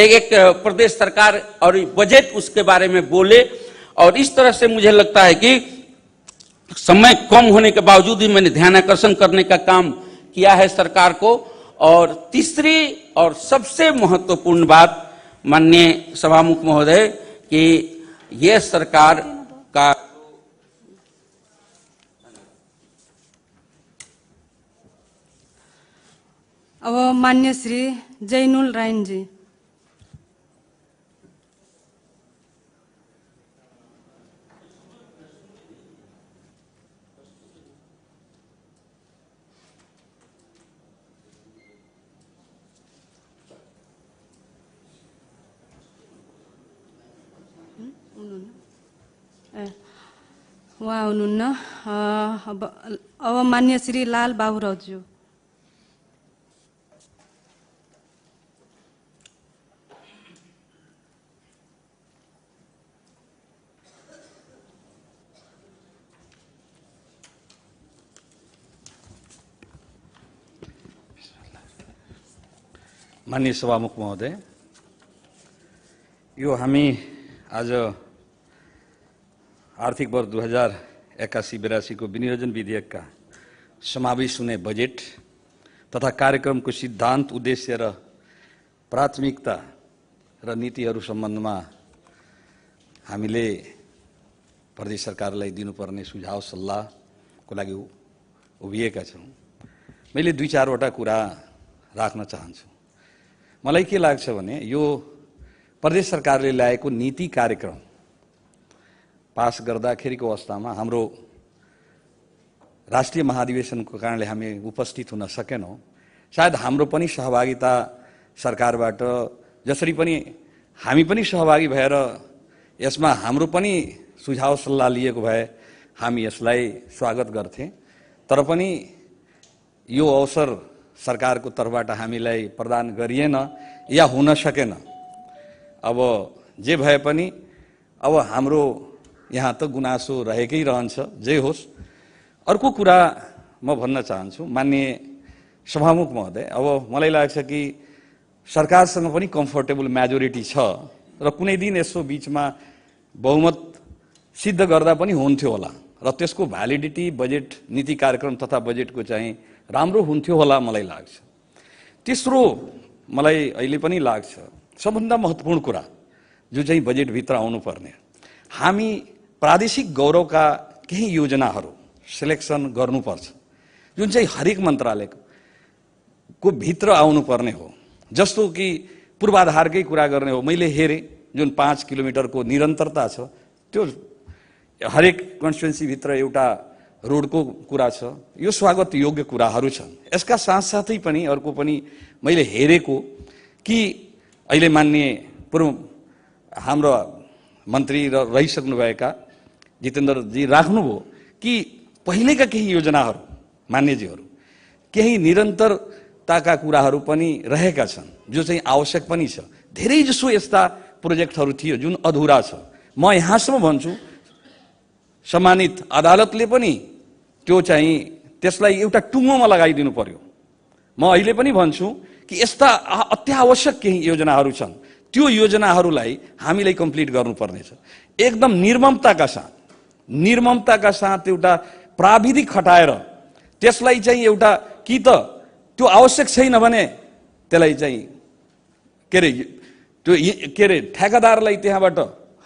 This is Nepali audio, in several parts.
एक प्रदेश सरकार और बजट उसके बारे में बोले। और इस तरह से मुझे लगता है कि समय कम होने के बावजूद ही मैंने ध्यान आकर्षण करने का काम किया है सरकार को। और तीसरी और सबसे महत्वपूर्ण बात माननीय सभामुख महोदय कि यह सरकार का अब मान्य श्री जैनुल रायन जी। उहाँ हुनुहुन्न। अब मान्य श्री लाल बाबुरावज्यू। माननीय सभामुख महोदय, यो हामी आज आर्थिक वर्ष 2081-82 को विनियोजन विधेयकका समावेश हुने बजेट तथा कार्यक्रमको सिद्धान्त, उद्देश्य र प्राथमिकता र नीतिहरू सम्बन्धमा हामीले प्रदेश सरकारलाई दिनुपर्ने सुझाव सल्लाहको लागि उभिएका छौँ। मैले 2-4 कुरा राख्न चाहन्छु। मलाई के लाग्छ भने यो प्रदेश सरकारले ल्याएको नीति कार्यक्रम पास गर्दाखेरिको अवस्थामा हाम्रो राष्ट्रिय महाधिवेशनको कारणले हामी उपस्थित हुन सकेनौँ। सायद हाम्रो पनि सहभागिता सरकारबाट जसरी पनि हामी पनि सहभागी भएर यसमा हाम्रो पनि सुझाव सल्लाह लिएको भए हामी यसलाई स्वागत गर्थे। तर पनि यो अवसर सरकारको तर्फबाट हामीलाई प्रदान गरिएन या हुन सकेन। अब जे भए पनि अब हाम्रो यहाँ त गुनासो रहेकै रहन्छ, जे होस्। अर्को कुरा म भन्न चाहन्छु माननीय सभामुख महोदय, अब मलाई लाग्छ कि सरकारसँग पनि कम्फर्टेबल मेजोरिटी छ र कुनै दिन यसो बीचमा बहुमत सिद्ध गर्दा पनि हुन्थ्यो होला र त्यसको भ्यालिडिटी बजेट नीति कार्यक्रम तथा बजेटको चाहिँ राम्रो हुन्थ्यो होला मलाई लाग्छ। तेस्रो मलाई अहिले पनि लाग्छ सबभन्दा महत्त्वपूर्ण कुरा जो चाहिँ बजेटभित्र आउनुपर्ने, हामी प्रादेशिक गौरवका केही योजनाहरू सिलेक्सन गर्नुपर्छ जुन चाहिँ हरेक मन्त्रालयको भित्र आउनुपर्ने हो। जस्तो कि पूर्वाधारकै कुरा गर्ने हो, मैले हेरेँ जुन 5 किलोमिटरको निरन्तरता छ त्यो हरेक कन्स्टिट्युन्सीभित्र एउटा रोडको कुरा छ, यो स्वागत योग्य कुराहरू छन्। यसका साथसाथै पनि अर्को पनि मैले हेरेको कि अहिले माननीय पूर्व हाम्रो मन्त्री रहिसक्नुभएका जितेन्द्रजी राख्नुभयो कि पहिलेका केही योजनाहरू मान्यजीहरू केही निरन्तरताका कुराहरू पनि रहेका छन् जो चाहिँ आवश्यक पनि छ। धेरैजसो यस्ता प्रोजेक्टहरू थियो जुन अधुरा छ। म यहाँसम्म भन्छु सम्मानित अदालतले पनि त्यो चाहिँ त्यसलाई एउटा टुङ्गोमा लगाइदिनु पर्यो। म अहिले पनि भन्छु कि यस्ता अत्यावश्यक केही योजनाहरू छन्, त्यो योजनाहरूलाई हामीले कम्प्लिट गर्नुपर्नेछ। एकदम निर्ममताका साथ एउटा प्राविधिक खटाएर त्यसलाई चाहिँ एउटा कि त त्यो आवश्यक छैन भने त्यसलाई चाहिँ के अरे ठेकादारलाई त्यहाँबाट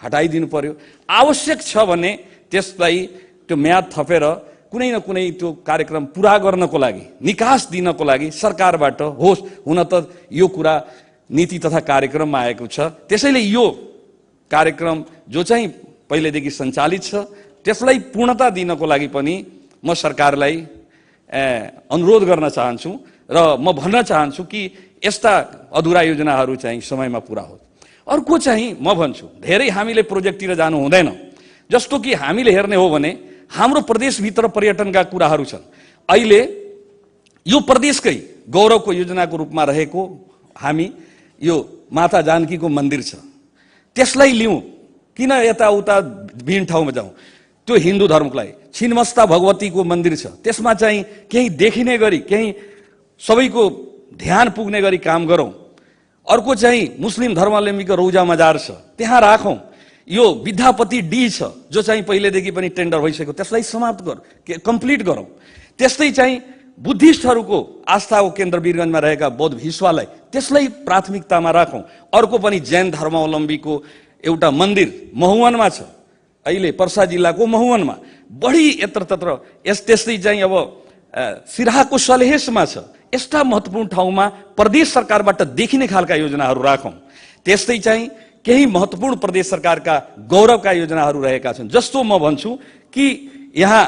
हटाइदिनु पर्यो। आवश्यक छ भने त्यसलाई त्यो म्याद थपेर कुनै न कुनै त्यो कार्यक्रम पुरा गर्नको लागि, निकास दिनको लागि सरकारबाट होस्। हुन त यो कुरा नीति तथा कार्यक्रममा आएको छ, त्यसैले यो कार्यक्रम जो चाहिँ पहिलेदेखि सञ्चालित छ त्यसलाई पूर्णता दिनको लागि पनि म सरकारलाई अनुरोध गर्न चाहन्छु र म भन्न चाहन्छु कि यस्ता अधुरा योजनाहरू चाहिँ समयमा पुरा होस्। अर्को चाहिँ म भन्छु धेरै हामीले प्रोजेक्टतिर जानु हुँदैन। जस्तो कि हामीले हेर्ने हो भने हाम्रो प्रदेशभित्र पर्यटनका कुराहरू छन्। अहिले यो प्रदेशकै गौरवको योजनाको रूपमा रहेको हामी यो माता जानकीको मन्दिर छ, त्यसलाई लिउँ, किन यताउता भिन्न ठाउँमा जाउँ। त्यो हिन्दू धर्मको लागि छिन्मस्ता भगवतीको मन्दिर छ, त्यसमा चाहिँ केही देखिने गरी केही सबैको ध्यान पुग्ने गरी काम गरौँ। अर्को चाहिँ मुस्लिम धर्मावलम्बीको रौजा मजार छ, त्यहाँ राखौँ। यो विद्यापति डी छ जो चाहिँ पहिलेदेखि पनि टेन्डर भइसक्यो, त्यसलाई समाप्त कम्प्लिट गरौँ। त्यस्तै चाहिँ बुद्धिस्टहरूको आस्थाको केन्द्र वीरगञ्जमा रहेका बौद्ध भिस्वालाई त्यसलाई प्राथमिकतामा राखौँ। अर्को पनि जैन धर्मावलम्बीको एउटा मन्दिर महुवनमा छ, अहिले पर्सा जिल्लाको महुवनमा, बढी यत्रतत्र। त्यस्तै चाहिँ अब सिराहाको सलेहेसमा छ। यस्ता महत्त्वपूर्ण ठाउँमा प्रदेश सरकारबाट देखिने खालका योजनाहरू राखौँ। त्यस्तै चाहिँ केही महत्त्वपूर्ण प्रदेश सरकारका गौरवका योजनाहरू रहेका छन्, जस्तो म भन्छु कि यहाँ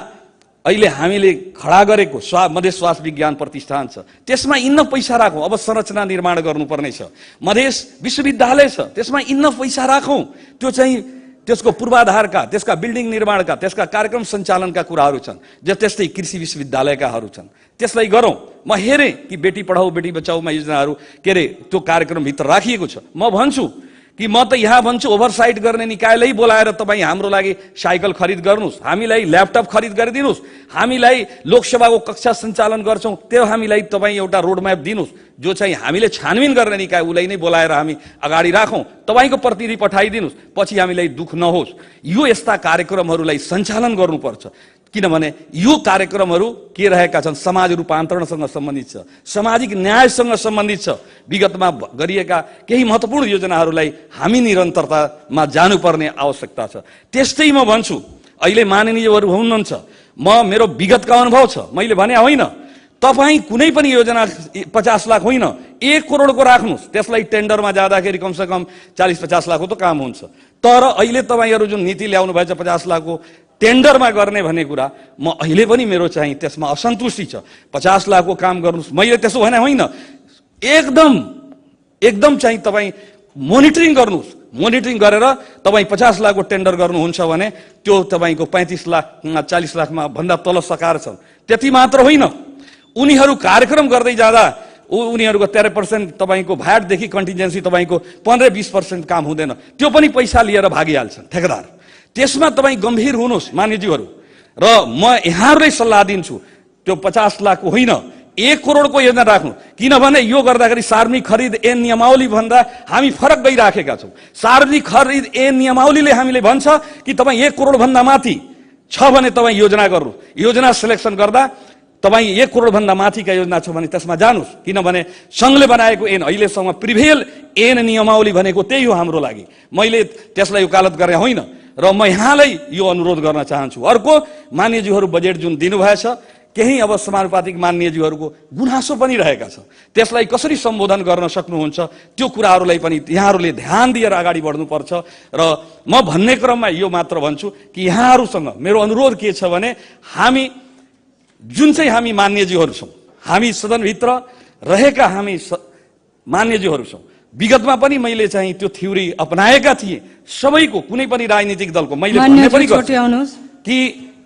अहिले हामीले खडा गरेको मधेस स्वास्थ्य विज्ञान प्रतिष्ठान छ, त्यसमा इन्न पैसा राखौँ। अब संरचना निर्माण गर्नुपर्ने छ, मधेस विश्वविद्यालय छ, त्यसमा इन्न पैसा राखौँ। त्यो चाहिँ त्यसको पूर्वाधारका, त्यसका बिल्डिङ निर्माणका, त्यसका कार्यक्रम सञ्चालनका कुराहरू छन्। त्यस्तै कृषि विश्वविद्यालयकाहरू छन्, त्यसलाई गरौँ। म हेरेँ कि बेटी पढाऊ बेटी बचाऊमा योजनाहरू के अरे त्यो कार्यक्रमभित्र राखिएको छ। म भन्छु कि म त यहाँ भन्छु ओभरसाइट गर्ने निकायलाई बोलाएर तपाईँ हाम्रो लागि साइकल खरिद गर्नुहोस्, हामीलाई ल्यापटप खरिद गरिदिनुहोस्, हामीलाई लोकसभाको कक्षा सञ्चालन गर्छौँ त्यो हामीलाई तपाईँ एउटा रोडम्याप दिनुहोस्। जो चाहिँ हामीले छानबिन गर्ने निकाय उसलाई नै बोलाएर हामी अगाडि राखौँ, तपाईँको प्रतिनिधि पठाइदिनुहोस्, पछि हामीलाई दुःख नहोस्। यो यस्ता कार्यक्रमहरूलाई सञ्चालन गर्नुपर्छ, किनभने यो कार्यक्रमहरू के रहेका छन्, समाज रूपान्तरणसँग सम्बन्धित छ, सामाजिक न्यायसँग सम्बन्धित छ। विगतमा गरिएका केही महत्त्वपूर्ण योजनाहरूलाई हामी निरन्तरतामा जानुपर्ने आवश्यकता छ। त्यस्तै म भन्छु, अहिले माननीयहरू हुनुहुन्छ, मेरो विगतका अनुभव छ, मैले भने होइन, तपाईँ कुनै पनि योजना 50 लाख होइन 1 करोडको राख्नुहोस्, त्यसलाई टेन्डरमा जाँदाखेरि कमसेकम 40-50 लाखको त काम हुन्छ। तर अहिले तपाईँहरू जुन नीति ल्याउनु भएछ 50 लाखको टेन्डरमा गर्ने भन्ने कुरा, म अहिले पनि मेरो चाहिँ त्यसमा असन्तुष्टि छ। 50 लाखको काम गर्नुहोस्, मैले त्यसो भने होइन, एकदम चाहिँ तपाईँ मोनिटरिङ गर्नुहोस्। मोनिटरिङ गरेर तपाईँ 50 लाखको टेन्डर गर्नुहुन्छ भने त्यो तपाईँको 35 लाख 40 लाखमा भन्दा तल सकार छन्। त्यति मात्र होइन, उनीहरू कार्यक्रम गर्दै जाँदा उनीहरूको 13% तपाईँको भ्याटदेखि कन्टिजेन्सी तपाईँको 15-20% काम हुँदैन, त्यो पनि पैसा लिएर भागिहाल्छन् ठेकेदार। त्यसमा तपाईँ गम्भीर हुनुहोस् मान्यज्यूहरू, र म यहाँहरूलाई सल्लाह दिन्छु, त्यो 50 लाखको होइन 1 करोडको योजना राख्नु। किनभने यो गर्दाखेरि सार्वजनिक खरिद ऐन नियमावली भन्दा हामी फरक गइराखेका छौँ। सार्वजनिक खरिद ऐन नियमावलीले हामीले भन्छ कि तपाईँ 1 करोड भन्दा माथि छ भने तपाईँ योजना गर्नु, योजना सिलेक्सन गर्दा तपाईँ 1 करोड भन्दा माथिका योजना छ भने त्यसमा जानुहोस्। किनभने सङ्घले बनाएको ऐन, अहिलेसम्म प्रिभेल ऐन नियमावली भनेको त्यही हो हाम्रो लागि। मैले त्यसलाई वकालत गर्ने होइन, र म यहाँलाई यो अनुरोध गर्न चाहन्छु। अर्को, मान्यज्यूहरू बजेट जुन दिनुभएछ, केही अब समानुपातिक मान्यज्यूहरूको गुनासो पनि रहेका छ, त्यसलाई कसरी सम्बोधन गर्न सक्नुहुन्छ त्यो कुराहरूलाई पनि यहाँहरूले ध्यान दिएर अगाडि बढ्नुपर्छ। र म भन्ने क्रममा यो मात्र भन्छु कि यहाँहरूसँग मेरो अनुरोध के छ भने, जुन चाहिँ हामी मान्यज्यूहरू छौँ, हामी सदनभित्र रहेका हामी मान्यज्यूहरू छौँ, विगतमा पनि मैले चाहिँ त्यो थ्योरी अपनाएका थिएँ। सबैको, कुनै पनि राजनीतिक दलको मैले भन्ने पनि गर्छु कि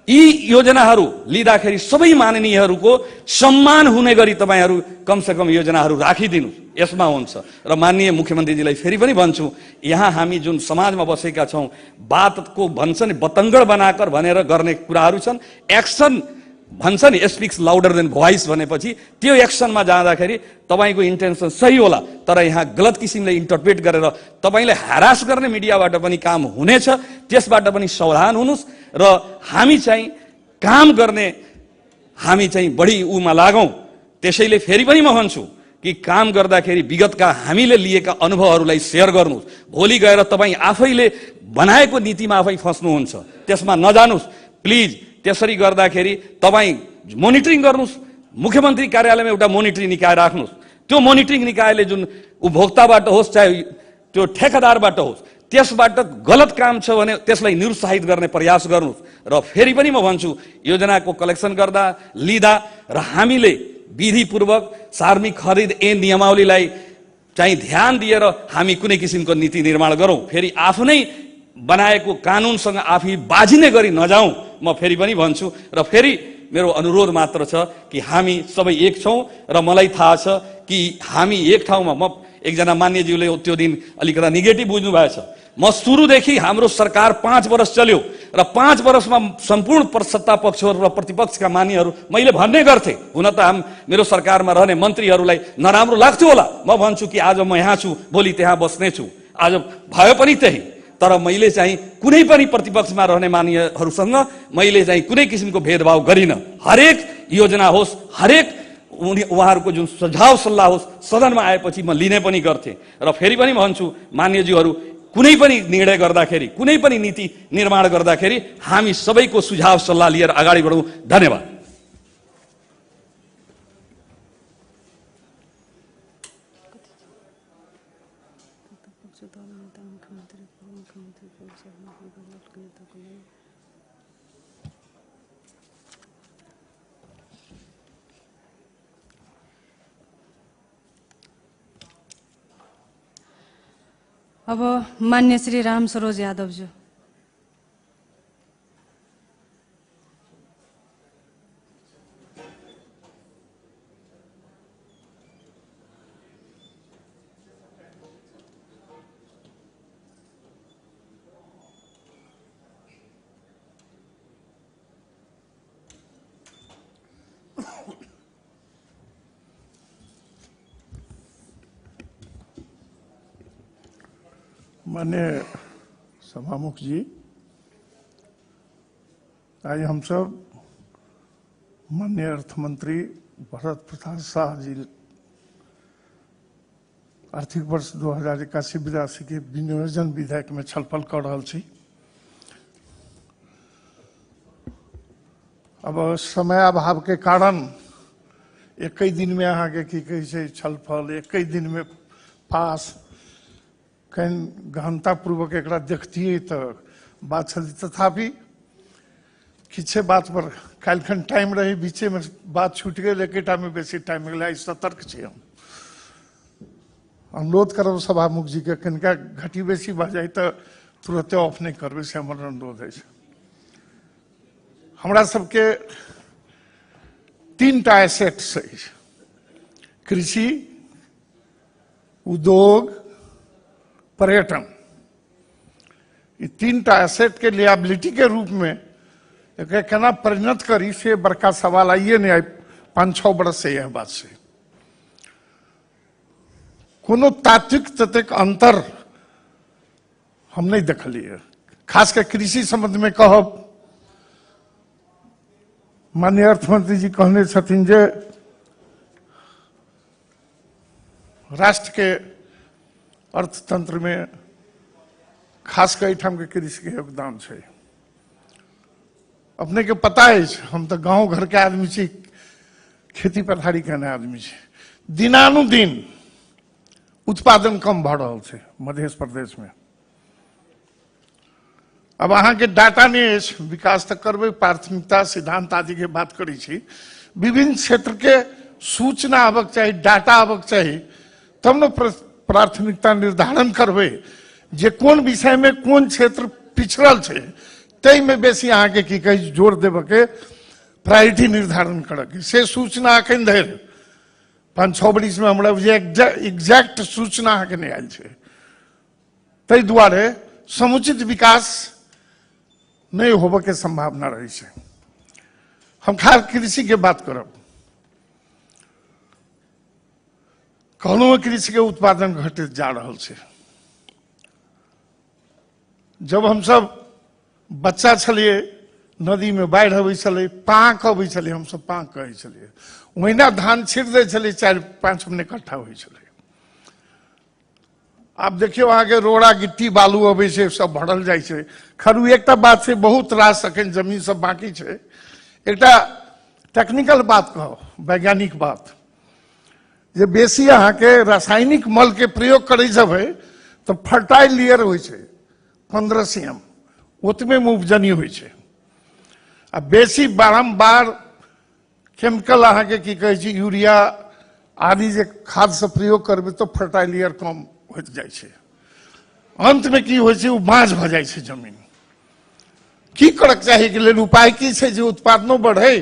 यी योजनाहरू लिँदाखेरि सबै माननीयहरूको सम्मान हुने गरी तपाईँहरू कमसेकम योजनाहरू राखिदिनु, यसमा हुन्छ। र माननीय मुख्यमन्त्रीजीलाई फेरि पनि भन्छु, यहाँ हामी जुन समाजमा बसेका छौँ, बातको भन्छ नि बतङ्गड बनाकर भनेर गर्ने कुराहरू छन्। एक्सन भन्छ नि स्पिक्स लाउडर देन भोइस भनेपछि त्यो एक्सनमा जाँदाखेरि तपाईँको इन्टेन्सन सही होला, तर यहाँ गलत किसिमले इन्टरप्रेट गरेर तपाईँलाई ह्यारास गर्ने मिडियाबाट पनि काम हुनेछ, त्यसबाट पनि सावधान हुनुहोस्। र हामी चाहिँ काम गर्ने, हामी चाहिँ बढी उमा लागौँ। त्यसैले फेरि पनि म भन्छु कि काम गर्दाखेरि विगतका हामीले लिएका अनुभवहरूलाई सेयर गर्नुहोस्। भोलि गएर तपाईँ आफैले बनाएको नीतिमा आफै फस्नुहुन्छ, त्यसमा नजानुहोस् प्लिज। त्यसरी गर्दाखेरि तपाईँ मोनिटरिङ गर्नुहोस्, मुख्यमन्त्री कार्यालयमा एउटा मोनिटरिङ निकाय राख्नुहोस्। त्यो मोनिटरिङ निकायले जुन उपभोक्ताबाट होस् चाहे त्यो ठेकेदारबाट होस्, त्यसबाट गलत काम छ भने त्यसलाई निरुत्साहित गर्ने प्रयास गर्नुहोस्। र फेरि पनि म भन्छु, योजनाको कलेक्सन गर्दा लिँदा र हामीले विधिपूर्वक सार्वजनिक खरिद ऐन नियमावलीलाई चाहिँ ध्यान दिएर हामी कुनै किसिमको नीति निर्माण गरौँ। फेरि आफ्नै बनाएको कानुनसँग आफै बाजिने गरी नजाउँ, म फेरि पनि भन्छु। र फेरि मेरो अनुरोध मात्र छ कि हामी सबै एक छौँ। र मलाई थाहा छ कि हामी एक ठाउँमा, म एकजना मान्यज्यूले त्यो दिन अलिकता नेगेटिभ बुझ्नु भएछ, म सुरुदेखि हाम्रो सरकार 5 वर्ष चल्यो, र 5 वर्षमा सम्पूर्ण सत्ता पक्षहरू र प्रतिपक्षका मानिहरू मैले भन्ने गर्थे, हुन त मेरो सरकारमा रहने मन्त्रीहरूलाई नराम्रो लाग्थ्यो होला, म भन्छु कि आज म यहाँ छु, भोलि त्यहाँ बस्ने छु, आज भयो पनि त्यही, तर मैले चाहिँ कुनै पनि प्रतिपक्षमा रहने मानिसहरूसँग मैले चाहिँ कुनै किसिमको भेदभाव गरिन। हरेक योजना होस्, हरेक उहाँहरूको जुन सुझाव सल्लाह होस्, सदनमा आएपछि म लिने पनि गर्थे। र फेरि पनि भन्छु मान्यज्यूहरू, कुनै पनि निर्णय गर्दाखेरि, कुनै पनि नीति निर्माण गर्दाखेरि हामी सबैको सुझाव सल्लाह लिएर अगाडि बढौँ। धन्यवाद। अब मान्य श्री राम सरोज यादव जी। माननीय सभामुख जी, आज हम सब माननीय अर्थमंत्री भरत प्रसाद शाह जी आर्थिक वर्ष 2081-82 के विनियोजन विधेयक में छलफल कर रहा छी। अब समय अभाव के कारण एक ही दिन में अहाँ के की कहे छै छलफल, एक ही दिन में पास कहीं गहनतापूर्वक एक देखतिए तो बात चलती, तथापि किसी बात पर काल्खन टाइम रही, बीचे में बात छूट गई, एकेटा में बेसी टाइम मिला, सतर्क छे। हम अनुरोध करब सभामुख जी के कनिका घटी बेसी भ जाए तो तुरंत ऑफ नहीं करबे, से हमर अनुरोध है। हमरा सबके 3टा एसेट से कृषि, उद्योग, पर्यटन, ये 3टा एसेट के लियाबिलिटी के रूप में केना परिणत करी से बड़का सवाल आइए नहीं आए 5-6 बरस से। यह बात से कोनो तात्विक तत्विक अंतर हम नहीं देखलिए। खास कर कृषि संबंध में कहब, माननीय अर्थमंत्री जी कहने छथिन जे राष्ट्र के अर्थतंत्र में खास कर ठाम के कृषि के योगदान है। अपने के पता है, हम तो गांव घर के आदमी छी, खेती पथारी करने आदमी छी। दिनानुदिन उत्पादन कम भ रहा है मध्य प्रदेश में। अब अहाँ के डाटा नहीं, विकास तक करबे, प्राथमिकता सिद्धांत आदि के बात करी छी, विभिन्न क्षेत्र के सूचना आवक चाहिए, डाटा आवक चाहिए, तब न प्राथमिकता निर्धारण करबे जे कौन विषय में कौन क्षेत्र पिछड़ल है, तई में बेसी अहाँ के की कही जोर देव के प्रायोरिटी निर्धारण करके से सूचना अखन धरि 5-6 बरिस में हमरा एग्जैक्ट सूचना अहाँ के नहीं आयल है। तई दुआरे समुचित विकास नहीं होबे के संभावना रही है। हम खास कृषि के बात करब, कहलू कृषि के उत्पादन घटत जा रहा है। जब हम सब बच्चा छलिए, नदी में बाढ़ अबै छलै, पाँक अबै छलै, हम सब पाँक कहै छलिए, ओहिना धान छिड़ दै छलै, 4-5 महीने इकट्ठा होइ छलै। आब देखियो अहाँ के रोड़ा गिट्टी बालू अबै छै, सब भरल जाइ छै। खरू एकटा बात छै, बहुत रास अखन जमीन सब बाकी छै। एकटा टेक्निकल बात कहो, वैज्ञानिक बात, जे बेसी अहाँ के रासायनिक मल के प्रयोग करे जब है तो फर्टाइल लेयर होइ छै 15 cm, उतमे में उपजनी होइ छै। आ बेसी बारंबार केमिकल अहाँ के की कहे छै, यूरिया आदि जे खाद से प्रयोग करबे तो फर्टाइल लेयर कम होत जाइ छै। अंत में की होइ छै, वो बाँझ भ जाइ छै जमीन। की करक चाही के लेल उपाय की छै जे उत्पादनो बढ़े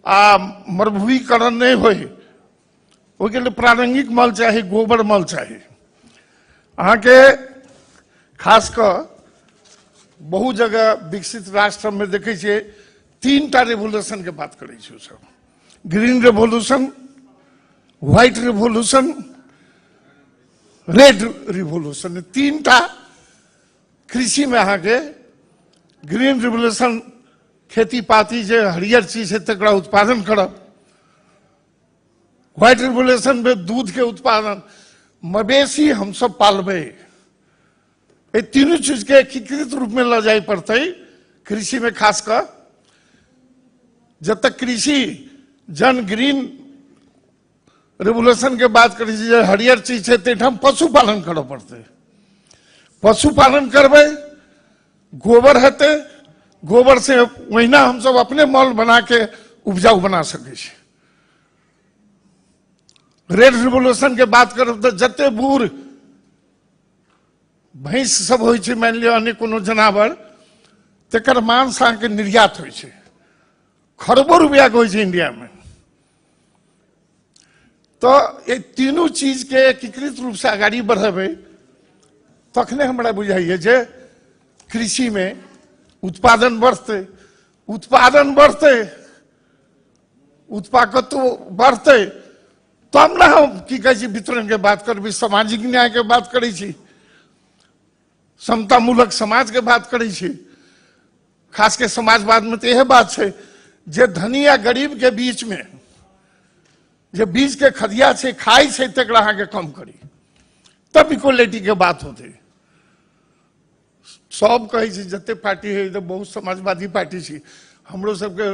आ मरुभूमीकरण नहीं होय? ओके लिए प्रारंभिक मल चाहिए, गोबर मल चाहिए। अहाँ के खास कर बहुत जगह विकसित राष्ट्र में देखे छियै 3टा रेवोल्यूशन के बात करे छै सब, green revolution, white revolution, red revolution. 3टा कृषि में अहाँ के ग्रीन रिवोल्यूशन खेती पाती जे हरियर चीज है तकरा उत्पादन करब, व्हाइट रिवोल्यूशन में दूध के उत्पादन, मवेशी हम सब पालबे, ये तीनों चीज के एकीकृत रूप में ल जाए पड़ते कृषि में। खासकर जब तक कृषि जन ग्रीन रेवोल्यूशन के बात करी हरियर चीज है तो पशुपालन करे पड़ते, पशुपालन करबे, गोबर हेते, गोबर से महीना हम सब अपने मॉल बना के उपजाऊ बना सके छी। रेड रिवोल्यूशन के बात करब तो जते बूढ़ भैंस सब हो, मान लियो अन्य कोनो जनावर, तकर मांस अहाँ के निर्यात हो, खरबों रुपया के हो इंडिया में। तो ये तीनों चीज के एकीकृत रूप से आगाड़ी बढ़ेबे तखने हमरा बुझाइए जे कृषि में उत्पादन बढ़ते, उत्पादन बढ़ते, उत्पादकत्व बढ़ते, तब ना हम की कहे छी वितरण के बात करबी, सामाजिक न्याय के बात करे छी, समतामूलक समाज के बात करे छी। खास के समाजवाद में तो यह बात है जे धनी या गरीब के बीच में जे बीच के खदिया से खाई से तकरा अहाँ के कम करी, तब इक्वलिटी के बात होते। सब कहे जते पार्टी है तो बहुत समाजवादी पार्टी छी, हमरो सबके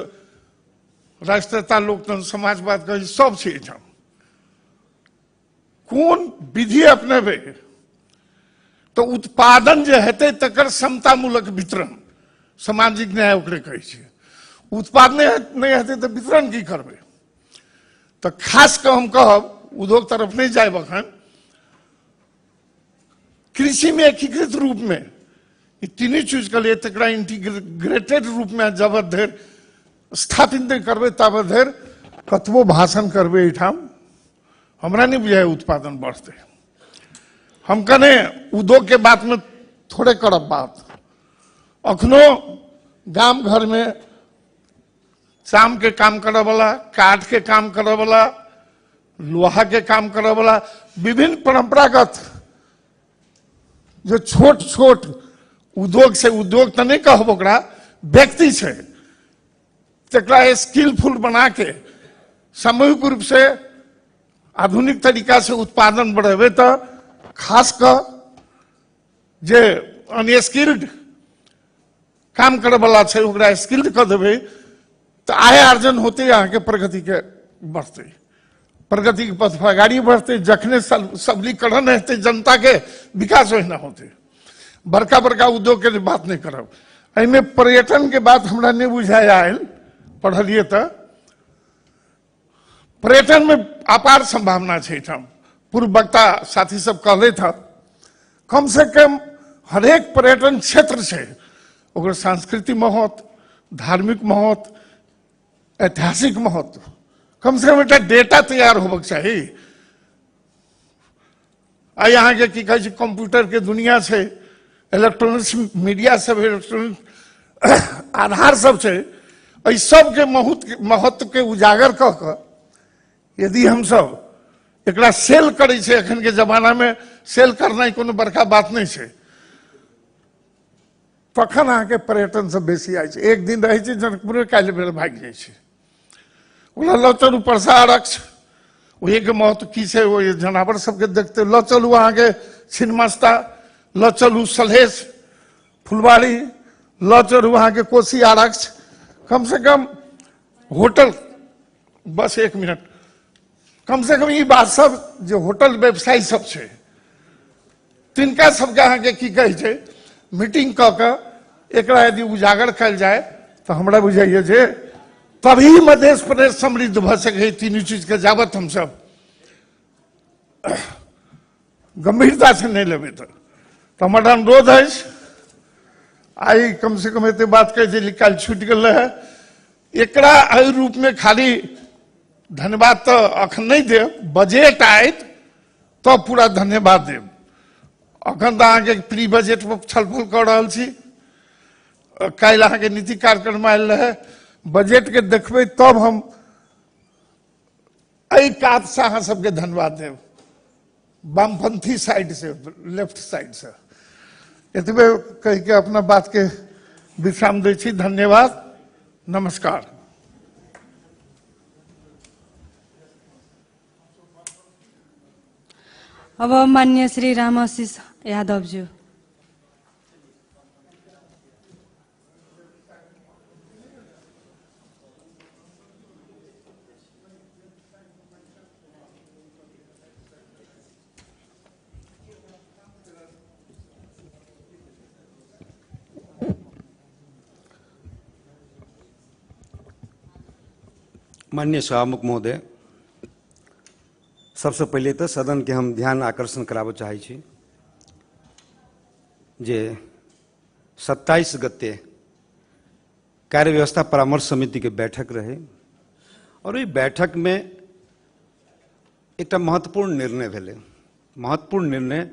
राष्ट्रीयता लोकतंत्र समाजवाद कहे सब छै। कौन विधि अपनेबे तो उत्पादन जे हेते तकर समतामूलक वितरण, सामाजिक न्याय ओकरे कहे छै। उत्पादन नहीं हेते तो वितरण की करबे। तो खास कर हम कहब उद्योग तरफ नहीं जाए अखन, कृषि में एकीकृत रूप में ये तीनों चीज के लिए तकरा इंटीग्रेटेड रूप में जब देर स्थापित नहीं करबे तब देर कतबो भाषण करबे एठाम हमरा नहीं बुझाए उत्पादन बढ़ते। हम कने उद्योग के बात में थोड़े करब बात। अखनो गांव घर में शाम के काम करे वाला, काठ के काम करे वाला, लोहा के काम करे वाला, विभिन्न परंपरागत जो छोट छोट उद्योग से, उद्योग तो नहीं कहब ओकरा, व्यक्ति से तकरा स्किलफुल बना के सामूहिक रूप से आधुनिक तरीका से उत्पादन बढ़ेबे तो खास कर जे अनस्किल्ड काम करे वाला है ओकरा स्किल्ड कर देबे तो आय अर्जन होते यहाँ के प्रगति के बढ़ते, प्रगति के पथ पर आगाड़ी बढ़ते। जखने सबलीकरण हेते जनता के विकास ओहिना होते। बड़का बड़का उद्योग के बात नहीं करब। एहिमे पर्यटन के बात हमरा नहीं बुझाए आयल, पढ़लिए तो पर्यटन में अपार संभावना है। पूर्व वक्ता साथी सब कहले था कम से कम हरेक पर्यटन क्षेत्र से ओकर सांस्कृतिक महत्व, धार्मिक महत्व, ऐतिहासिक महत्व, कम से कम एक डेटा तैयार होबक चाहिए। आ यहाँ के की कहे कंप्यूटर के दुनिया से, इलेक्ट्रॉनिक्स मीडिया सब, इलेक्ट्रॉनिक आधार सब से, सब के महत्व के उजागर कह कर यदि हम सब एकरा सेल करे छे, अखन के जमाना में सेल करना कोनो बड़का बात नहीं है, तखन अहाँ के पर्यटन सब बेसी आय छै। एक दिन रहे जनकपुर काल्हि बेर भाग जाए छै, ल चलू परसा आरक्ष, वही के महत्व की है, वो जानवर सबके देखते ल चलू अहाँ के छिन्नमस्ता, ल चलू सलहेश फुलवाड़ी, ल चलू अहाँ के कोसी आरक्ष। कम से कम होटल, बस एक मिनट, कम से कम ये बात सब जो होटल व्यवसायी सब है तिनका सबके अहाँ के की कहे छै मीटिंग क के एकरा यदि उजागर कल जाए तो हमरा बुझाइए जे तभी मध्य प्रदेश समृद्ध भ सके। तीनों चीज के जावत हम सब गंभीरता से नहीं लेबे तो हमारा अनुरोध है आई कम से कम एते बात कहे जे निकाल छूट गल है। एकरा एहि रूप में खाली धन्यवाद तो अखन नहीं दे, बजट आयत तो पूरा धन्यवाद देव। अखन तो अहाँ के प्री बजट पर छलफल कर रहा छी, काल्हि अहाँके नीति कार्यक्रम आयल रहे, बजट के देखबै तब हम एहि कात से अहाँ सबके धन्यवाद देव, वामपंथी साइड से, लेफ्ट साइड से। एतबे कहि के अपना बात के विश्राम दै छी। धन्यवाद, नमस्कार। अब मान्य श्री रामाशीष यादव जी। माननीय सभामुख महोदय, सबसे पहले तो सदन के हम ध्यान आकर्षण कराबो चाहे छी जे 27 गते कार्य व्यवस्था परामर्श समिति के बैठक रहे और ये बैठक में एक महत्वपूर्ण निर्णय भेले। महत्वपूर्ण निर्णय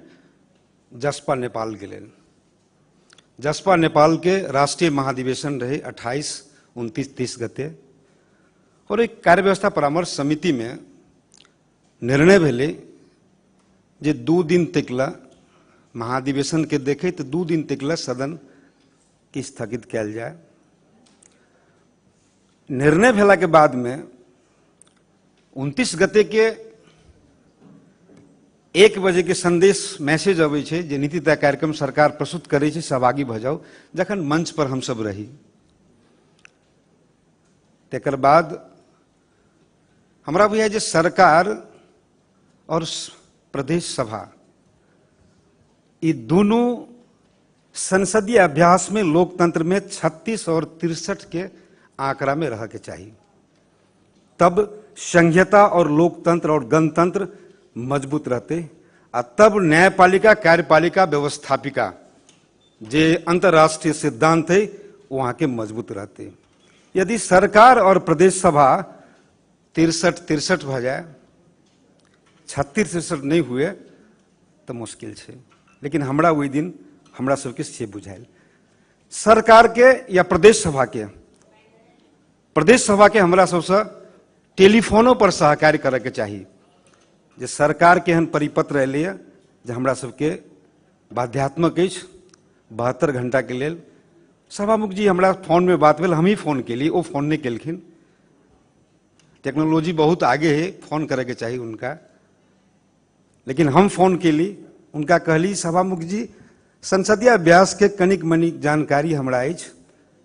जसपा नेपाल के लेल। जसपा नेपाल के राष्ट्रीय महाधिवेशन रहे 28, 29, 30 गते और एक कार्य व्यवस्था परामर्श समिति में निर्णय भेले जे 2 दिन तकला महाधिवेशन के देखे तो 2 दिन तकला सदन के स्थगित कैल जाए। निर्णय भेला के बाद में 29 गते के 1 बजे के संदेश मैसेज अबै छै जे नीति तय कार्यक्रम सरकार प्रस्तुत करे छै, सहभागी भ जाओ। जखन मंच पर हम सब रही तेकर बाद हमरा बुझाय जे सरकार और प्रदेश सभा ये दोनों संसदीय अभ्यास में लोकतंत्र में 36 और 63 के आंकड़ा में रह के चाहिए, तब संघीयता और लोकतंत्र और गणतंत्र मजबूत रहते और तब न्यायपालिका, कार्यपालिका, व्यवस्थापिका जे अंतर्राष्ट्रीय सिद्धांत है वहां के मजबूत रहते। यदि सरकार और प्रदेश सभा 63 भ जाए, 36 नहीं हुए तो मुश्किल है। लेकिन हमरा वही दिन हमरा सबके से बुझायल सरकार के या प्रदेश सभा के हमरा सबसे टेलीफोनो पर सहकार्य करे के चाहिए। जे सरकार के एहन परिपत्र एले जे हमरा सबके बाध्यात्मक अछि 72 घंटा के लेल। सभामुख जी हमरा फोन में बात भेल, हम ही फोन केली, वो फोन नहीं केलखिन। टेक्नोलॉजी बहुत आगे है, फोन करे के चाहिए उनका, लेकिन हम फोन केली, उनका कहली सभामुख जी संसदीय अभ्यास के कनिक मनिक जानकारी हमरा अछि,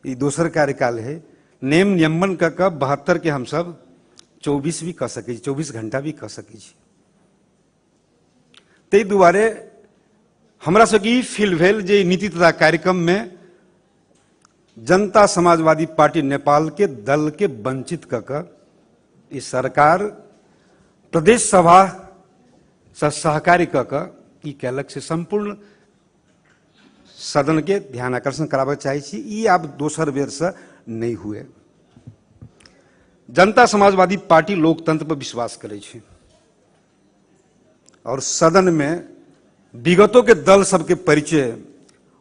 ई दोसर कार्यकाल है, नेम नियमन क 72 के हम सब 24 भी कह सकै छी, 24 घंटा भी कह सकै छी। तै दुआरे हमरा सबके ई फील भेल जे नीति तथा कार्यक्रम में जनता समाजवादी पार्टी नेपाल के दल के वंचित क इस सरकार प्रदेश सभा से सहकारी क ई कैलक से संपूर्ण सदन के ध्यान आकर्षण कराबे चाहे छी। ई आब दोसर बेर से नहीं हुए। जनता समाजवादी पार्टी लोकतंत्र पर विश्वास करे छे और सदन में विगतों के दल सबके परिचय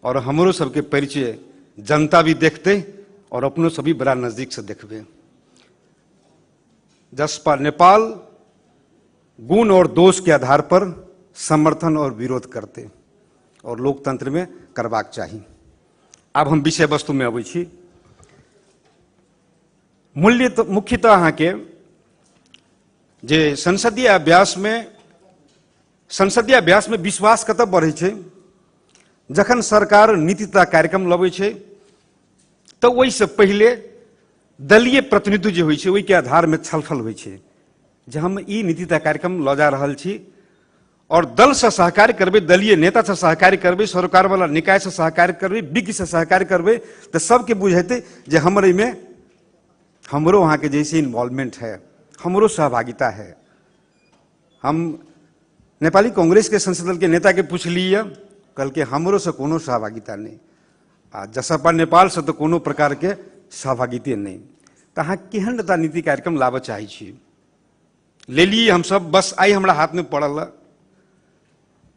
और हमरो सबके परिचय जनता भी देखते और अपनों सभी बड़ा नजदीक से देखबे। जसपा नेपाल गुण और दोष के आधार पर समर्थन और विरोध करते और लोकतंत्र में करबाक चाहिए। अब हम विषय वस्तु में अबै छी। मुख्यतः अहाँ के जे संसदीय अभ्यास में विश्वास कतऽ बढ़ै छै, जखन सरकार नीति तथा कार्यक्रम लबै छै तो ओहि से पहले दलीय प्रतिनिधित्व जे होइ छै ओहि के आधार में छलफल होइ छै जे हम ई नीति तथा कार्यक्रम लऽ जा रहल छी और दल से सहकार्य करबै, दलीय नेता से सहकार्य करबै, सरकार वाला निकाय से सहकार्य करबै, विज्ञ से सहकार्य करबै तो सबके बुझेतै जे हमर में हमरो वहाँ के जैसे इन्वॉल्वमेंट है, हमरो सहभागिता है। हम नेपाली कांग्रेस के संसद दल के नेता के पूछलिए, कल के हमरो से कोनो सहभागिता नहीं, आ जसपा नेपाल से तो कोनो प्रकार के सहभागिता नहीं। तो अहाँ केहन नेता नीति कार्यक्रम लाबऽ चाहे छी, ले लिए हम सब, बस आई हमरा हाथ में पड़ल,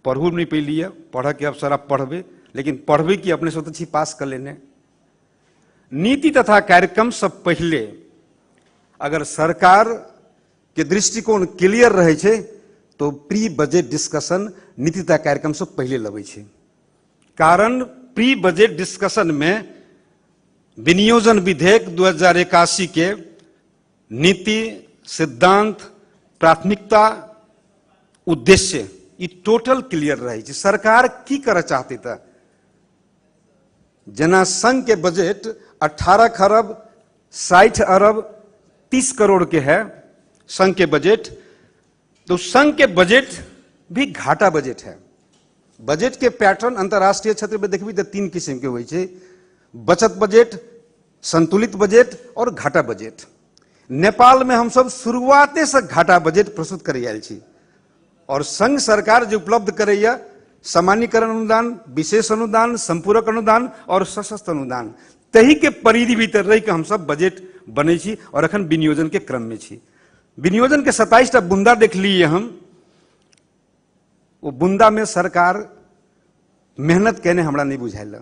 पढ़ू नहीं पैलिए, पढ़ के अवसर आप पढ़बे, लेकिन पढ़बे कि अपने से तो छी पास कर लेने। नीति तथा कार्यक्रम सब पहले अगर सरकार के दृष्टिकोण क्लियर रहे छे तो प्री बजट डिस्कशन नीति तथा कार्यक्रम सब पहले लगे छे। कारण प्री बजट डिस्कशन में विनियोजन विधेयक 2081 के नीति, सिद्धांत, प्राथमिकता, उद्देश्य ये टोटल क्लियर रहे छे। सरकार की कर चाहती था जना संघ के बजट 18 खरब 60 अरब 30 करोड़ के है संघ के बजट, तो संघ के बजट भी घाटा बजट है। बजट के पैटर्न अंतर्राष्ट्रीय क्षेत्र में देखबी तो 3 किस्म के होय छे, बचत बजट, संतुलित बजट और घाटा बजट। नेपाल में हम सब शुरुआते से घाटा बजट प्रस्तुत कर आयल छी और संघ सरकार जो उपलब्ध करैया सामान्यकरण अनुदान, विशेष अनुदान, संपूरक अनुदान और सशस्त्र अनुदान, तही के परिधि भीतर रह के हम सब बजट बने छी और अखन विनियोजन के क्रम में छी। विनियोजन के 27टा बुंदा देख लिए हम, वो बुंदा में सरकार मेहनत कहने हमरा नहीं बुझाइल।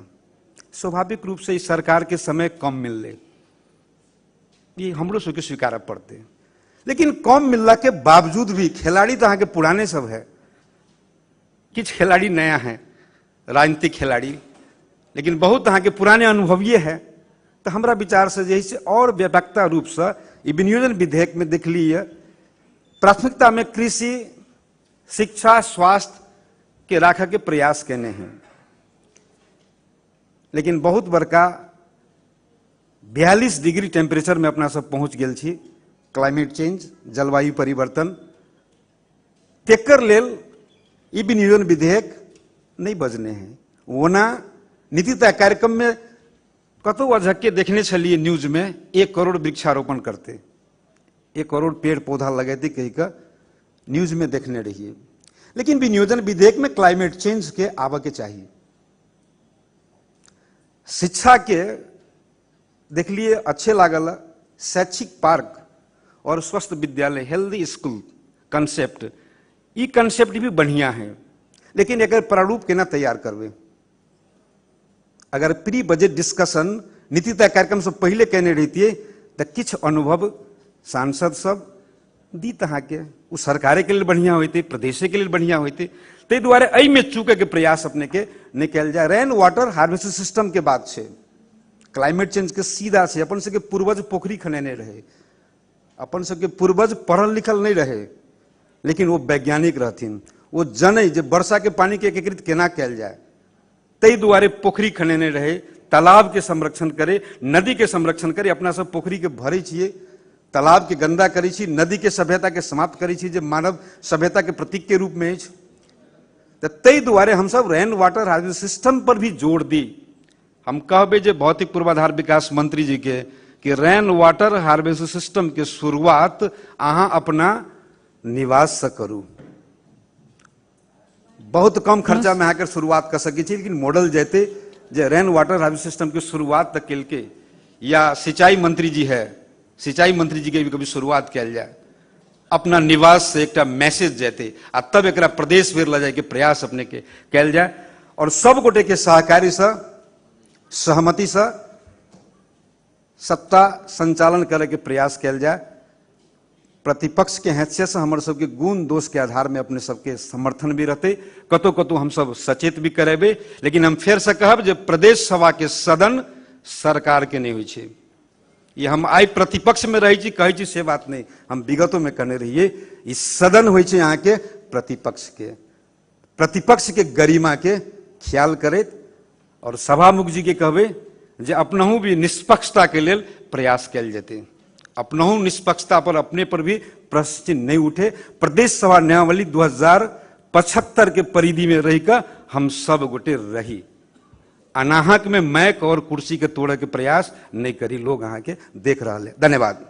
स्वाभाविक रूप से इस सरकार के समय कम मिलले, ये हमरो सबके स्वीकार पड़ते, लेकिन कम मिलला के बावजूद भी खिलाड़ी तो के पुराने सब है, कुछ खिलाड़ी नया है, राजनीतिक खिलाड़ी, लेकिन बहुत के पुराने अनुभवीय है। तो हमरा विचार से जैसे और व्यापकता रूप से ये विनियोजन विधेयक में देख ली प्राथमिकता में कृषि, शिक्षा, स्वास्थ्य के राखे के प्रयास केने हैं, लेकिन बहुत बड़का 42 डिग्री टेम्परेचर में अपना सब पहुंच गेल छी, क्लाइमेट चेंज, जलवायु परिवर्तन, तेकर लेल ई विनियोजन विधेयक नहीं बजने हैं। ओना नीति तय कार्यक्रम में कतो अझक्के देखने छलिए न्यूज में 1 करोड़ वृक्षारोपण करते, 1 करोड़ पेड़ पौधा लगाते कही का न्यूज में देखने रहिए, लेकिन विनियोजन विधेयक में क्लाइमेट चेंज के आवे के चाहिए। शिक्षा के देख लिए अच्छे लागल, शैक्षिक पार्क और स्वस्थ विद्यालय, हेल्दी स्कूल कंसेप्ट, ये कंसेप्ट भी बढ़िया है, लेकिन एक प्रारूप केना तैयार करबे। अगर प्री बजट डिस्कशन नीति तय कार्यक्रम से पहले कहने रहती तो किछ अनुभव सांसद सब दी के उ सरकारे के लिए बढ़िया होते, प्रदेशे के लिए बढ़िया होते। ते दुआरे एहि में चूके के प्रयास अपने के नहीं कल जाए। रेन वाटर हार्वेस्टिंग सिस्टम के बात छे, क्लाइमेट चेंज के सीधा से अपन सबके पूर्वज पोखरी खनेने रहे, अपन सबके पूर्वज पढ़ल लिखल नहीं रहे, लेकिन वो वैज्ञानिक रहथिन, वो जनै जे वर्षा के पानी के एकीकृत केना कल जाए, तई दुआरे पोखरी खनेने रहे, तालाब के संरक्षण करे, नदी के संरक्षण करे। अपना सब पोखरी के भरे छिए, तालाब के गंदा करी छी, नदी के सभ्यता के समाप्त करी छी, जो मानव सभ्यता के प्रतीक के रूप में तो तई दुआरे हम सब रेन वाटर हार्वेस्टिंग सिस्टम पर भी जोड़ दी। हम कहबे जे भौतिक पूर्वाधार विकास मंत्री जी के कि रेन वाटर हार्वेस्टिंग सिस्टम के शुरुआत अहाँ अपना निवास से करू, बहुत कम खर्चा में आकर शुरुआत कर सकी थी, लेकिन मॉडल जैते जे रेन वाटर हार्वेस्टिंग सिस्टम की शुरुआत तक कल के, या सिंचाई मंत्री जी है, सिंचाई मंत्री जी के भी कभी शुरुआत कल जाए, अपना निवास से एक मैसेज जैते, आ तब एक प्रदेश भर ला जाए के प्रयास अपने के कल जाए, और सब गोटे के सहकारी से सहमति से सत्ता संचालन करे के प्रयास कल जाए। प्रतिपक्ष के हैसियत से हमारे सबके गुण दोष के आधार में अपने सबके समर्थन भी रहते, कतो कतो हम सब सचेत भी करेबे, लेकिन हम फिर से कहब जे प्रदेश सभा के सदन सरकार के नहीं हुई छे। ये हम आई प्रतिपक्ष में रही कही छी से बात नहीं, हम विगतों में कहने रहिए, इस सदन हुई छे यहाँ के प्रतिपक्ष के गरिमा के ख्याल करे, और सभामुख जी के कहबे जे अपनहु भी निष्पक्षता के लेल प्रयास कल जेते, अपनहु निष्पक्षता पर अपने पर भी प्रश्न चिन्ह नहीं उठे। प्रदेश सभा नियमावली 2075 के परिधि में रहकर हम सब गोटे रही, अनाहक में मैक और कुर्सी के तोड़े के प्रयास नहीं करी। लोग अहाँ के देख रहा है। धन्यवाद।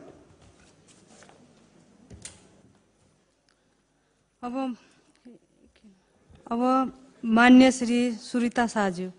अब मान्य श्री सुरीता साजू।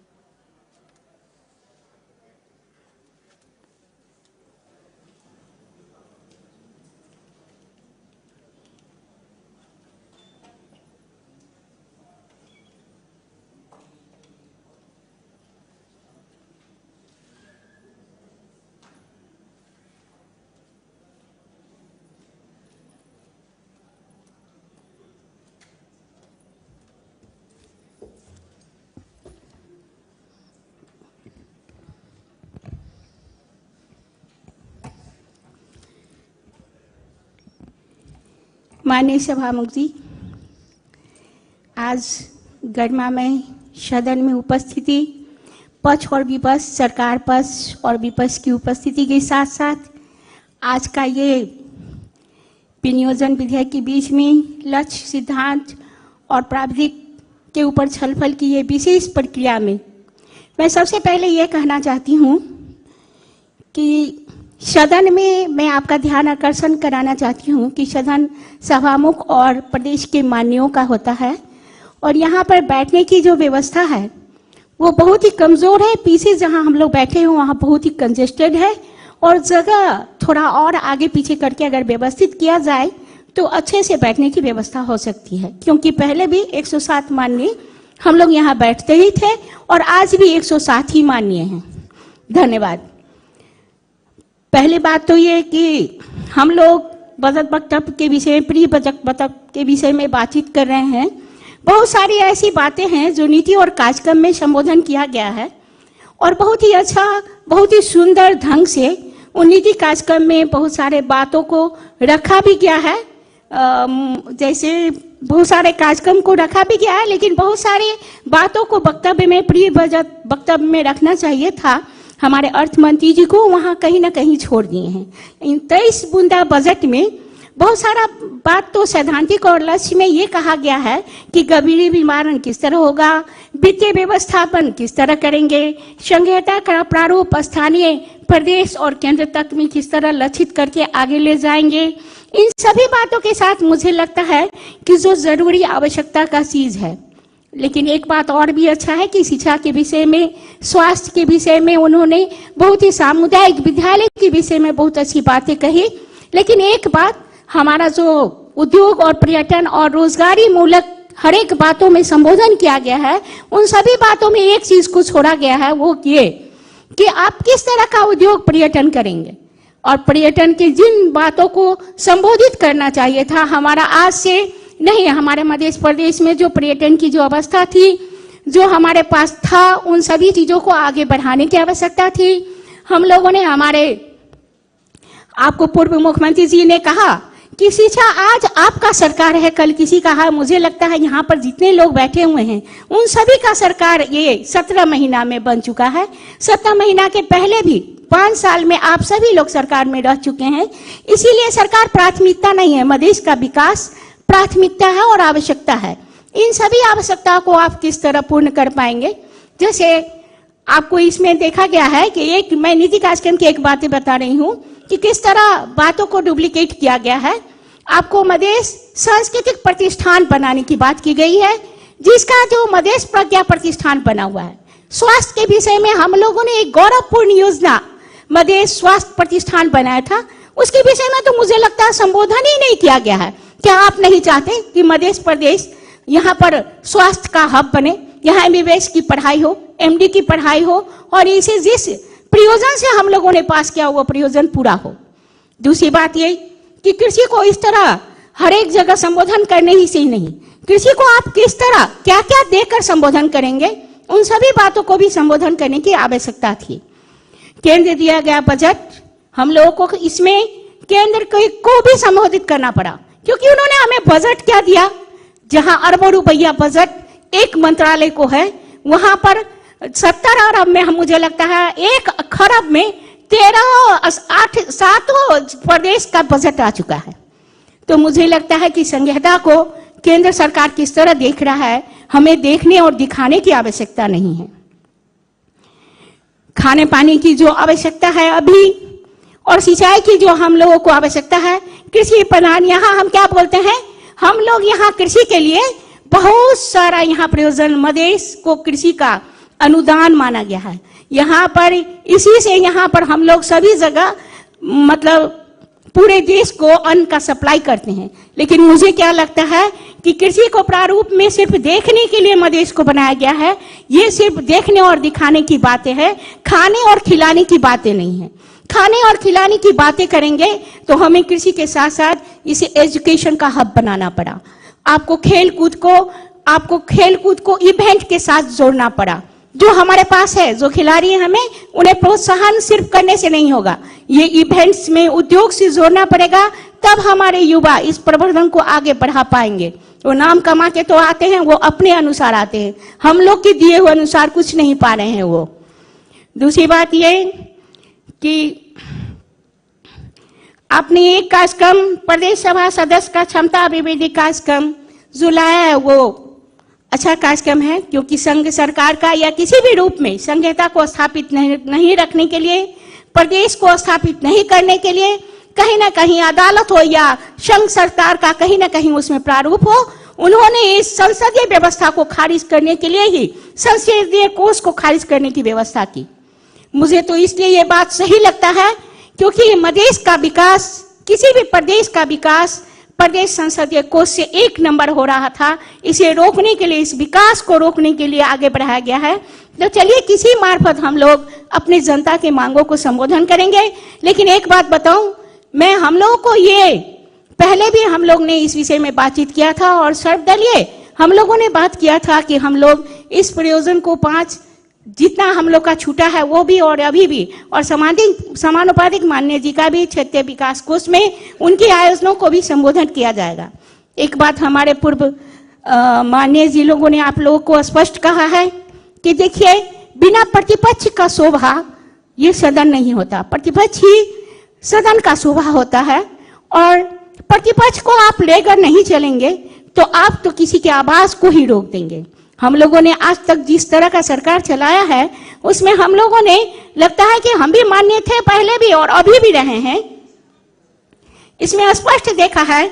माननीय सभामुख जी, आज गरिमा में सदन में उपस्थिति पक्ष और विपक्ष, सरकार पक्ष और विपक्ष की उपस्थिति के साथ साथ आज का ये विनियोजन विधेयक के बीच में लक्ष्य, सिद्धांत और प्राविधिक के ऊपर छलफल की ये विशेष प्रक्रिया में मैं सबसे पहले ये कहना चाहती हूँ कि सदन में मैं आपका ध्यान आकर्षण कराना चाहती हूँ कि सदन सभामुख और प्रदेश के माननीयों का होता है और यहाँ पर बैठने की जो व्यवस्था है वो बहुत ही कमज़ोर है। पीछे जहाँ हम लोग बैठे हैं वहाँ बहुत ही कंजेस्टेड है और जगह थोड़ा और आगे पीछे करके अगर व्यवस्थित किया जाए तो अच्छे से बैठने की व्यवस्था हो सकती है, क्योंकि पहले भी 107 माननीय हम लोग यहाँ बैठते ही थे और आज भी 107 ही माननीय हैं। धन्यवाद। पहली बात तो ये कि हम लोग बजट वक्तव्य के विषय में, प्री बजट वक्तव्य के विषय में बातचीत कर रहे हैं। बहुत सारी ऐसी बातें हैं जो नीति और कार्यक्रम में संबोधन किया गया है और बहुत ही अच्छा, बहुत ही सुंदर ढंग से उन नीति कार्यक्रम में बहुत सारे बातों को रखा भी गया है। जैसे बहुत सारे कार्यक्रम को रखा भी गया है, लेकिन बहुत सारी बातों को वक्तव्य में, प्री बजट वक्तव्य में रखना चाहिए था। हमारे अर्थ मंत्री जी को वहाँ कहीं ना कहीं छोड़ दिए हैं। इन 23 बूंदा बजट में बहुत सारा बात तो सैद्धांतिक और लक्ष्य में ये कहा गया है कि गंभीर निवारण किस तरह होगा, वित्तीय व्यवस्थापन किस तरह करेंगे, संघीयता का प्रारूप स्थानीय, प्रदेश और केंद्र तक में किस तरह लक्षित करके आगे ले जाएंगे। इन सभी बातों के साथ मुझे लगता है कि जो जरूरी आवश्यकता का चीज है। लेकिन एक बात और भी अच्छा है कि शिक्षा के विषय में, स्वास्थ्य के विषय में उन्होंने बहुत ही सामुदायिक विद्यालय के विषय में बहुत अच्छी बातें कही। लेकिन एक बात, हमारा जो उद्योग और पर्यटन और रोजगारी मूलक हर एक बातों में संबोधन किया गया है, उन सभी बातों में एक चीज को छोड़ा गया है, वो ये कि आप किस तरह का उद्योग पर्यटन करेंगे और पर्यटन की जिन बातों को संबोधित करना चाहिए था, हमारा आज से नहीं, हमारे मध्य प्रदेश में जो पर्यटन की जो अवस्था थी, जो हमारे पास था, उन सभी चीजों को आगे बढ़ाने की आवश्यकता थी। हम लोगों ने, हमारे आपको पूर्व मुख्यमंत्री जी ने कहा कि शिक्षा आज आपका सरकार है, कल किसी का है। मुझे लगता है यहाँ पर जितने लोग बैठे हुए हैं उन सभी का सरकार ये 17 महीना में बन चुका है। 17 महीना के पहले भी 5 साल में आप सभी लोग सरकार में रह चुके हैं। इसीलिए सरकार प्राथमिकता नहीं है, मधेश का विकास प्राथमिकता है और आवश्यकता है। इन सभी आवश्यकताओं को आप किस तरह पूर्ण कर पाएंगे? जैसे आपको इसमें देखा गया है कि एक, मैं नीति कार्यक्रम की एक बातें बता रही हूँ कि किस तरह बातों को डुप्लीकेट किया गया है। आपको मधेश सांस्कृतिक प्रतिष्ठान बनाने की बात की गई है, जिसका जो मधेश प्रज्ञा प्रतिष्ठान बना हुआ है। स्वास्थ्य के विषय में हम लोगों ने एक गौरवपूर्ण योजना मधेश स्वास्थ्य प्रतिष्ठान बनाया था, उसके विषय में तो मुझे लगता है संबोधन ही नहीं किया गया है। क्या आप नहीं चाहते कि मध्य प्रदेश यहाँ पर स्वास्थ्य का हब बने, यहाँ MBBS की पढ़ाई हो, MD की पढ़ाई हो और इसे जिस प्रयोजन से हम लोगों ने पास किया वो प्रयोजन पूरा हो। दूसरी बात ये कि कृषि को इस तरह हर एक जगह संबोधन करने ही से नहीं, कृषि को आप किस तरह क्या क्या देकर संबोधन करेंगे, उन सभी बातों को भी संबोधन करने की आवश्यकता थी। केंद्र दिया गया बजट, हम लोगों को इसमें केंद्र को भी संबोधित करना पड़ा, क्योंकि उन्होंने हमें बजट क्या दिया, जहां अरबों रुपया बजट एक मंत्रालय को है, वहां पर 70 अरब में हम, मुझे लगता है 1 खरब में 7 प्रदेश का बजट आ चुका है। तो मुझे लगता है कि संघीयता को केंद्र सरकार किस तरह देख रहा है, हमें देखने और दिखाने की आवश्यकता नहीं है। खाने पानी की जो आवश्यकता है अभी और सिंचाई की जो हम लोगों को आवश्यकता है, कृषि प्रधान, यहाँ हम क्या बोलते हैं, हम लोग यहाँ कृषि के लिए बहुत सारा यहाँ प्रयोजन, मधेश को कृषि का अनुदान माना गया है। यहाँ पर इसी से यहाँ पर हम लोग सभी जगह मतलब पूरे देश को अन्न का सप्लाई करते हैं। लेकिन मुझे क्या लगता है कि कृषि को प्रारूप में सिर्फ देखने के लिए मधेश को बनाया गया है। ये सिर्फ देखने और दिखाने की बातें हैं, खाने और खिलाने की बातें नहीं है। खाने और खिलाने की बातें करेंगे तो हमें कृषि के साथ साथ इसे एजुकेशन का हब बनाना पड़ा। आपको खेलकूद को इवेंट के साथ जोड़ना पड़ा। जो हमारे पास है, जो खिलाड़ी हैं, हमें उन्हें प्रोत्साहन सिर्फ करने से नहीं होगा, ये इवेंट्स में उद्योग से जोड़ना पड़ेगा तब हमारे युवा इस प्रवर्धन को आगे बढ़ा पाएंगे। वो नाम कमा के तो आते हैं, वो अपने अनुसार आते हैं, हम लोग के दिए हुए अनुसार कुछ नहीं पा रहे हैं वो। दूसरी बात ये कि आपने एक कार्यक्रम प्रदेश सभा सदस्य का क्षमता अभिवृद्धि कार्यक्रम जो लाया है वो अच्छा कार्यक्रम है, क्योंकि संघ सरकार का या किसी भी रूप में संघीयता को स्थापित नहीं रखने के लिए, प्रदेश को स्थापित नहीं करने के लिए कहीं ना कहीं अदालत हो या संघ सरकार का कहीं ना कहीं उसमें प्रारूप हो, उन्होंने इस संसदीय व्यवस्था को खारिज करने के लिए ही संसदीय कोष को खारिज करने की व्यवस्था की। मुझे तो इसलिए ये बात सही लगता है क्योंकि मधेश का विकास, किसी भी प्रदेश का विकास प्रदेश संसदीय कोष से 1 नंबर हो रहा था। इसे रोकने के लिए, इस विकास को रोकने के लिए आगे बढ़ाया गया है। तो चलिए किसी मार्फत हम लोग अपनी जनता के मांगों को संबोधन करेंगे। लेकिन एक बात बताऊं, मैं हम लोगों को ये पहले भी हम लोग ने इस विषय में बातचीत किया था और सर्वदलीय हम लोगों ने बात किया था कि हम लोग इस प्रयोजन को 5 जितना हम लोग का छूटा है वो भी और अभी भी, और समानुपातिक माननीय जी का भी क्षेत्रीय विकास कोष में उनके आयोजनों को भी संबोधन किया जाएगा। एक बात हमारे पूर्व माननीय जी लोगों ने आप लोगों को स्पष्ट कहा है कि देखिए, बिना प्रतिपक्ष का शोभा ये सदन नहीं होता, प्रतिपक्ष ही सदन का शोभा होता है। और प्रतिपक्ष को आप लेकर नहीं चलेंगे तो आप तो किसी के आवाज को ही रोक देंगे। हम लोगों ने आज तक जिस तरह का सरकार चलाया है उसमें हम लोगों ने, लगता है कि हम भी मान्य थे पहले भी और अभी भी रहे हैं। इसमें स्पष्ट देखा है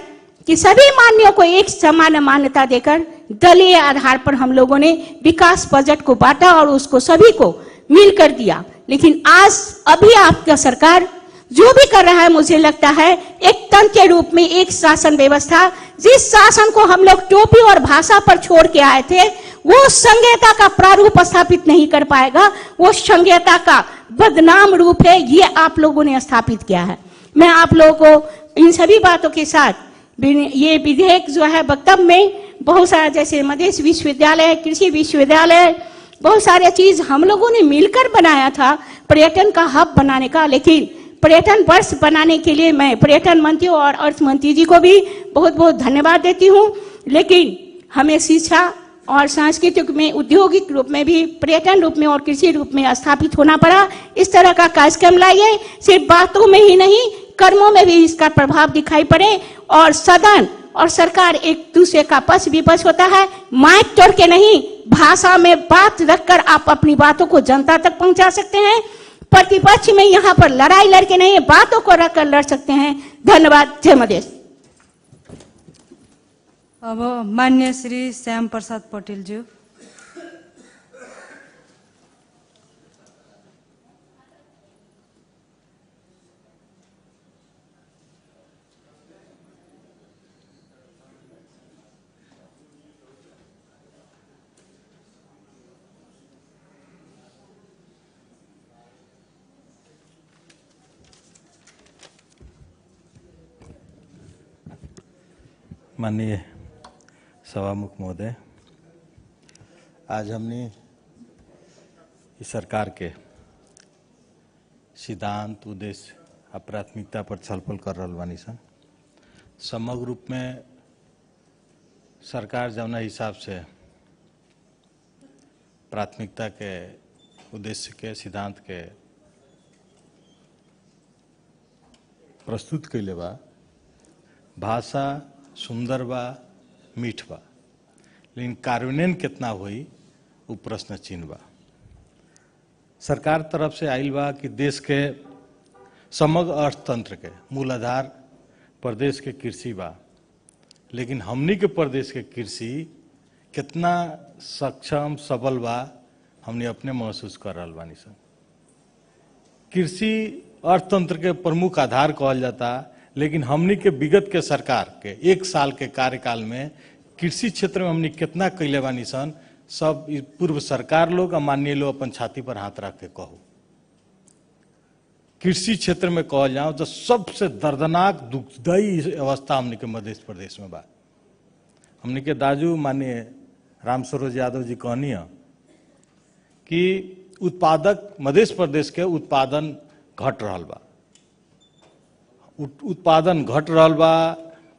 कि सभी मान्यों को एक समान मान्यता देकर दलीय आधार पर हम लोगों ने विकास बजट को बांटा और उसको सभी को मिलकर दिया। लेकिन आज अभी आपका सरकार जो भी कर रहा है, मुझे लगता है एक तंत्र के रूप में एक शासन व्यवस्था, जिस शासन को हम लोग टोपी और भाषा पर छोड़ के आए थे, वो संघीयता का प्रारूप स्थापित नहीं कर पाएगा। वो संघीयता का बदनाम रूप है, ये आप लोगों ने स्थापित किया है। मैं आप लोगों को इन सभी बातों के साथ ये विधेयक जो है वक्तव्य में बहुत सारा, जैसे मधेश विश्वविद्यालय, कृषि विश्वविद्यालय, बहुत सारे चीज हम लोगों ने मिलकर बनाया था पर्यटन का हब बनाने का। लेकिन पर्यटन वर्ष बनाने के लिए मैं पर्यटन मंत्री और अर्थ मंत्री जी को भी बहुत बहुत धन्यवाद देती हूँ। लेकिन हमें शिक्षा और सांस्कृतिक में, औद्योगिक रूप में भी, पर्यटन रूप में और कृषि रूप में स्थापित होना पड़ा। इस तरह का कार्यक्रम लाइए, सिर्फ बातों में ही नहीं कर्मों में भी इसका प्रभाव दिखाई पड़े और सदन और सरकार एक दूसरे का पक्ष विपक्ष होता है। माइक तोड़ के नहीं, भाषा में बात रखकर आप अपनी बातों को जनता तक पहुंचा सकते हैं। प्रतिपक्ष में यहाँ पर लड़ाई लड़के नहीं, बातों को रखकर लड़ सकते हैं। धन्यवाद। जय मधेश। अब मान्य श्री श्याम प्रसाद पटेल जी। माननीय सभामुख महोदय, आज हमने इस सरकार के सिद्धांत, उद्देश्य और प्राथमिकता पर छलफल कर रहल बानी सन। समग्र रूप में सरकार जौना हिसाब से प्राथमिकता के, उद्देश्य के, सिद्धांत के प्रस्तुत कैले बा, भाषा सुंदर बा, मीठ बा, लेकिन कार्यान्वयन कितना हुई वो प्रश्न चिन्ह बा। सरकार तरफ से आइल बा कि देश के समग्र अर्थतंत्र के मूल आधार प्रदेश के कृषि बा, लेकिन हमनी के प्रदेश के कृषि कितना सक्षम सबल बा हमने अपने महसूस कर रहल बानी सन। कृषि अर्थतंत्र के प्रमुख आधार कहल जाता, लेकिन हमनी के विगत के सरकार के 1 साल के कार्यकाल में कृषि क्षेत्र में हमनी कितना कैले बानी सन, सब पूर्व सरकार लोग और माननीय लोग अपन छाती पर हाथ रख के कहो। कृषि क्षेत्र में कहल जाओ तो सबसे दर्दनाक दुखदायी अवस्था हमनी के मध्य प्रदेश में बा। हमनी के दाजू माननीय राम सरोज यादव जी कहनी कि उत्पादक मध्य प्रदेश के उत्पादन घट रहल बा। उत्पादन घट रहल बा,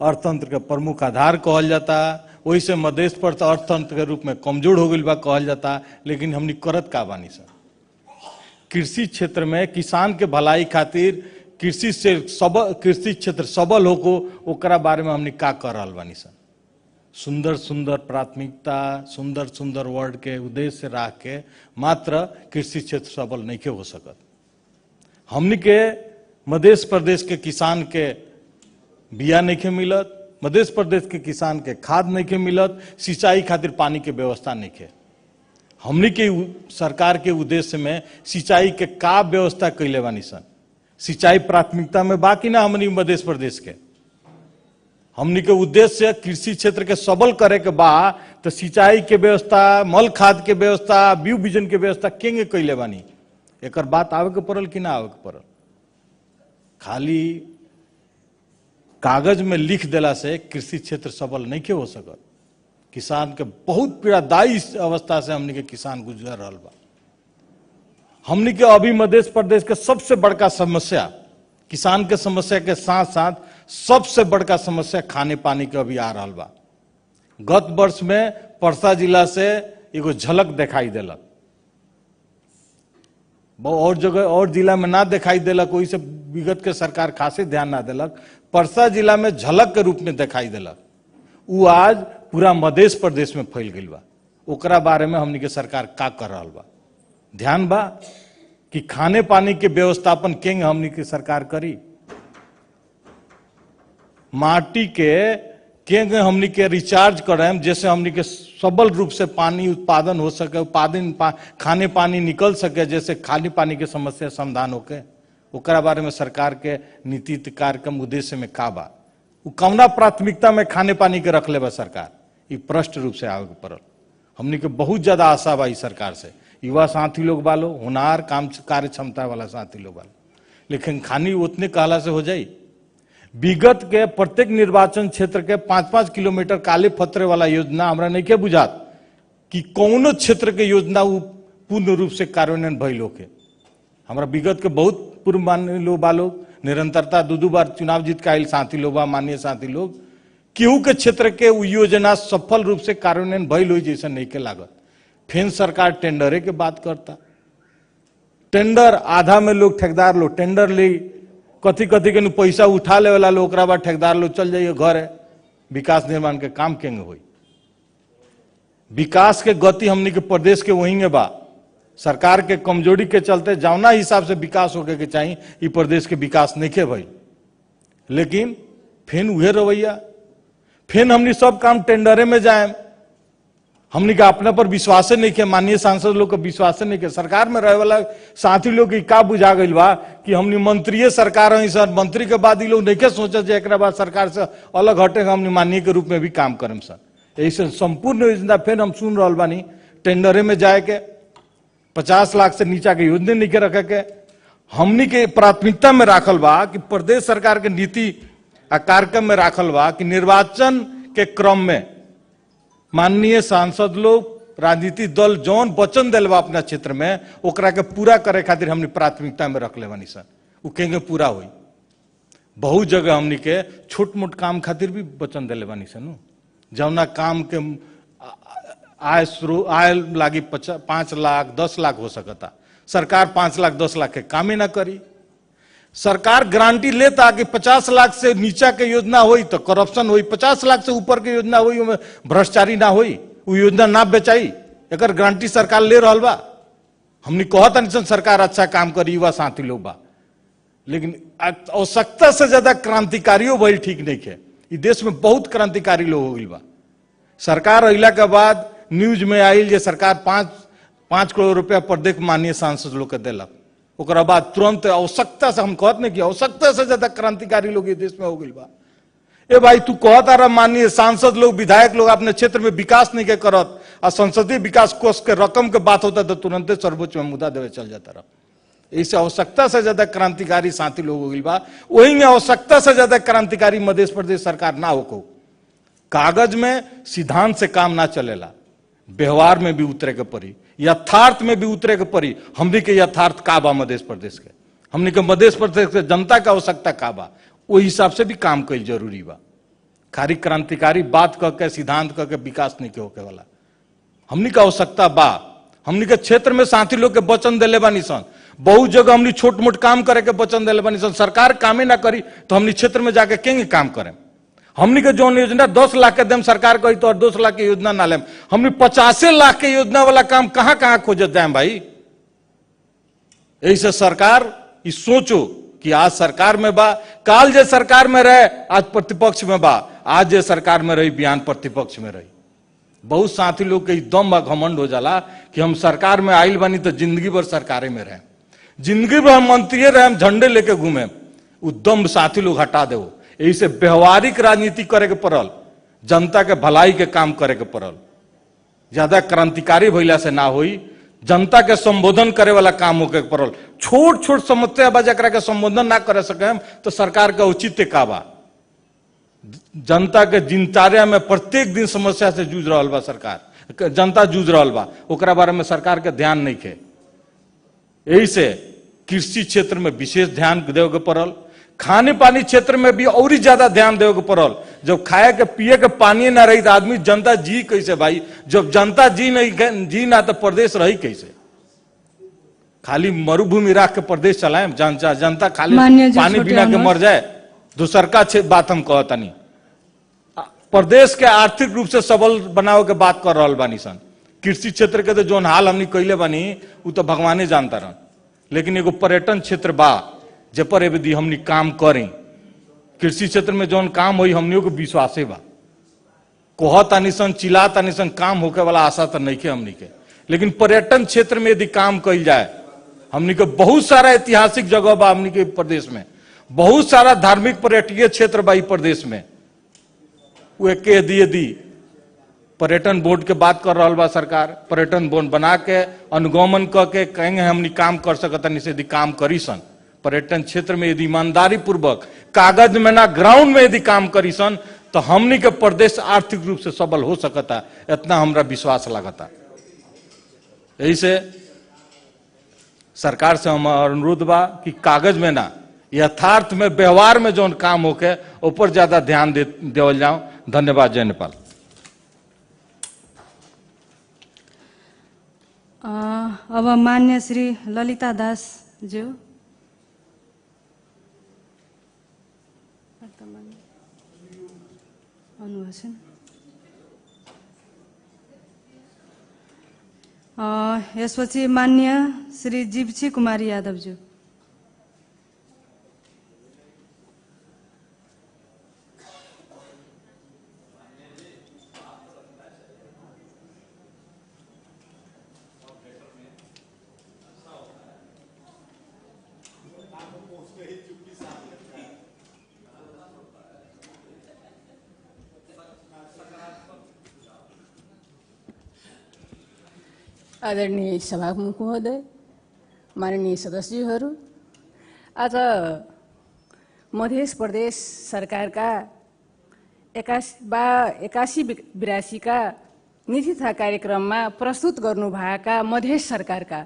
अर्थतंत्र के प्रमुख आधार कहल जाता, वही से मध्य प्रदेश अर्थतंत्र के रूप में कमजोर हो गई बा कहल जाता। लेकिन हमनी करत का बानी सर? कृषि क्षेत्र में किसान के भलाई खातिर कृषि क्षेत्र सबल होको ओकरा बारे में हमनी का कर रहल बानी सर? सुंदर सुंदर प्राथमिकता, सुंदर सुंदर वर्ड के उद्देश्य रख के मात्र कृषि क्षेत्र सबल नहीं के हो सकत। हमनी के मध्य प्रदेश के किसान के बिया नहीं के मिलत, मध्य प्रदेश के किसान के खाद नहीं के मिलत, सिंचाई खातिर पानी के व्यवस्था नहीं के। हमनी के सरकार के उद्देश्य में सिंचाई के का व्यवस्था कैले बानी सन? सिंचाई प्राथमिकता में बाकी ना हमनी मध्य प्रदेश के? हमनी के उद्देश्य कृषि क्षेत्र के सबल करे के बा, तो सिंचाई के व्यवस्था, मल खाद के व्यवस्था, बीज बीजन के व्यवस्था केंगे कैले बानी? एकर बात आवे के पड़ल कि ना आवे के पड़ल? खाली कागज में लिख देला से कृषि क्षेत्र सबल नहीं के हो सकत। किसान के बहुत पीड़ादायी अवस्था से हमनी के किसान गुजर रहा बा। हमनी के अभी मध्य प्रदेश के सबसे बड़का समस्या, किसान के समस्या के साथ साथ सबसे बड़का समस्या खाने पानी के अभी आ रहा बा। गत वर्ष में परसा जिला से एगो झलक दिखाई दिलक, और जगह और जिला में ना दिखाई दिलक, वही से विगत के सरकार खासे ध्यान ना दिलक। परसा जिला में झलक के रूप में दिखाई दिलक, वो आज पूरा मध्य प्रदेश में फैल गई बा। ओकरा बारे में हमनी के सरकार का कर रहा बा? ध्यान बा कि खाने पानी के व्यवस्थापन केंगे हमनी के सरकार करी? माटी के केंगे हमनी के रिचार्ज करें, जैसे हमनी के सबल रूप से पानी उत्पादन हो सके, खाने पानी निकल सके, जैसे खाने पानी के समस्या समाधान होके। ओकरा बारे में सरकार के नीति कार्यक्रम उद्देश्य में का बा? वो कौना प्राथमिकता में खाने पानी के रख ले बा सरकार? ये प्रश्न रूप से आवे के पड़ल। हमनी के बहुत ज्यादा आशा बा इस सरकार से, युवा साथी लोग बालो, हुनार काम कार्य क्षमता वाला साथी लोग बालो, लेकिन खानी उतने कहला से हो जाई? विगत के प्रत्येक निर्वाचन क्षेत्र के 5-5 किलोमीटर काले फतरे वाला योजना हमरा नहीं के बुझात कि कौनो क्षेत्र के योजना पूर्ण रूप से कार्यान्वयन भइल होके। हमरा विगत के बहुत पूर्व मान्य लोग बालो, निरंतरता 2 बार चुनाव जीत के आयल साथी लोग बा, माननीय साथी लोग, केहू के क्षेत्र के योजना सफल रूप से कार्यान्वयन भइल हुई जैसे नहीं के लागत। फिर सरकार टेंडरे के बात करता, टेंडर आधा में लोग ठेकेदार लोग टेंडर ले कथी कथी के पैसा उठा ले वाला लोग, ओकरा बाद ठेकेदार लोग चल जाइए घर है। विकास निर्माण के काम केंगे हुई? विकास के गति हमनी के प्रदेश के वहीं बा, सरकार के कमजोरी के चलते जौना हिसाब से विकास होके के चाहिए ई प्रदेश के विकास नहीं के भाई। लेकिन फिर उहे रवैया, फिर हमनी सब काम टेंडरे में जाए, हमनी का अपने पर विश्वास नहीं के, माननीय सांसद लोग का विश्वास नहीं के। सरकार में रहे वाला साथी लोग की का बुझा गई बा कि हमनी मंत्रीय सरकार है सर, मंत्री के बाद ये लोग नहीं के सोचा जाए एक बाद सरकार से अलग हटेगा, हमनी माननीय के रूप में भी काम करें सर। ऐसे संपूर्ण योजना फिर हम सुन रहा बानी टेंडरे में जाए के, 50 लाख से नीचा के योजना नहीं के रखे के। हमनी के प्राथमिकता में राखल बा कि प्रदेश सरकार के नीति कार्यक्रम में राखल बा कि निर्वाचन के क्रम में माननीय सांसद लोग, राजनीतिक दल जौन वचन दिल बा अपना क्षेत्र में ओकरा के पूरा करे खातिर हमनी प्राथमिकता में रख ले बानी सन। उ केंगे पूरा हुई? बहुत जगह हमनी के छोट मोट काम खातिर भी वचन दिले बानी सन, जौना काम के आय लागी 5 लाख 10 लाख हो सकता, सरकार 5 लाख 10 लाख के काम ही ना करी। सरकार गारंटी लेता कि 50 लाख से नीचा के योजना हुई तो करप्शन हुई, 50 लाख से ऊपर के योजना हुई उनमें भ्रष्टाचारी ना हुई, वो योजना ना बेचाई, एक गारंटी सरकार ले रहा बा। हमने कहता नहीं सरकार अच्छा काम करी, युवा साथी लोग बा, लेकिन आवश्यकता से ज्यादा क्रांतिकारियों भइल ठीक नहीं है। इस देश में बहुत क्रांतिकारी लोग हो गई बा। सरकार अइला के बाद न्यूज में आयल जे सरकार 5 करोड़ रुपया प्रत्येक माननीय सांसद लोग के दिलक, ओकरा बाद तुरंत आवश्यकता से, हम कहत नहीं कि आवश्यकता से ज्यादा क्रांतिकारी लोग ये देश में हो गई बा। ए भाई तू कहता रहा माननीय सांसद लोग, विधायक लोग अपने क्षेत्र में विकास नहीं के करत, और संसदीय विकास कोष के रकम के बात होता तो तुरंत सर्वोच्च में मुद्दा देवे चल जाता रहा। इसे आवश्यकता से ज्यादा क्रांतिकारी साथी लोग हो गई बा। वही में आवश्यकता से ज्यादा क्रांतिकारी मध्य प्रदेश सरकार ना हो। कागज में सिद्धांत से काम ना चलेला, व्यवहार में भी उतरे के पड़ी, यथार्थ में भी उतरे के पड़ी। हमने के यथार्थ का बा मध्य प्रदेश के, हमने के मध्य प्रदेश के जनता का आवश्यकता का बा, वो हिसाब से भी काम कईल जरूरी बा। खाली क्रांतिकारी बात कह के सिद्धांत कह के विकास नहीं के होके वाला। हमनी का आवश्यकता बा, हमनी के क्षेत्र में साथी लोग के वचन दिले बानी सन, बहुत जगह हमनी छोट मोट काम करे के वचन दिले बानी सन। सरकार कामे ना करी तो हमनी क्षेत्र में जाके केंगे काम करें। हमनी के जो योजना 10 लाख के देम सरकार कही तो 2 लाख की योजना ना लेम, हमनी 50 लाख के योजना वाला काम कहां कहां खोजत जाए भाई। ऐसे सरकार ये सोचो कि आज सरकार में बा, काल जे सरकार में रहे आज प्रतिपक्ष में बा, आज जे सरकार में रही बयान प्रतिपक्ष में रही। बहुत साथी लोग के दम बा घमंड हो जाला कि हम सरकार में आइल बानी तो जिंदगी भर सरकारे में रहे, जिंदगी भर हम मंत्री रहे, हम झंडे लेके घूमे। उ दम साथी लोग हटा दे। यही से व्यवहारिक राजनीति करे के पड़ल, जनता के भलाई के काम करे के पड़ल। ज्यादा क्रांतिकारी भइला से ना होई, जनता के संबोधन करे वाला काम होके पड़ल। छोट छोट समस्या बा जकरा के संबोधन ना करे सके तो सरकार का औचित्य का बा। जनता के दिनचर्या में प्रत्येक दिन समस्या से जूझ रहा बा सरकार, जनता जूझ रहा बा, ओकरा बारे में सरकार के ध्यान नहीं खे। यही से कृषि क्षेत्र में विशेष ध्यान देवे के पड़ल, खाने पानी क्षेत्र में भी और ज्यादा ध्यान देवे के पड़ल। जब खाए के पिए के पानी ना रही तो आदमी जनता जी कैसे भाई। जब जनता जी ना तो प्रदेश रही कैसे। खाली मरुभूमि राख के प्रदेश चलाए, जनता खाली पानी बिना के मर जाए। दूसर का बात हम कहतनी, प्रदेश के आर्थिक रूप से सबल बनावे के बात कर रहा बानी सन। कृषि क्षेत्र के तो जो हाल हमने कैले बानी वो तो भगवाने जानता रहन, लेकिन एगो पर्यटन क्षेत्र बा जे पर यदि हमनी काम करें, कृषि क्षेत्र में जौन काम होई हमनियों को विश्वासे बा। कोहतानी सन, चिल्लातानी सन, काम होके वाला आशा तो नहीं के हमनी के। लेकिन पर्यटन क्षेत्र में यदि काम कल जाए, हमनी के बहुत सारा ऐतिहासिक जगह बा हमनी के प्रदेश में, बहुत सारा धार्मिक पर्यटकीय क्षेत्र बा प्रदेश में। वे के यदि पर्यटन बोर्ड के बात कर रहा बा सरकार, पर्यटन बोर्ड बना के अनुगमन करके कहेंगे हमनी काम कर सकता से यदि काम करी सन, पर्यटन क्षेत्र में यदि ईमानदारी पूर्वक कागज में ना ग्राउंड में यदि काम करी सन तो हमनी के प्रदेश आर्थिक रूप से सबल हो सकता, इतना हमरा विश्वास लगता। यही से सरकार से हमारा अनुरोध बा कि कागज में ना यथार्थ में व्यवहार में जो काम होके ऊपर ज्यादा ध्यान देवल जाओ। धन्यवाद। जय नेपाल। अब मान्य श्री ललिता दास ज्यू। यसपछि मान्य श्री जीवछी कुमारी यादवज्यू। आदरणीय सभामुख महोदय, माननीय सदस्यहरू, आज मध्य प्रदेश सरकारका 81-82 का नीति तथा कार्यक्रममा प्रस्तुत गर्नुभएका मध्य सरकारका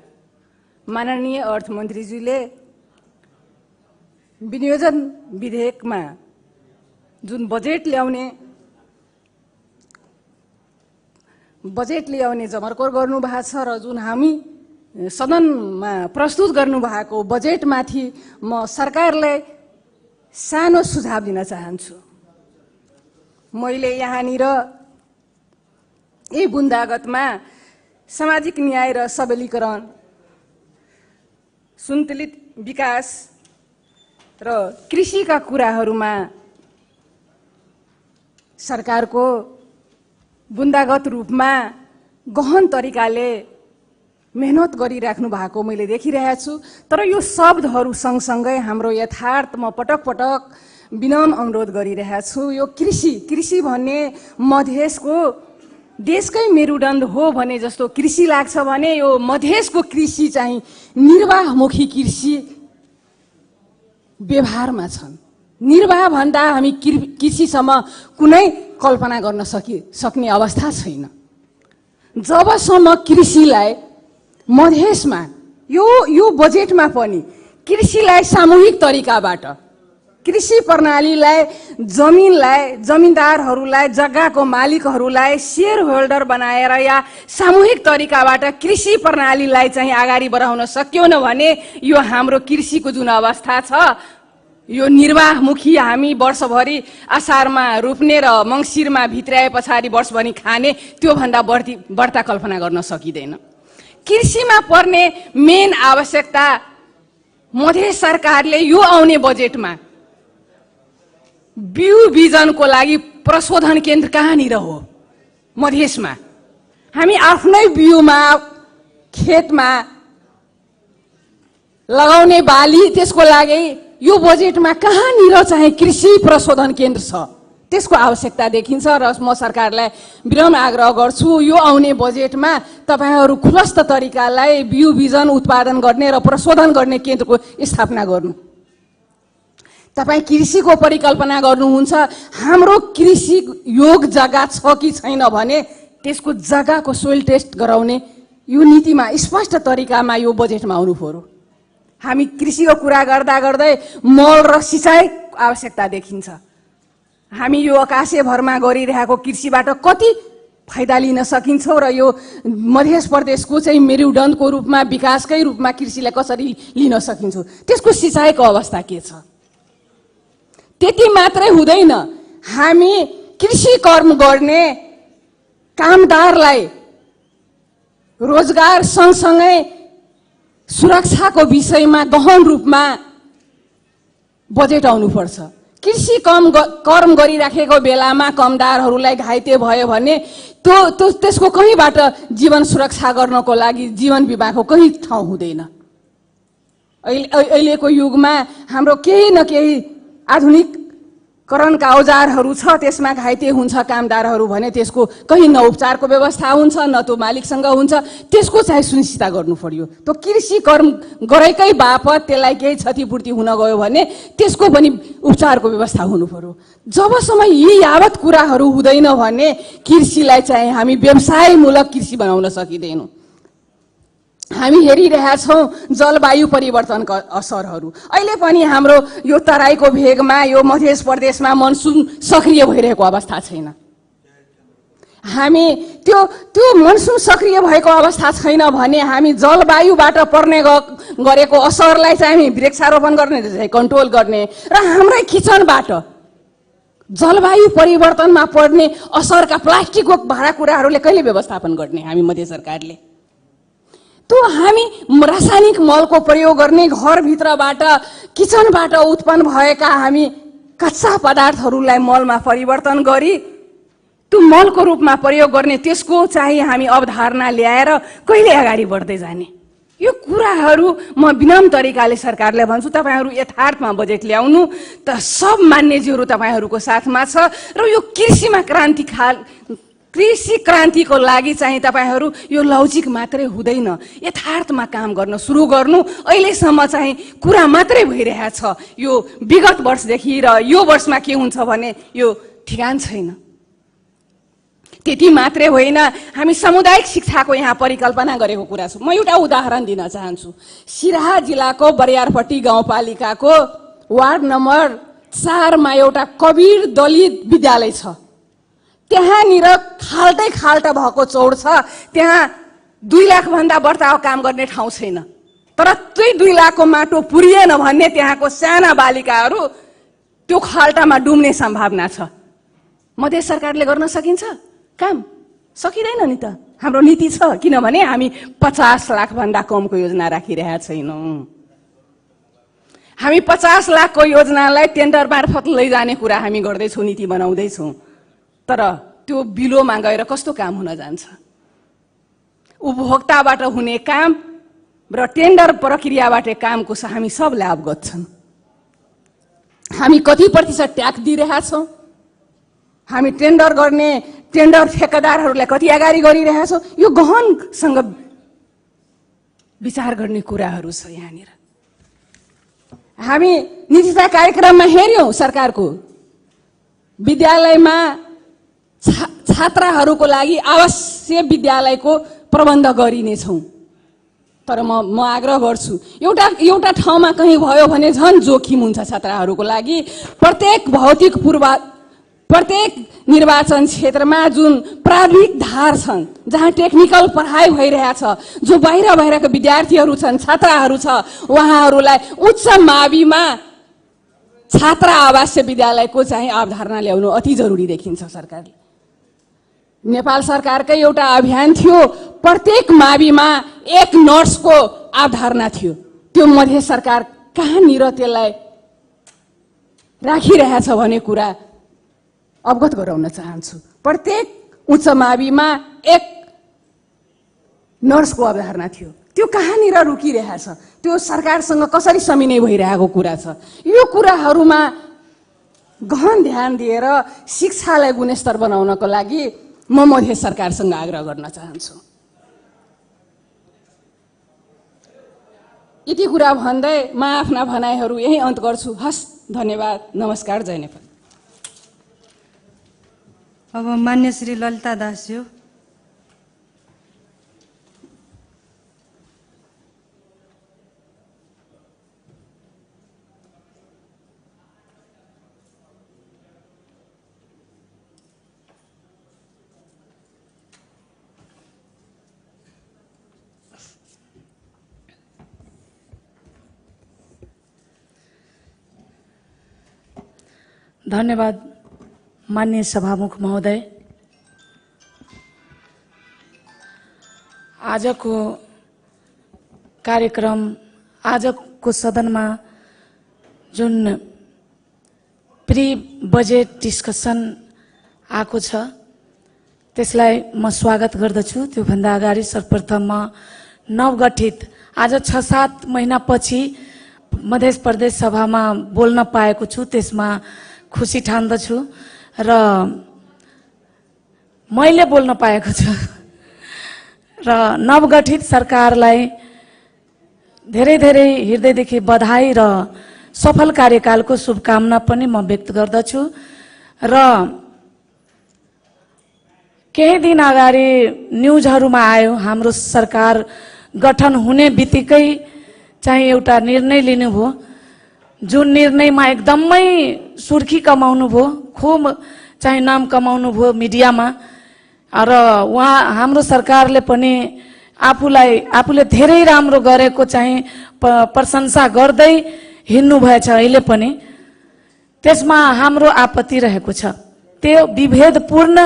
माननीय अर्थमन्त्रीज्यूले विनियोजन विधेयकमा जुन बजेट ल्याउने जमर्कोर गर्नुभएको छ र जुन हामी सदनमा प्रस्तुत गर्नुभएको बजेटमाथि म सरकारलाई सानो सुझाव दिन चाहन्छु। मैले यहाँनिर यही बुन्दागतमा सामाजिक न्याय र सबलीकरण, सन्तुलित विकास र कृषिका कुराहरूमा सरकारको बुन्दागत रूपमा गहन तरिकाले मेहनत गरिराख्नु भएको मैले देखिरहेको छु। तर यो शब्दहरू सँगसँगै हाम्रो यथार्थ म पटक पटक विनम्र अनुरोध गरिरहेको छु। यो कृषि भन्ने मधेसको देशकै मेरुदण्ड हो भने जस्तो कृषि लाग्छ भने यो मधेसको कृषि चाहिँ निर्वाहमुखी कृषि व्यवहारमा छन्। निर्वाह भन्दा हामी कृषिसम्म कुनै कल्पना गर्न सक्ने अवस्था छैन। जबसम्म कृषिलाई मधेसमा यो बजेटमा पनि कृषिलाई सामूहिक तरिकाबाट कृषि प्रणालीलाई जमिनलाई जमिनदारहरूलाई जग्गाको मालिकहरूलाई शेयर होल्डर बनाएर या सामूहिक तरिकाबाट कृषि प्रणालीलाई चाहिँ अगाडि बढाउन सक्यौँ न भने यो हाम्रो कृषिको जुन अवस्था छ यो निर्वाहमुखी हामी वर्षभरि असारमा रोप्ने र मङ्सिरमा भित्राए पछाडि वर्षभरि खाने त्योभन्दा बढ्ता कल्पना गर्न सकिँदैन। कृषिमा पर्ने मेन आवश्यकता मधेस सरकारले यो आउने बजेटमा बिउ बिजनको लागि प्रशोधन केन्द्र कहाँनिर हो? मधेसमा हामी आफ्नै बिउमा खेतमा लगाउने बाली त्यसको लागि यो बजेटमा कहाँनिर चाहिँ कृषि प्रशोधन केन्द्र छ त्यसको आवश्यकता देखिन्छ र म सरकारलाई विनम्र आग्रह गर्छु यो आउने बजेटमा तपाईहरू खुलस्त तरिकालाई बिउ बिजन उत्पादन गर्ने र प्रशोधन गर्ने केन्द्रको स्थापना गर्नु। तपाईँ कृषिको परिकल्पना गर्नुहुन्छ, हाम्रो कृषि योग जग्गा छ कि छैन भने त्यसको जग्गाको सोइल टेस्ट गराउने यो नीतिमा स्पष्ट तरिकामा यो बजेटमा आउनु पर्यो। हामी कृषिको कुरा गर्दा गर्दै मल र सिँचाइ आवश्यकता देखिन्छ। हामी यो आकाशेभरमा गरिरहेको कृषिबाट कति फाइदा लिन सकिन्छौँ र यो मध्य प्रदेशको चाहिँ मेरुदण्डको रूपमा विकासकै रूपमा कृषिलाई कसरी लिन सकिन्छ त्यसको सिँचाइको अवस्था के छ? त्यति मात्रै हुँदैन, हामी कृषि कर्म गर्ने कामदारलाई रोजगार सँगसँगै सुरक्षाको विषयमा गहन रूपमा बजेट आउनुपर्छ। कृषि कर्म गरिराखेको बेलामा कामदारहरूलाई घाइते भयो भने त्यसको कहीँबाट जीवन सुरक्षा गर्नको लागि जीवन बिमाको कहीँ ठाउँ हुँदैन। अहिलेको युगमा हाम्रो केही न केही आधुनिकरणका औजारहरू छ, त्यसमा घाइते हुन्छ कामदारहरू भने त्यसको कहीँ न उपचारको व्यवस्था हुन्छ न त्यो मालिकसँग हुन्छ, त्यसको चाहिँ सुनिश्चितता गर्नु पर्यो। त्यो कृषि कर्म गरेकै बापत त्यसलाई केही क्षतिपूर्ति हुन गयो भने त्यसको पनि उपचारको व्यवस्था हुनु पर्यो। जबसम्म यी यावत कुराहरू हुँदैन भने कृषिलाई चाहिँ हामी व्यवसायमूलक कृषि बनाउन सकिँदैनौँ। हामी हेरिरहेछौँ जलवायु परिवर्तनका असरहरू। अहिले पनि हाम्रो यो तराईको भेगमा यो मध्य प्रदेशमा मनसुन सक्रिय भइरहेको अवस्था छैन। हामी त्यो मनसुन सक्रिय भएको अवस्था छैन भने हामी जलवायुबाट पर्ने गरेको असरलाई चाहिँ हामी वृक्षारोपण गर्ने चाहिँ कन्ट्रोल गर्ने र हाम्रै किचनबाट जलवायु परिवर्तनमा पर्ने असरका प्लास्टिकको भाँडाकुँडाहरूले कहिले व्यवस्थापन गर्ने हामी मध्य सरकारले? त्यो हामी रासायनिक मलको प्रयोग गर्ने घरभित्रबाट किचनबाट उत्पन्न भएका हामी कच्चा पदार्थहरूलाई मलमा परिवर्तन गरी त्यो मलको रूपमा प्रयोग गर्ने त्यसको चाहिँ हामी अवधारणा ल्याएर कहिले अगाडि बढ्दै जाने? यो कुराहरू म विनम्र तरिकाले सरकारले भन्छु, तपाईँहरू यथार्थमा बजेट ल्याउनु त सब मान्यजीहरू तपाईँहरूको साथमा छ र यो कृषि क्रान्तिको लागि चाहिँ तपाईहरू यो लौचिक मात्रै हुँदैन, यथार्थमा काम गर्न सुरु गर्नु। अहिलेसम्म चाहिँ कुरा मात्रै भइरहेछ, यो विगत वर्षदेखि र यो वर्षमा के हुन्छ भने यो ठिकान छैन। त्यति मात्रै होइन, हामी सामुदायिक शिक्षाको यहाँ परिकल्पना गरेको कुरा छ। म एउटा उदाहरण दिन चाहन्छु। सिराहा जिल्लाको बरियारपट्टि गाउँपालिकाको वार्ड नम्बर 4 मा एउटा कबीर दलित विद्यालय छ। त्यहाँनिर खाल्टा भएको चौड छ, त्यहाँ 2 लाख भन्दा बढ्ता काम गर्ने ठाउँ छैन। तर त्यही 2 लाखको माटो पुरिएन भन्ने त्यहाँको साना बालिकाहरू त्यो खाल्टामा डुब्ने सम्भावना छ। मध्य सरकारले गर्न सकिन्छ काम? सकिँदैन नि त। हाम्रो नीति छ, किनभने हामी 50 लाख भन्दा कमको योजना राखिरहेका छैनौँ। हामी 50 लाखको योजनालाई टेन्डर मार्फत लैजाने कुरा हामी गर्दैछौँ, नीति बनाउँदैछौँ। तर त्यो बिलोमा गएर कस्तो काम हुन जान्छ? उपभोक्ताबाट हुने काम र टेन्डर प्रक्रियाबाट कामको हामी सबले अवगत छौँ। हामी कति प्रतिशत ट्याक्स दिइरहेका छौँ? हामी टेन्डर ठेकेदारहरूलाई कति अगाडि गरिरहेका छौँ? यो गहनसँग विचार गर्ने कुराहरू छ यहाँनिर। हामी नीतिता कार्यक्रममा हेर्यौँ सरकारको विद्यालयमा छात्राहरूको लागि आवासीय विद्यालयको प्रबन्ध गरिनेछौँ। तर म आग्रह गर्छु एउटा ठाउँमा कहीँ भयो भने झन् जोखिम हुन्छ छात्राहरूको लागि। प्रत्येक निर्वाचन क्षेत्रमा जुन प्राविधिक धार छन्, जहाँ टेक्निकल पढाइ भइरहेछ, जो बाहिरका विद्यार्थीहरू छन्, छात्राहरू छ, उहाँहरूलाई उच्च माविमा छात्र आवासीय विद्यालयको चाहिँ अवधारणा ल्याउनु अति जरुरी देखिन्छ। सरकारले, नेपाल सरकारकै एउटा अभियान थियो, प्रत्येक माविमा एक नर्सको अवधारणा थियो। त्यो मध्य सरकार कहाँनिर त्यसलाई राखिरहेछ भन्ने कुरा अवगत गराउन चाहन्छु। प्रत्येक उच्च माविमा एक नर्सको अवधारणा थियो, त्यो कहाँनिर रुकिरहेछ, त्यो सरकारसँग कसरी समिने भइरहेको कुरा छ। यो कुराहरूमा गहन ध्यान दिएर शिक्षालाई गुणस्तर बनाउनको लागि म मध्य सरकारसँग आग्रह गर्न चाहन्छु। यति कुरा भन्दै म आफ्ना भनाइहरू यही अन्त गर्छु। हस्, धन्यवाद, नमस्कार, जय नेपाल। अब मान्य श्री ललिता दासज्यू। धन्यवाद माननीय सभामुख महोदय। आजको कार्यक्रम, आजको सदनमा जुन प्री बजेट डिस्कसन आएको छ त्यसलाई म स्वागत गर्दछु। त्योभन्दा अगाडि सर्वप्रथम म नवगठित आज 6-7 महिनापछि मध्य प्रदेश सभामा बोल्न पाएको छु, त्यसमा खुसी ठान्दछु र मैले बोल्न पाएको छु र नवगठित सरकारलाई धेरै धेरै हृदयदेखि बधाई र सफल कार्यकालको शुभकामना पनि म व्यक्त गर्दछु। र केही दिन अगाडि न्युजहरूमा आयो, हाम्रो सरकार गठन हुने बित्तिकै चाहिँ एउटा निर्णय लिनुभयो, जुन निर्णयमा एकदमै सुर्खी कमाउनु भयो, खूब चाहिँ नाम कमाउनु भयो मिडियामा। र हाम्रो सरकारले पनि आफूले धेरै राम्रो गरेको चाहिँ प्रशंसा गर्दै हिँड्नु भएछ। अहिले पनि त्यसमा हाम्रो आपत्ति रहेको छ। त्यो विभेदपूर्ण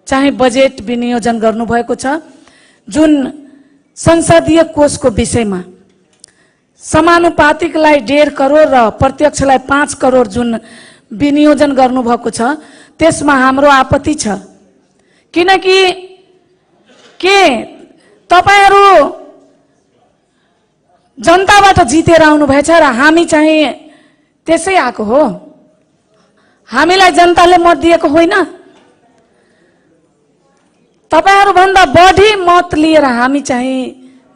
चाहिँ बजेट विनियोजन गर्नुभएको छ, जुन संसदीय कोषको विषयमा समानुपातिकलाई 1.5 करोड र प्रत्यक्षलाई 5 करोड जुन विनियोजन गर्नुभएको छ, त्यसमा हाम्रो आपत्ति छ। किनकि के तपाईहरू जनताबाट जितेर आउनु भएछ र हामी चाहिँ त्यसै आएको हो? हामीलाई जनताले मत दिएको होइन। तपाईहरू भन्दा बढी मत लिएर हामी चाहिँ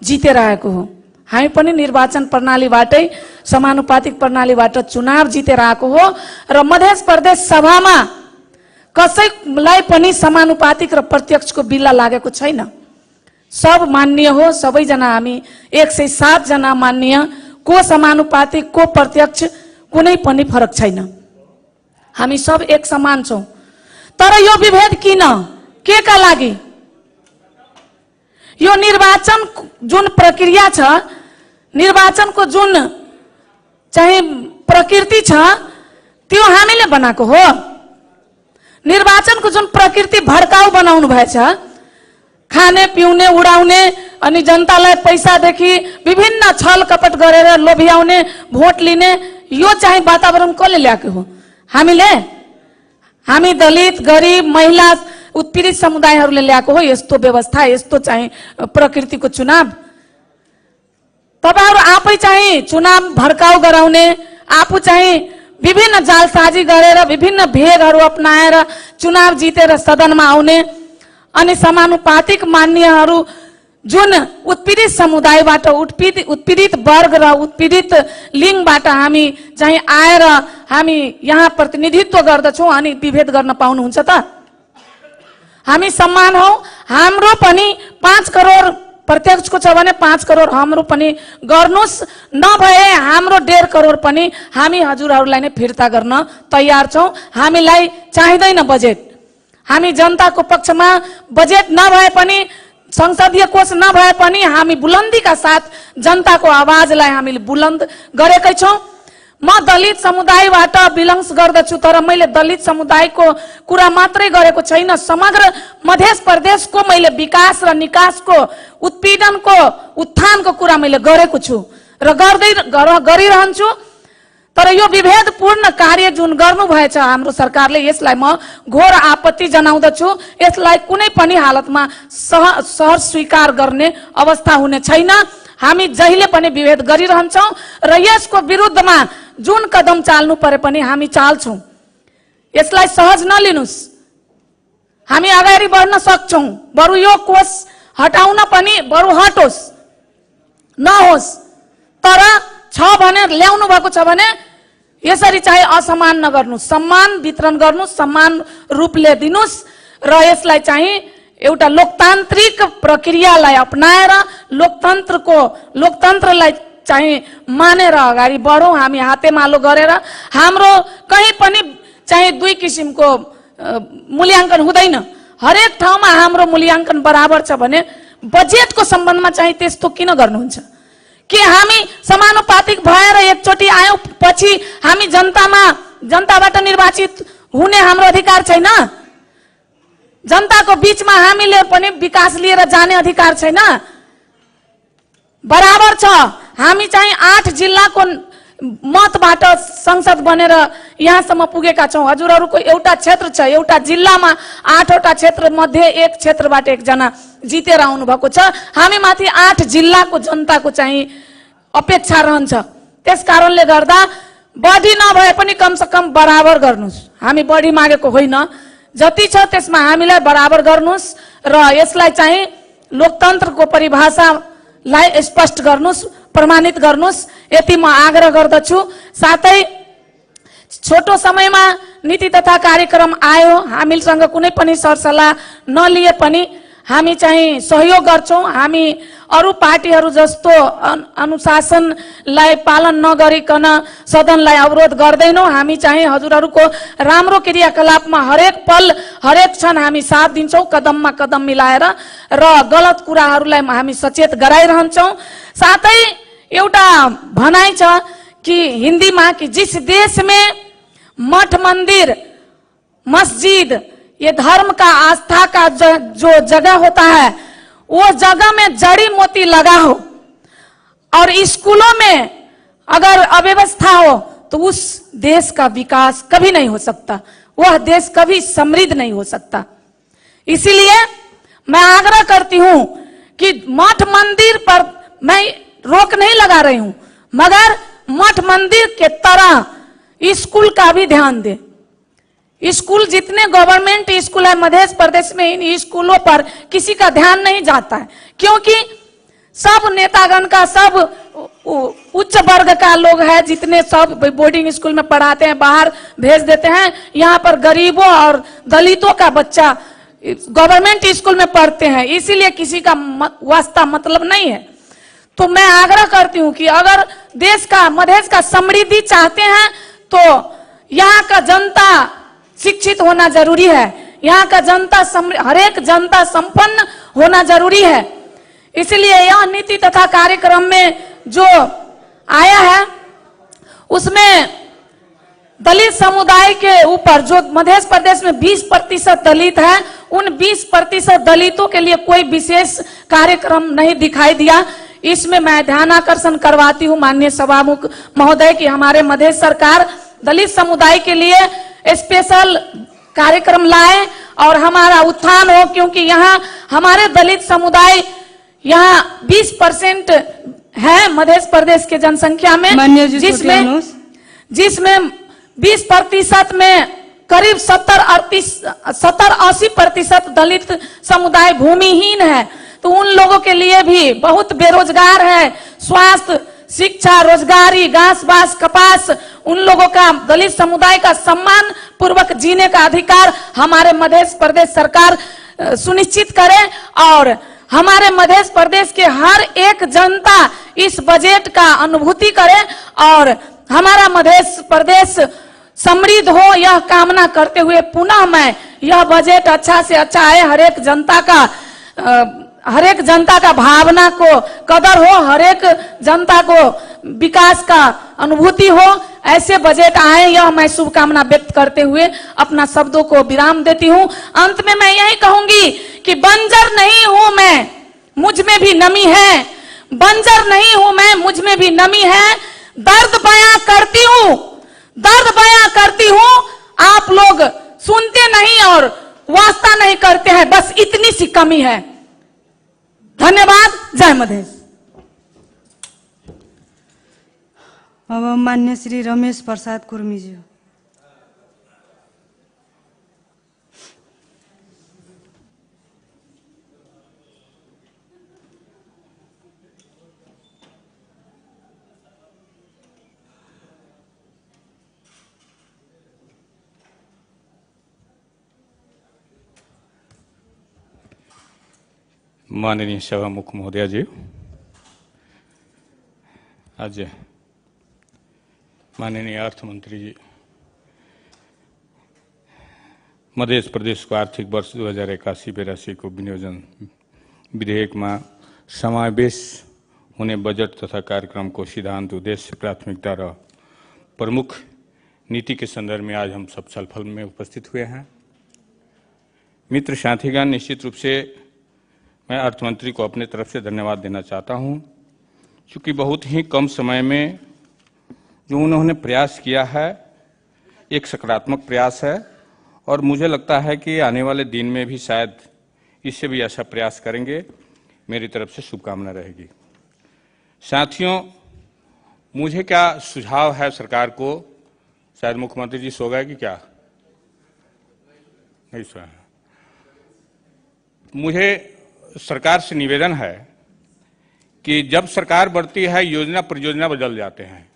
जितेर आएको हो। हामी पनि निर्वाचन प्रणालीबाटै, समानुपातिक प्रणालीबाट चुनाव जितेर आएको हो र मध्य प्रदेश सभामा कसैलाई पनि समानुपातिक र प्रत्यक्षको बिल्ला लागेको छैन। सब मान्य हो, सबैजना हामी 107 जना मान्य, को समानुपातिक को प्रत्यक्ष कुनै पनि फरक छैन। हामी सब एक समान छौं। तर यो विभेद किन, के का लागि? यो निर्वाचन जुन प्रक्रिया छ, निर्वाचनको जुन चाहिँ प्रकृति छ, त्यो हामीले बनाएको हो। निर्वाचनको जुन प्रकृति भड्काउ बनाउनु भएछ, खाने पिउने उडाउने अनि जनतालाई पैसादेखि विभिन्न छल कपट गरेर लोभ्याउने, भोट लिने, यो चाहिँ वातावरण कसले ल्याएको हो? हामी दलित, गरिब, महिला, उत्पीडित समुदायहरूले ल्याएको हो यस्तो व्यवस्था, यस्तो चाहिँ प्रकृतिको चुनाव। तपाईहरु आफै चाहिँ चुनाव भड्काउ गराउने, आफू चाहिँ विभिन्न जालसाजी गरेर विभिन्न भेगहरू अपनाएर चुनाव जितेर सदनमा आउने अनि समानुपातिक मान्यहरू जुन उत्पीडित समुदायबाट, उत्पीडित वर्ग र उत्पीडित लिङ्गबाट हामी चाहिँ आएर हामी यहाँ प्रतिनिधित्व गर्दछौं अनि विभेद गर्न पाउनुहुन्छ त? हामी समान हौ। हाम्रो पनि 5 करोड प्रत्यक्ष को छ भने 5 करोड हाम्रो पनि गर्नुस्, नभए हाम्रो 1.5 करोड पनि हामी हजुरहरूलाई नै फिर्ता गर्न तयार छौं। हामीलाई चाहिदैन बजेट। हामी जनताको पक्षमा बजेट नभए पनि, संसदीय कोष नभए पनि हामी बुलन्दीका साथ जनताको आवाजलाई हामीले बुलन्द गरेकै छौं। म दलित समुदायबाट बिलङ्स गर्दछु, तर मैले दलित समुदायको कुरा मात्रै गरेको छैन, समग्र मध्य प्रदेशको मैले विकास र निकासको, उत्पीडनको, उत्थानको कुरा मैले गरेको छु र गरिरहन्छु। तर यो विभेदपूर्ण कार्य जुन गर्नुभएछ हाम्रो सरकारले, यसलाई म घोर आपत्ति जनाउँदछु। यसलाई कुनै पनि हालतमा सहज स्वीकार गर्ने अवस्था हुने छैन। हामी जहिले पनि विभेद गरिरहन्छौं र यसको विरुद्धमा जुन कदम चाल्नु परे पनि हामी चाल्छौं। यसलाई सहज नलिनुस्। हामी अगाडि बढ्न सक्छौं। बरु यो कोष हटाउन पनि बरु हटोस्, नहोस्। तर छ भने ल्याउनु भएको छ भने यसरी चाहिँ असमान नगर्नुस्, सम्मान वितरण गर्नुस्, सम्मान रूपले दिनुस् र यसलाई चाहिँ एउटा लोकतान्त्रिक प्रक्रियालाई अपनाएर लोकतन्त्रलाई चाहिँ मानेर अगाडि बढौं। हामी हातेमालो गरेर हाम्रो कहीँ पनि चाहिँ 2 किसिमको मूल्याङ्कन हुँदैन। हरेक ठाउँमा हाम्रो मूल्याङ्कन बराबर छ भने बजेटको सम्बन्धमा चाहिँ त्यस्तो किन गर्नुहुन्छ? के हामी समानुपातिक भएर एकचोटि आयौं पछि हामी जनताबाट निर्वाचित हुने हाम्रो अधिकार छैन? जनताको बीचमा हामीले पनि विकास लिएर जाने अधिकार छैन? बराबर छ। हामी चाहिँ 8 जिल्लाको मतबाट संसद बनेर यहाँसम्म पुगेका छौं। हजुरहरूको एउटा क्षेत्र छ, एउटा जिल्लामा 8वटा क्षेत्र मध्ये एक क्षेत्रबाट एकजना जितेर आउनु भएको छ। हामी माथि 8 जिल्लाको जनताको चाहिँ अपेक्षा रहन्छ। त्यस कारणले गर्दा बढी नभए पनि कम से कम बराबर गर्नुस्। हामी बढी मागेको होइन, जति छ त्यसमा हामीलाई बराबर गर्नुस् र यसलाई चाहिँ लोकतन्त्रको परिभाषालाई स्पष्ट गर्नुस्, प्रमाणित गर्नुस्, यति म आग्रह गर्दछु। साथै छोटो समयमा नीति तथा कार्यक्रम आयो, हामीसँग कुनै पनि सरसल्लाह नलिए पनि हामी चाहिँ सहयोग गर्छौं। हामी अरु पार्टीहरू जस्तो अनुशासनलाई पालन नगरिकन सदनलाई अवरोध गर्दैनौं। हामी चाहिँ हजुरहरूको राम्रो क्रियाकलापमा हरेक पल हरेक क्षण हामी साथ दिन्छौं, कदममा कदम मिलाएर र गलत कुराहरूलाई हामी सचेत गराइरहन्छौं। साथै एउटा भनाइ छ कि हिन्दीमा कि जिस देश में मठ मंदिर मस्जिद ये धर्म का आस्था का जो जगह होता है वो जगह में जड़ी मोती लगा हो और स्कूलों में अगर अव्यवस्था हो तो उस देश का विकास कभी नहीं हो सकता, वह देश कभी समृद्ध नहीं हो सकता। इसीलिए मैं आग्रह करती हूं कि मठ मंदिर पर मैं रोक नहीं लगा रही हूं, मगर मठ मंदिर के तरह स्कूल का भी ध्यान दे। स्कूल जितने गवर्नमेंट स्कूल है मध्य प्रदेश में, इन स्कूलों पर किसी का ध्यान नहीं जाता है, क्योंकि सब नेतागण का, सब उच्च वर्ग का लोग है, जितने सब बोर्डिंग स्कूल में पढ़ाते हैं, बाहर भेज देते हैं। यहाँ पर गरीबों और दलितों का बच्चा गवर्नमेंट स्कूल में पढ़ते हैं, इसीलिए किसी का वास्ता मतलब नहीं है। तो मैं आग्रह करती हूं कि अगर देश का, मध्य का समृद्धि चाहते हैं तो यहाँ का जनता शिक्षित होना जरूरी है, यहाँ का जनता हरेक जनता संपन्न होना जरूरी है। इसलिए यह नीति तथा कार्यक्रम में जो आया है उसमें दलित समुदाय के ऊपर, जो मध्य प्रदेश में 20% दलित है, उन 20% दलितों के लिए कोई विशेष कार्यक्रम नहीं दिखाई दिया। इसमें मैं ध्यानाकर्षण करवाती हूं माननीय सभामुख महोदय की हमारे मध्य सरकार दलित समुदाय के लिए स्पेशल कार्यक्रम लाए और हमारा उत्थान हो, क्योंकि यहाँ हमारे दलित समुदाय यहाँ 20% है मध्य प्रदेश के जनसंख्या में, जिसमें 20% में करीब 70-80% दलित समुदाय भूमिहीन है। तो उन लोगों के लिए भी बहुत बेरोजगार है, स्वास्थ्य, शिक्षा, रोजगारी, घास बास, कपास, उन लोगों का, दलित समुदाय का सम्मान पूर्वक जीने का अधिकार हमारे मध्य प्रदेश सरकार सुनिश्चित करे और हमारे मध्य प्रदेश के हर एक जनता इस बजट का अनुभूति करे और हमारा मध्य प्रदेश समृद्ध हो, यह कामना करते हुए पुनः मैं यह बजट अच्छा से अच्छा आए, हर एक जनता का भावना को कदर हो, हर एक जनता को विकास का अनुभूति हो, ऐसे बजट आए, यह मैं शुभकामना व्यक्त करते हुए अपना शब्दों को विराम देती हूं। अंत में मैं यही कहूंगी कि बंजर नहीं हूं मैं, मुझ में भी नमी है, बंजर नहीं हूं मैं, मुझ में भी नमी है, दर्द बयां करती हूं, दर्द बयां करती हूं, आप लोग सुनते नहीं और वास्ता नहीं करते हैं, बस इतनी सी कमी है। धन्यवाद। जय मधेश। अब मान्य श्री रमेश प्रसाद कुर्मी जी। माननीय सभा मुख महोदय जी, आज माननीय अर्थ मंत्री जी मध्य प्रदेश को आर्थिक वर्ष 2081-82 को विनियोजन विधेयक में समावेश होने बजट तथा कार्यक्रम को सिद्धांत, उद्देश्य, प्राथमिकता और प्रमुख नीति के संदर्भ में आज हम सब छलफल में उपस्थित हुए हैं। मित्र साथीगण, निश्चित रूप से मैं अर्थमंत्री को अपने तरफ से धन्यवाद देना चाहता हूं, क्योंकि बहुत ही कम समय में जो उन्होंने प्रयास किया है एक सकारात्मक प्रयास है और मुझे लगता है कि आने वाले दिन में भी शायद इससे भी ऐसा प्रयास करेंगे। मेरी तरफ से शुभकामना रहेगी। साथियों, मुझे क्या सुझाव है सरकार को, शायद मुख्यमंत्री जी सो गए कि क्या, नहीं सोया। मुझे सरकार से निवेदन है कि जब सरकार बढ़ती है योजना परियोजना बदल जाते हैं।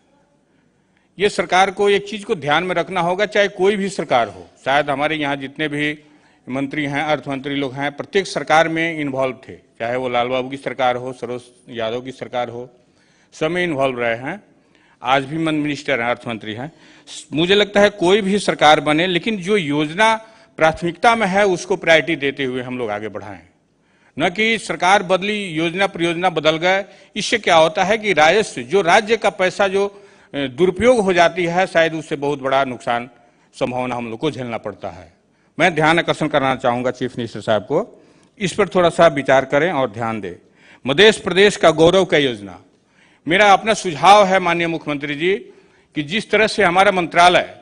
ये सरकार को एक चीज को ध्यान में रखना होगा, चाहे कोई भी सरकार हो, शायद हमारे यहाँ जितने भी मंत्री हैं, अर्थमंत्री लोग हैं, प्रत्येक सरकार में इन्वॉल्व थे, चाहे वो लाल बाबू की सरकार हो, सरोज यादव की सरकार हो, सब में इन्वॉल्व रहे हैं। आज भी मिनिस्टर हैं, अर्थमंत्री हैं। मुझे लगता है कोई भी सरकार बने, लेकिन जो योजना प्राथमिकता में है उसको प्रायोरिटी देते हुए हम लोग आगे बढ़ाएं, न कि सरकार बदली योजना परियोजना बदल गए। इससे क्या होता है कि राजस्व, जो राज्य का पैसा जो दुरुपयोग हो जाती है, शायद उससे बहुत बड़ा नुकसान संभावना हम लोग को झेलना पड़ता है। मैं ध्यान आकर्षण करना चाहूंगा चीफ मिनिस्टर साहब को, इस पर थोड़ा सा विचार करें और ध्यान दें। मध्य प्रदेश का गौरव का योजना, मेरा अपना सुझाव है माननीय मुख्यमंत्री जी कि जिस तरह से हमारा मंत्रालय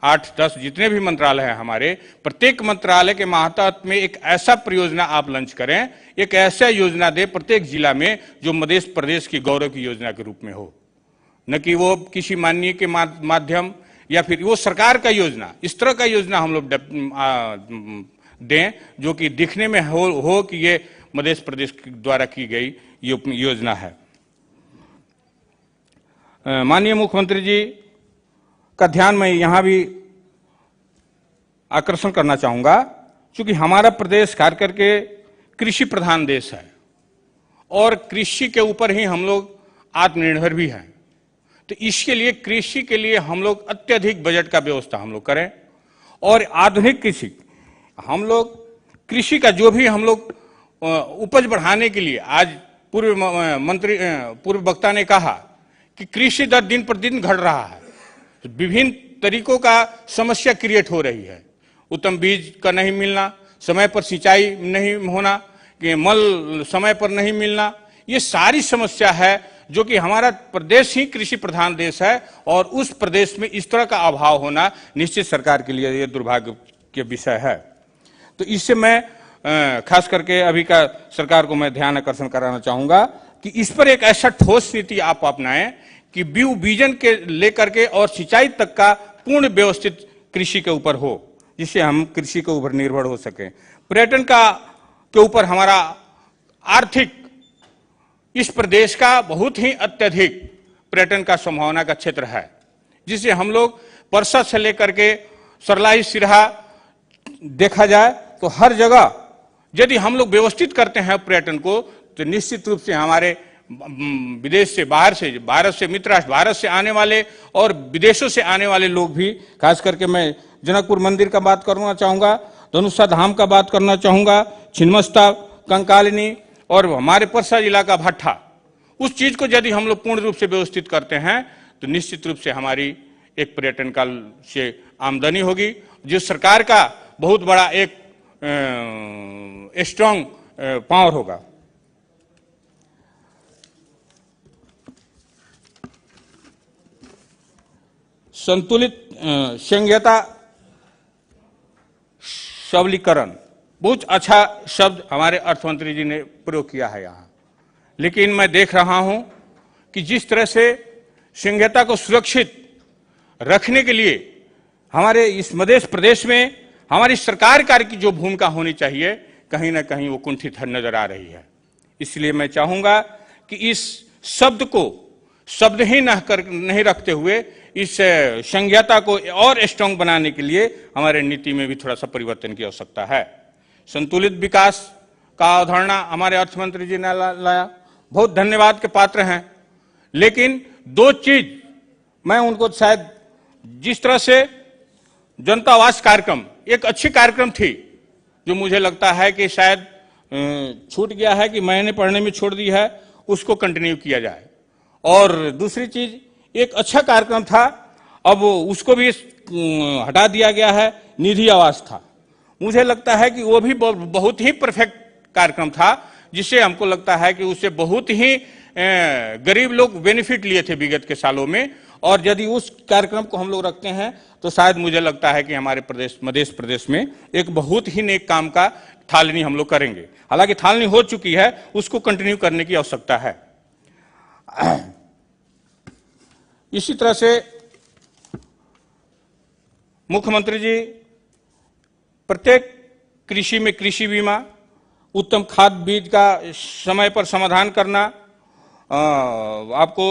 8-10 जितने भी मंत्रालय हैं हमारे, प्रत्येक मंत्रालय के मातहत में एक ऐसा परियोजना आप लॉन्च करें, एक ऐसा योजना दे प्रत्येक जिला में जो मध्य प्रदेश की गौरव की योजना के रूप में हो, न कि वो किसी माननीय के माध्यम या फिर वो सरकार का योजना। इस तरह का योजना हम लोग दें जो कि दिखने में हो कि ये मध्य प्रदेश द्वारा की गई योजना है। माननीय मुख्यमंत्री जी का ध्यान मैं यहां भी आकर्षण करना चाहूंगा, क्योंकि हमारा प्रदेश खास करके कृषि प्रधान देश है और कृषि के ऊपर ही हम लोग आत्मनिर्भर भी हैं। तो इसके लिए कृषि के लिए हम लोग अत्यधिक बजट का व्यवस्था हम लोग करें और आधुनिक कृषि, हम लोग कृषि का जो भी हम लोग उपज बढ़ाने के लिए, आज पूर्व वक्ता ने कहा कि कृषि दर दिन पर दिन घट रहा है, विभिन्न तरीकों का समस्या क्रिएट हो रही है। उत्तम बीज का नहीं मिलना, समय पर सिंचाई नहीं होना, मल समय पर नहीं मिलना, ये सारी समस्या है जो कि हमारा प्रदेश ही कृषि प्रधान देश है और उस प्रदेश में इस तरह का अभाव होना निश्चित सरकार के लिए ये दुर्भाग्य के विषय है। तो इससे मैं खास करके अभी का सरकार को मैं ध्यान आकर्षण कराना चाहूंगा कि इस पर एक ऐसा ठोस नीति आप अपनाएं कि बीजन के लेकर के और सिंचाई तक का पूर्ण व्यवस्थित कृषि के ऊपर हो, जिससे हम कृषि के ऊपर निर्भर हो सके। पर्यटन के ऊपर हमारा आर्थिक, इस प्रदेश का बहुत ही अत्यधिक पर्यटन का संभावना का क्षेत्र है, जिसे हम लोग परसा से लेकर के सरलाई सिरहा देखा जाए तो हर जगह यदि हम लोग व्यवस्थित करते हैं पर्यटन को तो निश्चित रूप से हमारे विदेश से, बाहर से, भारत से, मित्र राष्ट्र भारत से आने वाले और विदेशों से आने वाले लोग भी, खास करके मैं जनकपुर मंदिर का बात करना चाहूंगा, धनुषा धाम का बात करना चाहूंगा, छिन्नमस्ता, कंकालिनी और हमारे परसा जिला का भट्ठा, उस चीज को यदि हम लोग पूर्ण रूप से व्यवस्थित करते हैं तो निश्चित रूप से हमारी एक पर्यटन काल से आमदनी होगी, जो सरकार का बहुत बड़ा एक स्ट्रांग पावर होगा। संतुलित संघीयता सबलीकरण, बहुत अच्छा शब्द हमारे अर्थमंत्री जी ने प्रयोग किया है यहाँ, लेकिन मैं देख रहा हूं कि जिस तरह से संघीयता को सुरक्षित रखने के लिए हमारे इस मध्य प्रदेश में हमारी सरकार कार्य की जो भूमिका होनी चाहिए, कहीं ना कहीं वो कुंठित नजर आ रही है। इसलिए मैं चाहूंगा कि इस शब्द को शब्द ही नहीं रखते हुए इस संघीयता को और स्ट्रांग बनाने के लिए हमारे नीति में भी थोड़ा सा परिवर्तन की आवश्यकता है। संतुलित विकास का अवधारणा हमारे अर्थमंत्री जी ने लाया, बहुत धन्यवाद के पात्र हैं, लेकिन दो चीज मैं उनको शायद, जिस तरह से जनता आवास कार्यक्रम एक अच्छी कार्यक्रम थी, जो मुझे लगता है कि शायद छूट गया है कि मैंने पढ़ने में छोड़ दी है, उसको कंटिन्यू किया जाए। और दूसरी चीज, एक अच्छा कार्यक्रम था, अब उसको भी हटा दिया गया है, निधि आवास था। मुझे लगता है कि वो भी बहुत ही परफेक्ट कार्यक्रम था, जिससे हमको लगता है कि उससे बहुत ही गरीब लोग बेनिफिट लिए थे विगत के सालों में, और यदि उस कार्यक्रम को हम लोग रखते हैं तो शायद मुझे लगता है कि हमारे प्रदेश, मध्य प्रदेश में एक बहुत ही नेक काम का थालनी हम लोग करेंगे। हालांकि थालनी हो चुकी है, उसको कंटिन्यू करने की आवश्यकता है। इसी तरह से मुख्यमंत्री जी प्रत्येक कृषि में कृषि बीमा, उत्तम खाद बीज का समय पर समाधान करना, आपको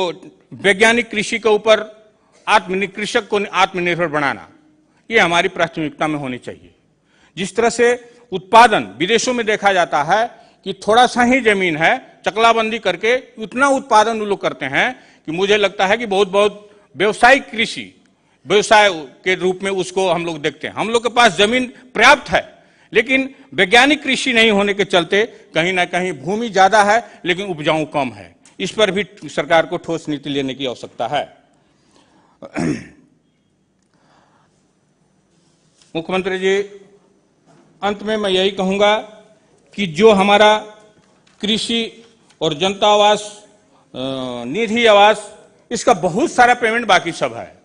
वैज्ञानिक कृषि के ऊपर कृषक को आत्मनिर्भर बनाना, ये हमारी प्राथमिकता में होनी चाहिए। जिस तरह से उत्पादन विदेशों में देखा जाता है कि थोड़ा सा ही जमीन है, चकलाबंदी करके उतना उत्पादन वो लोग करते हैं कि मुझे लगता है कि बहुत व्यवसायिक कृषि, व्यवसाय के रूप में उसको हम लोग देखते हैं। हम लोग के पास जमीन पर्याप्त है, लेकिन वैज्ञानिक कृषि नहीं होने के चलते कहीं ना कहीं भूमि ज्यादा है लेकिन उपजाऊ कम है। इस पर भी सरकार को ठोस नीति लेने की आवश्यकता है। मुख्यमंत्री जी, अंत में मैं यही कहूंगा कि जो हमारा कृषि और जनता आवास, निधि आवास, इसका बहुत सारा पेमेंट बाकी सब है,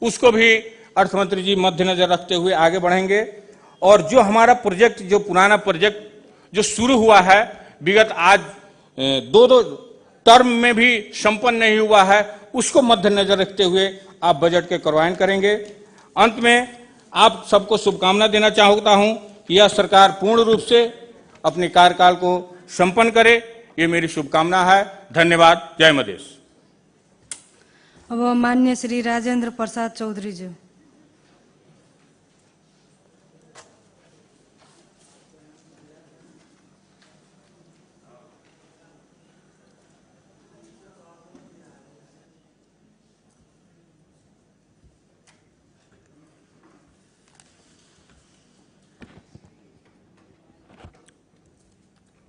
उसको भी अर्थमंत्री जी मद्देनजर रखते हुए आगे बढ़ेंगे। और जो हमारा प्रोजेक्ट, जो पुराना प्रोजेक्ट जो शुरू हुआ है विगत आज दो टर्म में भी संपन्न नहीं हुआ है, उसको मद्देनजर रखते हुए आप बजट के कार्यान्वयन करेंगे। अंत में आप सबको शुभकामना देना चाहता हूं कि यह सरकार पूर्ण रूप से अपने कार्यकाल को संपन्न करे, ये मेरी शुभकामना है। धन्यवाद। जय मधेश। अब माननीय श्री राजेंद्र प्रसाद चौधरी जी।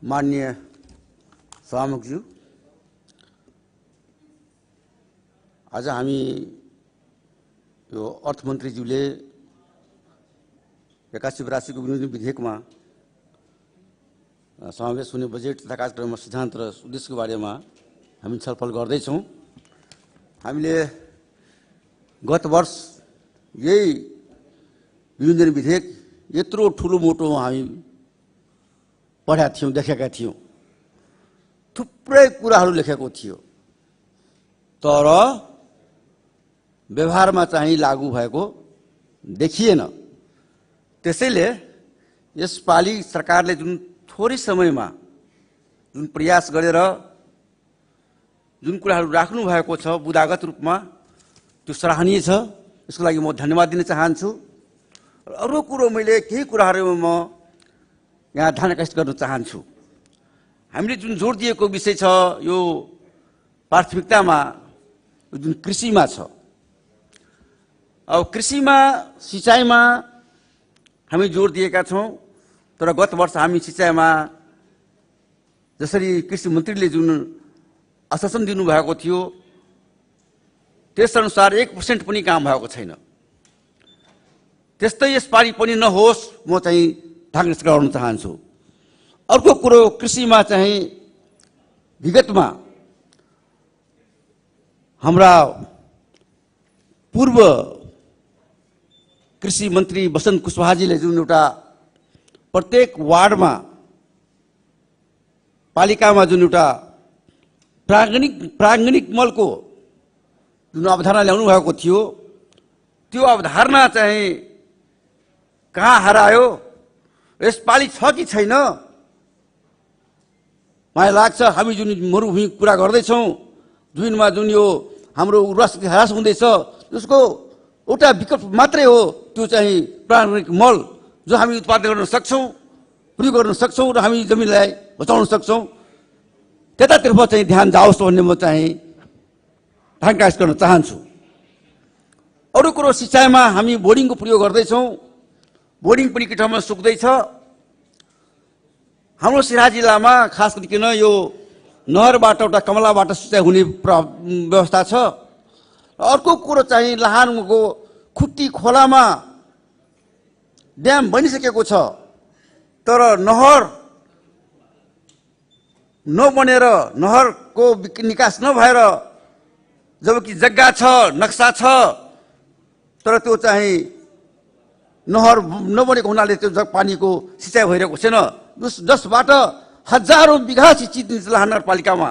माननीय सभामुखज्यू, आज हामी यो अर्थमन्त्रीज्यूले 81-82 को विनियोजन विधेयकमा समावेश हुने बजेट तथा कार्यक्रममा सिद्धान्त र उद्देश्यको बारेमा हामी छलफल गर्दैछौँ। हामीले गत वर्ष यही विनियोजन विधेयक यत्रो ठुलो मोटो हामी पढेका थियौँ, देखेका थियौँ, थुप्रै कुराहरू लेखेको थियो, तर व्यवहारमा चाहिँ लागू भएको देखिएन। त्यसैले यसपालि सरकारले जुन थोरै समयमा जुन प्रयास गरेर जुन कुराहरू राख्नु भएको छ बुदागत रूपमा, त्यो सराहनीय छ। यसको लागि म धन्यवाद दिन चाहन्छु। अरू कुरो मैले केही कुराहरू म यहाँ ध्यान आकर्षित गर्न चाहन्छु। हामीले जुन जोड दिएको विषय छ यो प्राथमिकतामा जुन कृषिमा छ, अब कृषिमा सिँचाइमा हामी जोड दिएका छौँ। तर गत वर्ष हामी सिँचाइमा जसरी कृषि मन्त्रीले जुन आश्वासन दिनुभएको थियो त्यसअनुसार 1% पनि काम भएको छैन। त्यस्तै यसपालि पनि नहोस् म चाहिँ ढाङ्ग्रेस गराउन चाहन्छु। अर्को कुरो कृषिमा चाहिँ विगतमा हाम्रा पूर्व कृषि मन्त्री बसन्त कुशवाहाजीले जुन एउटा प्रत्येक वार्डमा पालिकामा जुन एउटा प्राङ्गणिक मलको जुन अवधारणा ल्याउनु भएको थियो त्यो अवधारणा चाहिँ कहाँ हरायो, यसपालि छ कि छैन? मलाई लाग्छ हामी जुन मरुभूमि कुरा गर्दैछौँ, जुनमा जुन यो हाम्रो उर्वरा शक्ति ह्रास हुँदैछ त्यसको एउटा विकल्प मात्रै हो त्यो चाहिँ प्राकृतिक मल, जो हामी उत्पादन गर्न सक्छौँ, प्रयोग गर्न सक्छौँ र हामी जमिनलाई बचाउन सक्छौँ। त्यतातर्फ चाहिँ ध्यान जाओस् भन्ने म चाहिँ ढाङ्ग्रेस गर्न चाहन्छु। अरू कुरो सिँचाइमा हामी बोर्डिङको प्रयोग गर्दैछौँ। बोर्डिङ पनि के ठाउँमा सुक्दैछ। हाम्रो सिराहा जिल्लामा खास गरिकन यो नहरबाट एउटा कमलाबाट सिँचाइ हुने व्यवस्था छ। अर्को कुरो चाहिँ लाहानको खुट्टी खोलामा ड्याम बनिसकेको छ, तर नहर नबनेर नहरको निकास नभएर जबकि जग्गा छ, नक्सा छ, तर त्यो चाहिँ नहर नबनेको हुनाले त्यो पानीको सिँचाइ भइरहेको छैन, जसबाट हजारौं बिघा सिँचित लाहा नगरपालिकामा।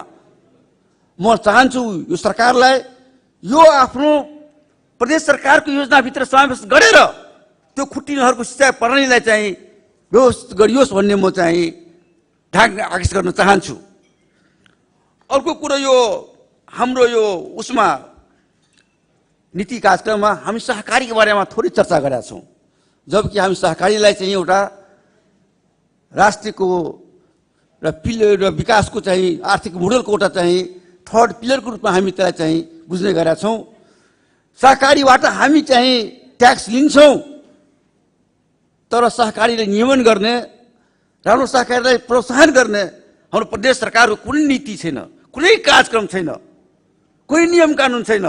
म चाहन्छु यो सरकारलाई यो आफ्नो प्रदेश सरकारको योजनाभित्र समावेश गरेर त्यो खुट्टी नहरको सिँचाइ प्रणालीलाई चाहिँ व्यवस्थित गरियोस् भन्ने म चाहिँ ढाक आकर्षित गर्न चाहन्छु। अर्को कुरो यो हाम्रो यो उसमा नीति कार्यक्रममा हामी सहकारीको बारेमा थोरै चर्चा गरेका छौँ, जबकि हामी सहकारीलाई चाहिँ एउटा राष्ट्रको र पिलर र विकासको चाहिँ आर्थिक मोडलको एउटा चाहिँ थर्ड पिलरको रूपमा हामी त्यसलाई चाहिँ बुझ्ने गरेका छौँ। सहकारीबाट हामी चाहिँ ट्याक्स लिन्छौँ, तर सहकारीले नियमन गर्ने, राम्रो सहकारीलाई प्रोत्साहन गर्ने हाम्रो प्रदेश सरकारको कुनै नीति छैन, कुनै कार्यक्रम छैन, कुनै नियम कानुन छैन।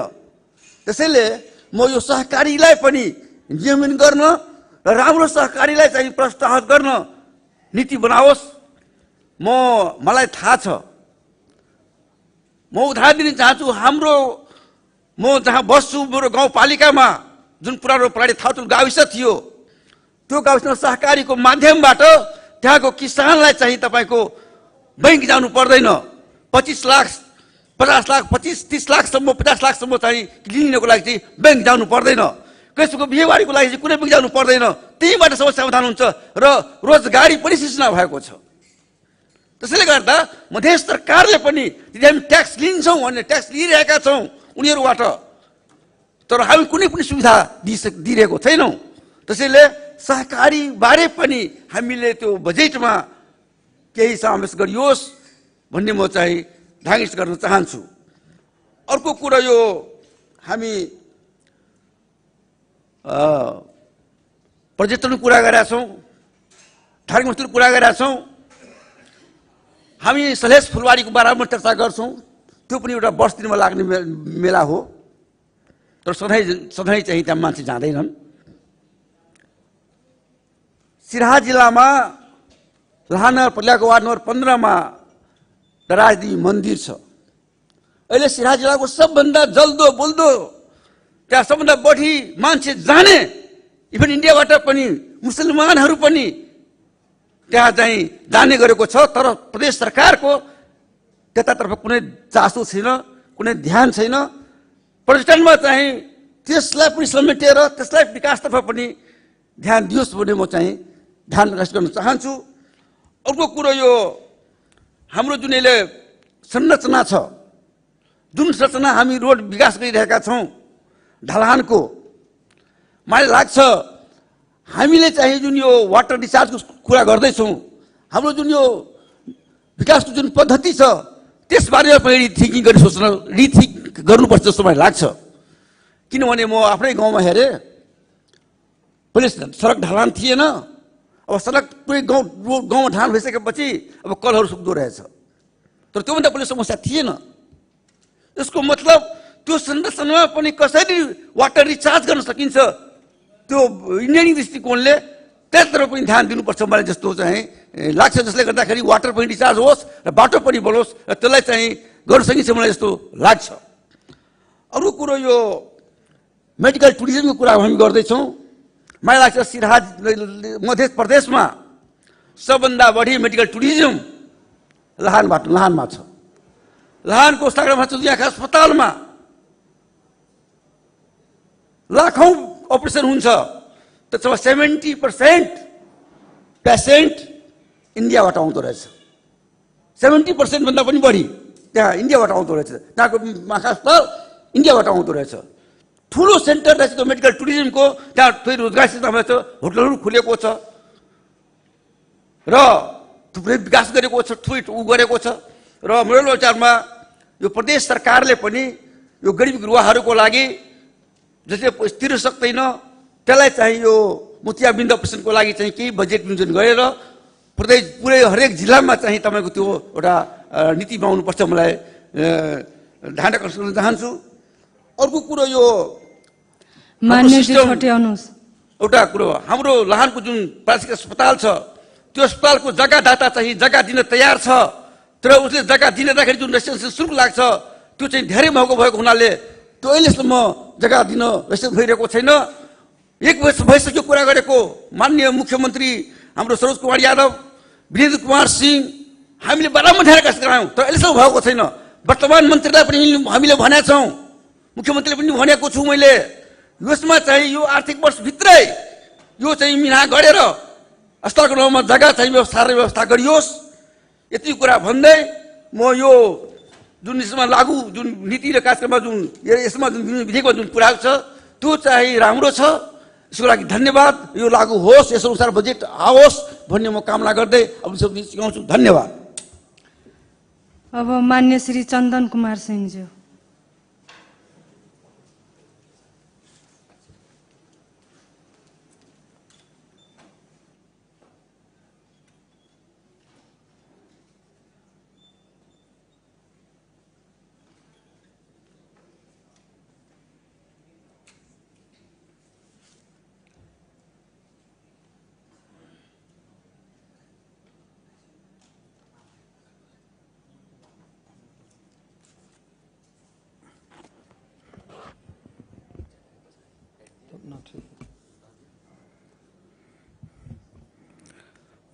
त्यसैले म यो सहकारीलाई पनि नियमन गर्न र राम्रो सहकारीलाई चाहिँ प्रोत्साहन गर्न नीति बनाओस्। मलाई थाहा छ, म उदाहरण दिन चाहन्छु। म जहाँ बस्छु मेरो गाउँपालिकामा जुन पुरानो प्राणी थाउतुल गाविस थियो, त्यो गाविसमा सहकारीको माध्यमबाट त्यहाँको किसानलाई चाहिँ तपाईँको बैंक जानु पर्दैन। 25 लाख 50 लाख 25-30 लाखसम्म 50 लाखसम्म चाहिँ लिनको लागि चाहिँ बैंक जानु पर्दैन। कसैको बिहेबारीको लागि चाहिँ कुनै बैंक जानु पर्दैन। त्यहीबाट समस्या समाधान हुन्छ र रोजगारी पनि सृजना भएको छ। त्यसैले गर्दा मधेस सरकारले पनि यदि हामी ट्याक्स लिन्छौँ भने ट्याक्स लिइरहेका छौँ उनीहरूबाट, तर हामी कुनै पनि सुविधा दिइरहेको छैनौँ। त्यसैले सहकारी बारे पनि हामीले त्यो बजेटमा केही समावेश गरियोस् भन्ने म चाहिँ ढाङ्ग्रेस गर्न चाहन्छु। अर्को कुरा यो हामी पर्यटनको कुरा गरेका छौँ, धार्मिक स्थलको कुरा गरेका छौँ। हामी सलेस फुलबारीको बारेमा चर्चा गर्छौँ। त्यो पनि एउटा वर्ष दिनमा लाग्ने मेला हो, तर सधैँ चाहिँ त्यहाँ मान्छे जाँदैनन्। सिराहा जिल्लामा लाहा नगरपालिकाको वार्ड नम्बर 15 मा राजदेवी मन्दिर छ। अहिले सिराहा जिल्लाको सबभन्दा जल्दो बोल्दो, त्यहाँ सबभन्दा बढी मान्छे जाने, इभन इन्डियाबाट पनि मुसलमानहरू पनि त्यहाँ चाहिँ जाने गरेको छ। तर प्रदेश सरकारको त्यतातर्फ कुनै चासो छैन, कुनै ध्यान छैन। पर्यटनमा चाहिँ त्यसलाई पनि समेटेर त्यसलाई विकासतर्फ पनि ध्यान दियोस् भन्ने म चाहिँ ध्यान आकर्षित गर्न चाहन्छु। अर्को कुरो यो हाम्रो जुन अहिले संरचना छ, जुन संरचना हामी रोड विकास गरिरहेका छौँ ढलानको, मलाई लाग्छ हामीले चाहिँ जुन यो वाटर डिस्चार्जको कुरा गर्दैछौँ हाम्रो जुन यो विकासको जुन पद्धति छ त्यसबारेमा पनि रिथिङ्किङ गरी सोच्न रिथिङ्क गर्नुपर्छ जस्तो मलाई लाग्छ। किनभने म आफ्नै गाउँमा हेरेँ, पहिले सडक ढलान थिएन, अब सडक पुरै गाउँमा ढलान भइसकेपछि अब कलहरू सुक्दो रहेछ, तर त्योभन्दा पहिले समस्या थिएन। यसको मतलब त्यो संरचनामा पनि कसरी वाटर रिचार्ज गर्न सकिन्छ त्यो इन्जिनियरिङ दृष्टिकोणले त्यसतर्फ पनि ध्यान दिनुपर्छ मलाई जस्तो चाहिँ लाग्छ, जसले गर्दाखेरि वाटर पनि रिचार्ज होस् र बाटो पनि बनोस् र त्यसलाई चाहिँ गर्न सकिन्छ मलाई जस्तो लाग्छ। अरू कुरो यो मेडिकल टुरिज्मको कुरा हामी गर्दैछौँ। मलाई लाग्छ सिराहा मध्य प्रदेशमा सबभन्दा बढी मेडिकल टुरिज्म लाहानमा छ। लाहानको सागरमा छ यहाँका अस्पतालमा लाखौं अपरेसन हुन्छ, त्यसमा 70% पेसेन्ट इन्डियाबाट आउँदो रहेछ। 70% भन्दा पनि बढी त्यहाँ इन्डियाबाट आउँदो रहेछ, त्यहाँको माखा अस्पताल इन्डियाबाट आउँदो रहेछ। ठुलो सेन्टर रहेछ त्यो मेडिकल टुरिज्मको, त्यहाँ फेरि रोजगार सिलसिलामा छ, होटलहरू खुलेको छ र थुप्रै विकास गरेको छ, गरेको छ। र मेरो विचारमा यो प्रदेश सरकारले पनि यो गरिब गुरुवाहरूको लागि जसले तिर्न सक्दैन त्यसलाई चाहिँ यो मोतियाबिन्द अपरेसनको लागि चाहिँ केही बजेट विनियोजन गरेर पुरै हरेक जिल्लामा चाहिँ तपाईँको त्यो एउटा नीति बनाउनुपर्छ मलाई ध्यान आकर्षण गर्न चाहन्छु। अर्को कुरो यो एउटा कुरो हाम्रो लाहानको जुन प्राथमिक अस्पताल छ त्यो अस्पतालको जग्गादाता चाहिँ जग्गा दिन तयार छ, तर उसले जग्गा दिँदाखेरि जुन रेजिस्ट्रेसन शुल्क लाग्छ त्यो चाहिँ धेरै महँगो भएको हुनाले त्यो अहिलेसम्म जग्गा दिन रेजिस्ट्रेसन भइरहेको छैन। 1 वर्ष भइसक्यो कुरा गरेको। माननीय मुख्यमन्त्री हाम्रो सरोज कुमार यादव, वीरेन्द्र कुमार सिंह हामीले बारम्बार ध्यान आकर्षण गरायौँ, तर अहिलेसम्म भएको छैन। वर्तमान मन्त्रीलाई पनि हामीले भनेका छौँ, मुख्यमन्त्रीले पनि भनेको छु मैले, यसमा चाहिँ यो आर्थिक वर्षभित्रै यो चाहिँ मिना गरेर अस्पतालको नाउँमा जग्गा चाहिँ व्यवस्था गरियोस्। यति कुरा भन्दै म यो जुन यसमा लागू जुन नीति र कार्यक्रममा जुन यसमा जुन विधेयकमा जुन कुरा छ त्यो चाहिँ राम्रो छ, यसको लागि धन्यवाद। यो लागू होस्, यस अनुसार बजेट आओस् भन्ने म कामना गर्दै अब सिकाउँछु। धन्यवाद। अब मान्य श्री चन्दन कुमार सिंहज्यू।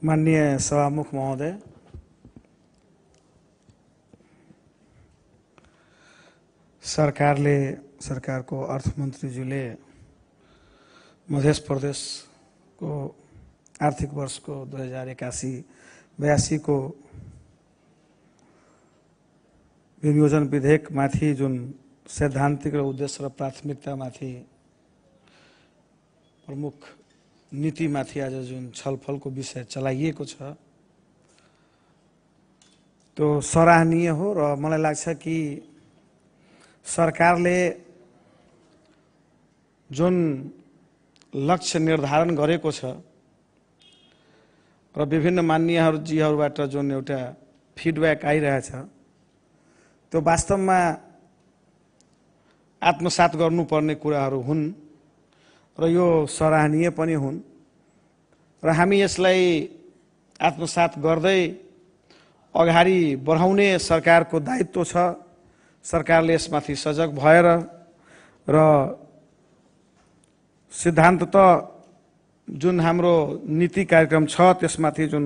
माननीय सभामुख महोदय, सरकारको अर्थमन्त्रीज्यूले मध्य प्रदेशको आर्थिक वर्षको 2081-82 को विनियोजन विधेयकमाथि जुन सैद्धान्तिक र उद्देश्य र प्राथमिकतामाथि प्रमुख नीतिमाथि आज जुन छलफलको विषय चलाइएको छ त्यो सराहनीय हो र मलाई लाग्छ कि सरकारले जुन लक्ष्य निर्धारण गरेको छ र विभिन्न मान्यहरूबाट जुन एउटा फिडब्याक आइरहेछ त्यो वास्तवमा आत्मसात गर्नुपर्ने कुराहरू हुन् र यो सराहनीय पनि हुन् र हामी यसलाई आत्मसात गर्दै अगाडि बढाउने सरकारको दायित्व छ। सरकारले यसमाथि सजग भएर र सिद्धान्ततः जुन हाम्रो नीति कार्यक्रम छ त्यसमाथि जुन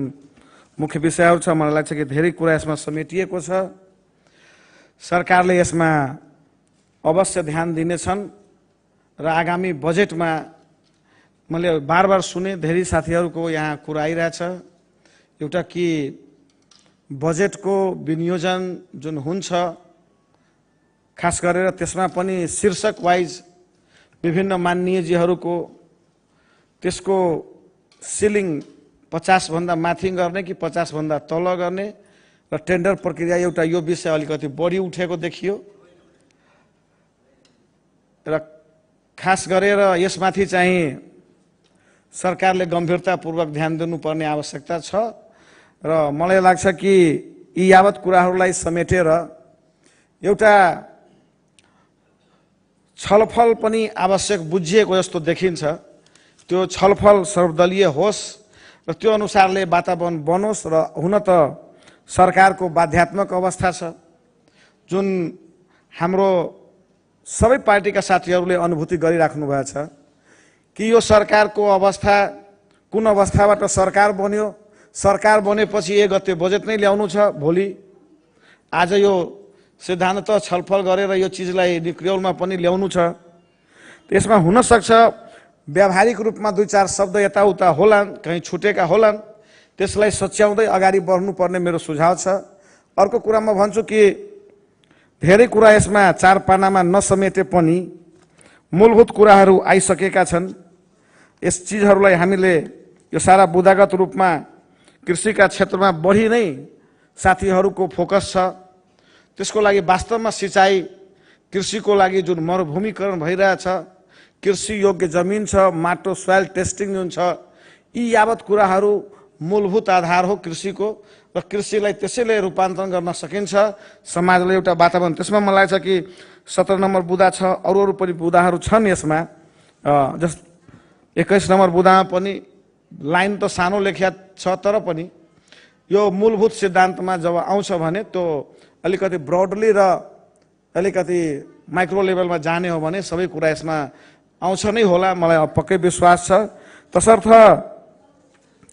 मुख्य विषयहरू छ मलाई लाग्छ कि धेरै कुरा यसमा समेटिएको छ। सरकारले यसमा अवश्य ध्यान दिनेछन् र आगामी बजेटमा मैले बार सुने धेरै साथीहरूको यहाँ कुरा आइरहेछ एउटा कि बजेटको विनियोजन जुन हुन्छ खास गरेर त्यसमा पनि शीर्षक वाइज विभिन्न माननीयजीहरूको त्यसको सिलिङ 50 भन्दा माथि गर्ने कि 50 भन्दा तल गर्ने र टेन्डर प्रक्रिया एउटा यो विषय अलिकति बढी उठेको देखियो र खास गरेर यसमाथि चाहिँ सरकारले गम्भीरतापूर्वक ध्यान दिनुपर्ने आवश्यकता छ र मलाई लाग्छ कि यी यावत कुराहरूलाई समेटेर एउटा छलफल पनि आवश्यक बुझिएको जस्तो देखिन्छ। त्यो छलफल सर्वदलीय होस् र त्यो अनुसारले वातावरण बनोस् र हुन त सरकारको बाध्यात्मक अवस्था छ जुन हाम्रो सबै पार्टीका साथीहरूले अनुभूति गरिराख्नु भएको छ कि यो सरकारको अवस्था कुन अवस्थाबाट सरकार बन्यो, सरकार बनेपछि 1 गते बजेट नै ल्याउनु छ भोलि, आज यो सिद्धान्त छलफल गरेर यो चिजलाई निक्रियलमा पनि ल्याउनु छ। त्यसमा हुन सक्छ व्यावहारिक रूपमा 2-4 शब्द यताउता होलान्, कहीँ छुटेका होलान्, त्यसलाई सच्याउँदै अगाडि बढ्नुपर्ने मेरो सुझाव छ। अर्को कुरा म भन्छु कि धेरै कुरा यसमा 4 पानामा नसमेटे पनि मूलभूत कुराहरू आइसकेका छन्। यस चिजहरूलाई हामीले यो सारा बुदागत रूपमा कृषिका क्षेत्रमा बढी नै साथीहरूको फोकस छ। त्यसको लागि वास्तवमा सिँचाइ कृषिको लागि जुन मरुभूमिकरण भइरहेछ, कृषि योग्य जमिन छ, माटो सोइल टेस्टिङ जुन छ, यी यावत कुराहरू मूलभूत आधार हो कृषिको र कृषिलाई त्यसैले रूपान्तरण गर्न सकिन्छ। समाजलाई एउटा वातावरण, त्यसमा मलाई लाग्छ कि 17 नम्बर बुदा छ, अरू पनि बुदाहरू छन् यसमा। जस 21 नम्बर बुदामा पनि लाइन त सानो लेखिया छ, तर पनि यो मूलभूत सिद्धान्तमा जब आउँछ भने त्यो अलिकति ब्रोडली र अलिकति माइक्रो लेभलमा जाने हो भने सबै कुरा यसमा आउँछ नै होला, मलाई पक्कै विश्वास छ। तसर्थ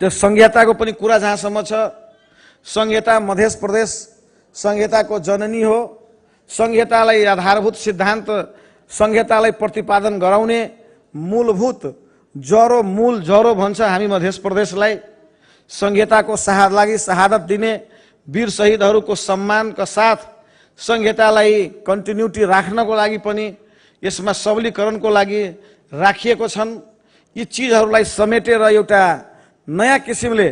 त्यो संहिताको पनि कुरा जहाँसम्म छ, संहिता मध्य प्रदेश संहिताको जननी हो। संहितालाई आधारभूत सिद्धान्त, संहितालाई प्रतिपादन गराउने मूलभूत जरो, मूल जरो भन्छ हामी मध्य प्रदेशलाई। संहिताको लागि शहादत दिने वीर शहीदहरूको सम्मानका साथ संहितालाई कन्टिन्युटी राख्नको लागि पनि यसमा सबलीकरणको लागि राखिएको छन्। यी चिजहरूलाई समेटेर एउटा नयाँ किसिमले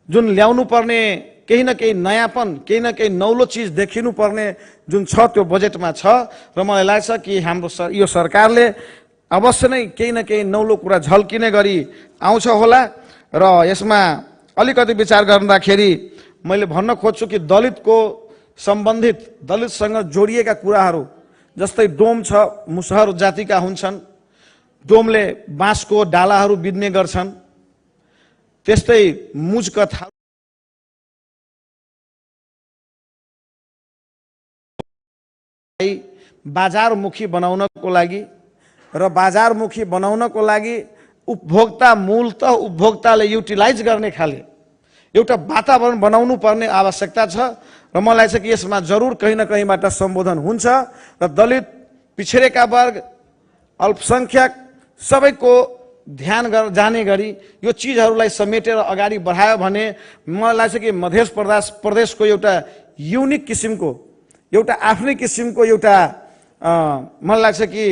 जुन ल्याउनु पर्ने केही न केही नयाँपन, केही न केही नौलो चिज देखिनु पर्ने जुन छ त्यो बजेटमा छ र मलाई लाग्छ कि हाम्रो यो सरकारले अवश्य नै केही न केही नौलो कुरा झल्किने गरी आउँछ होला। र यसमा अलिकति विचार गर्दाखेरि मैले भन्न खोज्छु कि दलितको सम्बन्धित, दलितसँग जोडिएका कुराहरू जस्तै डोम छ, मुसहर जातिका हुन्छन्, डोमले बाँसको डालाहरू बिन्ने गर्छन्, त्यस्तै मुजकथा बाजारमुखी बनाउनको लागि र बाजारमुखी बनाउनको लागि उपभोक्ता, मूलतः उपभोक्ताले युटिलाइज गर्ने खाले एउटा वातावरण बनाउनु पर्ने आवश्यकता छ र मलाई लाग्छ कि यसमा जरुर कहीँ न कहीँबाट सम्बोधन हुन्छ र दलित, पिछडेका वर्ग, अल्पसंख्यक सबैको ध्यान जाने गरी यो चिजहरूलाई समेटेर अगाडि बढायो भने मलाई लाग्छ कि मध्य प्रदेशको एउटा युनिक किसिमको, एउटा आफ्नै किसिमको एउटा मलाई लाग्छ कि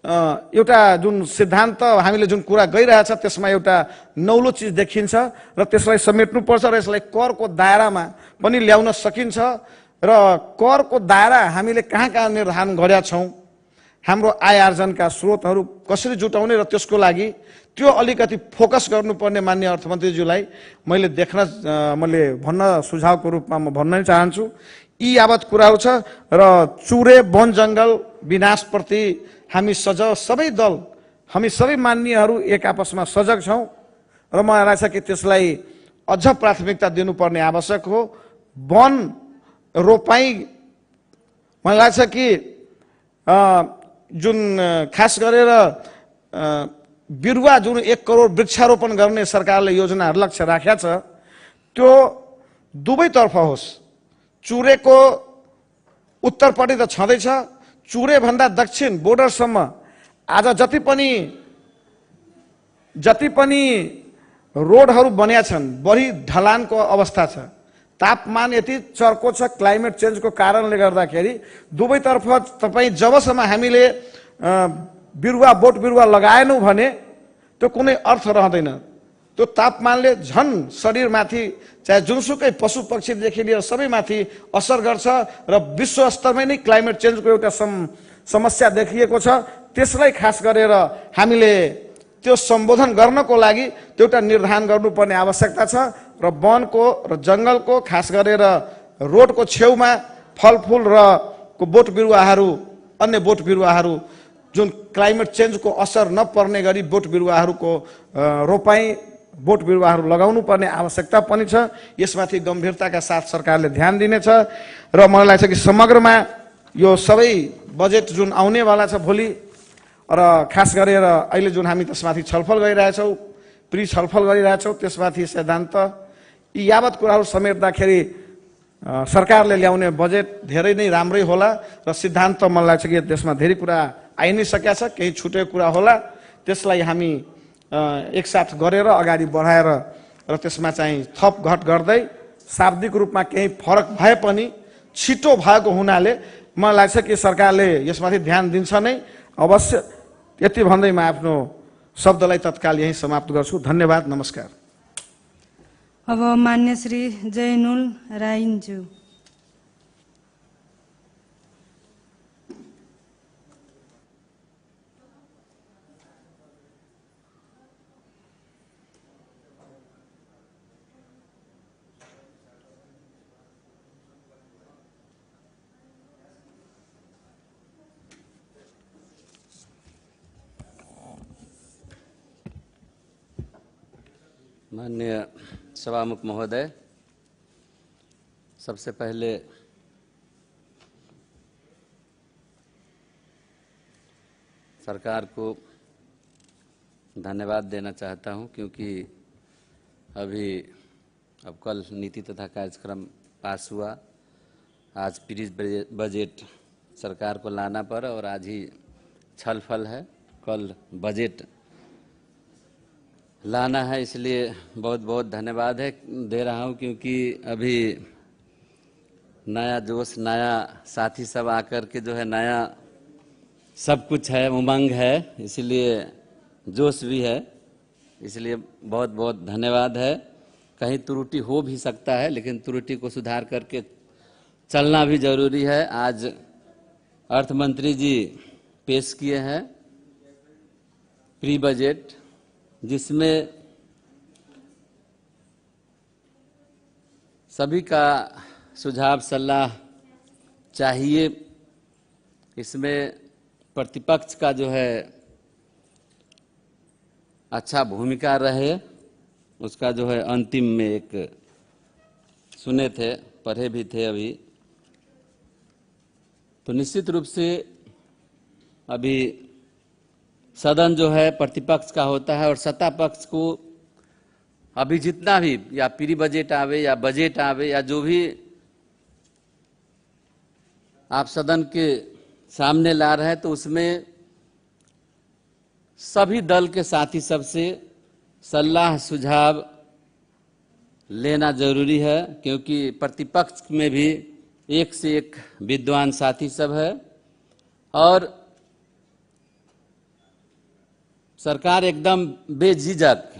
एउटा जुन सिद्धान्त हामीले जुन कुरा गइरहेछ त्यसमा एउटा नौलो चिज देखिन्छ र त्यसलाई समेट्नुपर्छ र यसलाई करको दायरामा पनि ल्याउन सकिन्छ। र करको दायरा हामीले कहाँ कहाँ निर्धारण गरेका छौँ, हाम्रो आय आर्जनका स्रोतहरू कसरी जुटाउने र त्यसको लागि त्यो अलिकति फोकस गर्नुपर्ने माननीय अर्थमन्त्रीज्यूलाई मैले भन्न सुझावको रूपमा म भन्न चाहन्छु। यी यावत कुराहरू छ र चुरे वन जङ्गल विनाशप्रति हामी सबै दल, हामी सबै मान्यहरू एक आपसमा सजग छौँ र मलाई लाग्छ कि त्यसलाई अझ प्राथमिकता दिनुपर्ने आवश्यक हो। वन रोपाई मलाई लाग्छ कि जुन खास गरेर बिरुवा जुन 1 करोड वृक्षारोपण गर्ने सरकारले योजनाहरू लक्ष्य राखेको छ त्यो दुवैतर्फ होस्। चुरेको उत्तरपट्टि त छँदैछ, चुरे भन्दा दक्षिण बोर्डरसम्म आज जति पनि रोडहरू बन्या छन् बढी ढलानको अवस्था छ, तापमान यति चर्को छ क्लाइमेट चेन्जको कारणले गर्दाखेरि दुवैतर्फ तपाईँ जबसम्म हामीले बोट बिरुवा लगाएनौँ भने त्यो कुनै अर्थ रहँदैन। त्यो तापमानले झन शरीरमाथि चाहे जुनसुकै पशु पक्षीदेखि लिएर सबैमाथि असर गर्छ र विश्व स्तरमै नै क्लाइमेट चेन्जको एउटा समस्या देखिएको छ। त्यसलाई खास गरेर हामीले त्यो सम्बोधन गर्नको लागि त्यो एउटा निर्धारण गर्नुपर्ने आवश्यकता छ र वनको र जङ्गलको खास गरेर रोडको छेउमा फलफुल र बोट बिरुवाहरू अन्य बोट बिरुवाहरू जुन क्लाइमेट चेन्जको असर नपर्ने गरी बोट बिरुवाहरूको रोपाई बोट बिरुवाहरू लगाउनु पर्ने आवश्यकता पनि छ। यसमाथि गम्भीरताका साथ सरकारले ध्यान दिनेछ र मलाई लाग्छ कि समग्रमा यो सबै बजेट जुन आउनेवाला छ भोलि र खास गरेर अहिले जुन हामी त्यसमाथि छलफल गरिरहेछौँ प्री छलफल गरिरहेछौँ त्यसमाथि सिद्धान्त यी यावत कुराहरू समेट्दाखेरि सरकारले ल्याउने बजेट धेरै नै राम्रै होला र सिद्धान्त मलाई लाग्छ कि त्यसमा धेरै कुरा आइ नै सकेका छ, केही छुटेको कुरा होला, त्यसलाई हामी एकसाथ गरेर अगाडि बढाएर र त्यसमा चाहिँ थप घट गर्दै शाब्दिक रूपमा केही फरक भए पनि छिटो भएको हुनाले मलाई लाग्छ कि सरकारले यसमाथि ध्यान दिन्छ नै अवश्य। यति भन्दै म आफ्नो शब्दलाई तत्काल यही समाप्त गर्छु। धन्यवाद, नमस्कार। अब मान्य श्री जैनुल राइन्ज्यू। माननीय सभामुख महोदय, सबसे पहले सरकार को धन्यवाद देना चाहता हूं क्योंकि अब कल नीति तथा कार्यक्रम पास हुआ, आज प्री बजट सरकार को लाना पड़ा और आज ही छलफल है, कल बजट लाना है, इसलिए बहुत बहुत धन्यवाद दे रहा हूं क्योंकि अभी नया जोश नया साथी सब आकर के जो है नया सब कुछ है, उमंग है, इसलिए जोश भी है, इसलिए बहुत बहुत धन्यवाद है। कहीं त्रुटि हो भी सकता है लेकिन त्रुटि को सुधार करके चलना भी जरूरी है। आज अर्थ मंत्री जी पेश किए हैं प्री बजट, जिसमें सभी का सुझाव सलाह चाहिए। इसमें प्रतिपक्ष का जो है अच्छा भूमिका रहे, उसका जो है अंतिम में एक सुने थे, पढ़े भी थे अभी, तो निश्चित रूप से अभी सदन जो है प्रतिपक्ष का होता है और सत्ता पक्ष को अभी जितना भी या प्री बजट आवे या बजट आवे या जो भी आप सदन के सामने ला रहे हैं तो उसमें सभी दल के साथी सबसे सलाह सुझाव लेना जरूरी है क्योंकि प्रतिपक्ष में भी एक से एक विद्वान साथी सब है और सरकार एकदम बेझिझक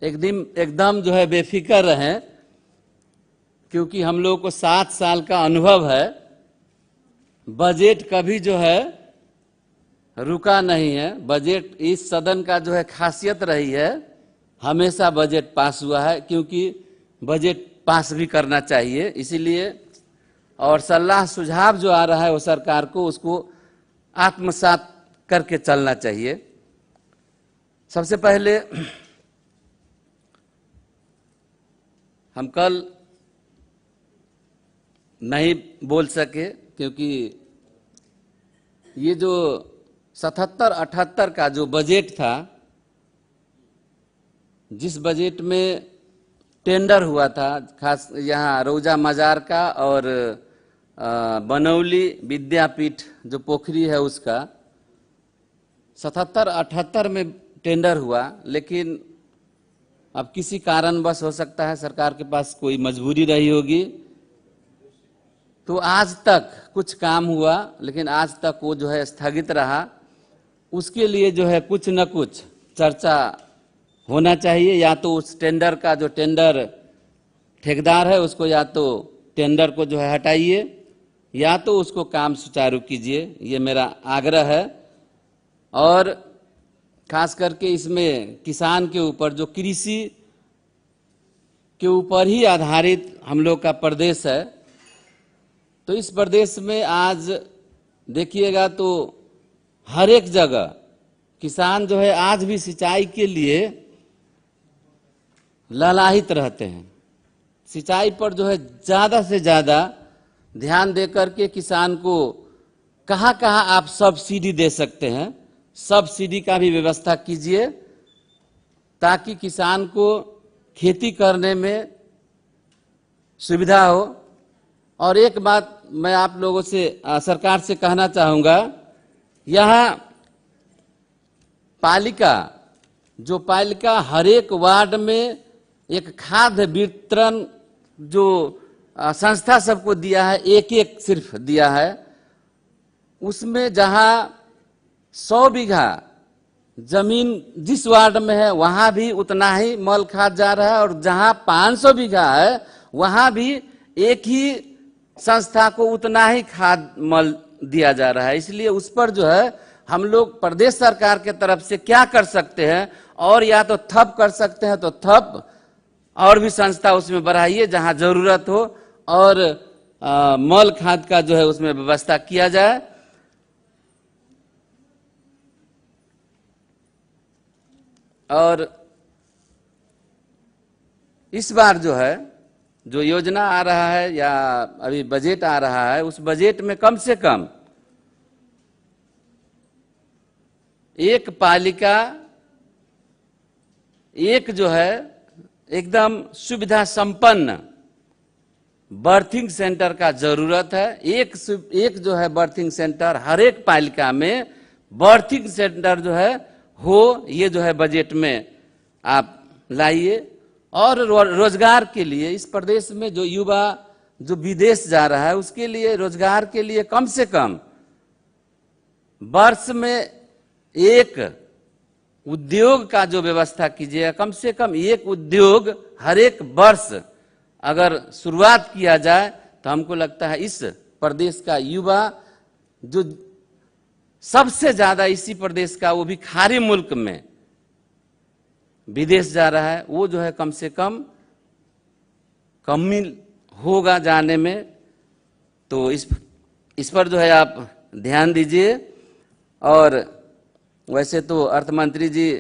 एकदम जो है बेफिक्र रहे क्योंकि हम लोगों को 7 साल का अनुभव है। बजट कभी जो है रुका नहीं है, बजट इस सदन का जो है खासियत रही है, हमेशा बजट पास हुआ है क्योंकि बजट पास भी करना चाहिए, इसीलिए और सलाह सुझाव जो आ रहा है वो सरकार को उसको आत्मसात करके चलना चाहिए। सबसे पहले हम कल नहीं बोल सके क्योंकि ये जो 77-78 का जो बजट था, जिस बजट में टेंडर हुआ था, खास यहाँ रौजा मजार का और बनौली विद्यापीठ जो पोखरी है उसका 77-78 में टेंडर हुआ, लेकिन अब किसी कारणवश हो सकता है सरकार के पास कोई मजबूरी रही होगी, तो आज तक कुछ काम हुआ लेकिन आज तक वो जो है स्थगित रहा। उसके लिए जो है कुछ न कुछ चर्चा होना चाहिए, या तो उस टेंडर का जो टेंडर ठेकेदार है उसको या तो टेंडर को जो है हटाइए, या तो उसको काम सुचारू कीजिए, ये मेरा आग्रह है। और खास करके इसमें किसान के ऊपर, जो कृषि के ऊपर ही आधारित हम लोग का प्रदेश है, तो इस प्रदेश में आज देखिएगा तो हर एक जगह किसान जो है आज भी सिंचाई के लिए ललाहित रहते हैं। सिंचाई पर जो है ज़्यादा से ज़्यादा ध्यान देकर के किसान को कहाँ कहाँ आप सब्सिडी दे सकते हैं, सब्सिडी का भी व्यवस्था कीजिए, ताकि किसान को खेती करने में सुविधा हो। और एक बात मैं आप लोगों से, सरकार से कहना चाहूँगा, यहाँ पालिका हर एक वार्ड में एक खाद्य वितरण जो संस्था सबको दिया है, एक एक सिर्फ दिया है, उसमें जहाँ 100 बीघा जमीन जिस वार्ड में है वहाँ भी उतना ही मल खाद जा रहा है, और जहाँ 500 बीघा है वहाँ भी एक ही संस्था को उतना ही खाद मल दिया जा रहा है। इसलिए उस पर जो है हम लोग प्रदेश सरकार के तरफ से क्या कर सकते हैं, और या तो थप कर सकते हैं तो थप, और भी संस्था उसमें बढ़ाइए जहां जरूरत हो, और मल खाद का जो है उसमें व्यवस्था किया जाए। और इस बार जो है जो योजना आ रहा है या अभी बजट आ रहा है, उस बजट में कम से कम एक पालिका, एक जो है एकदम सुविधा संपन्न बर्थिंग सेंटर का जरूरत है। एक जो है बर्थिंग सेंटर हर एक पालिका में बर्थिंग सेंटर जो है हो, ये जो है बजट में आप लाइए। और रोजगार के लिए इस प्रदेश में जो युवा जो विदेश जा रहा है उसके लिए रोजगार के लिए कम से कम वर्ष में एक उद्योग का जो व्यवस्था कीजिएगा, कम से कम एक उद्योग हर एक वर्ष अगर शुरुआत किया जाए तो हमको लगता है इस प्रदेश का युवा जो सबसे ज्यादा इसी प्रदेश का, वो भी खाड़ी मुल्क में विदेश जा रहा है, वो जो है कम से कम कमी होगा जाने में। तो इस पर जो है आप ध्यान दीजिए। और वैसे तो अर्थ मंत्री जी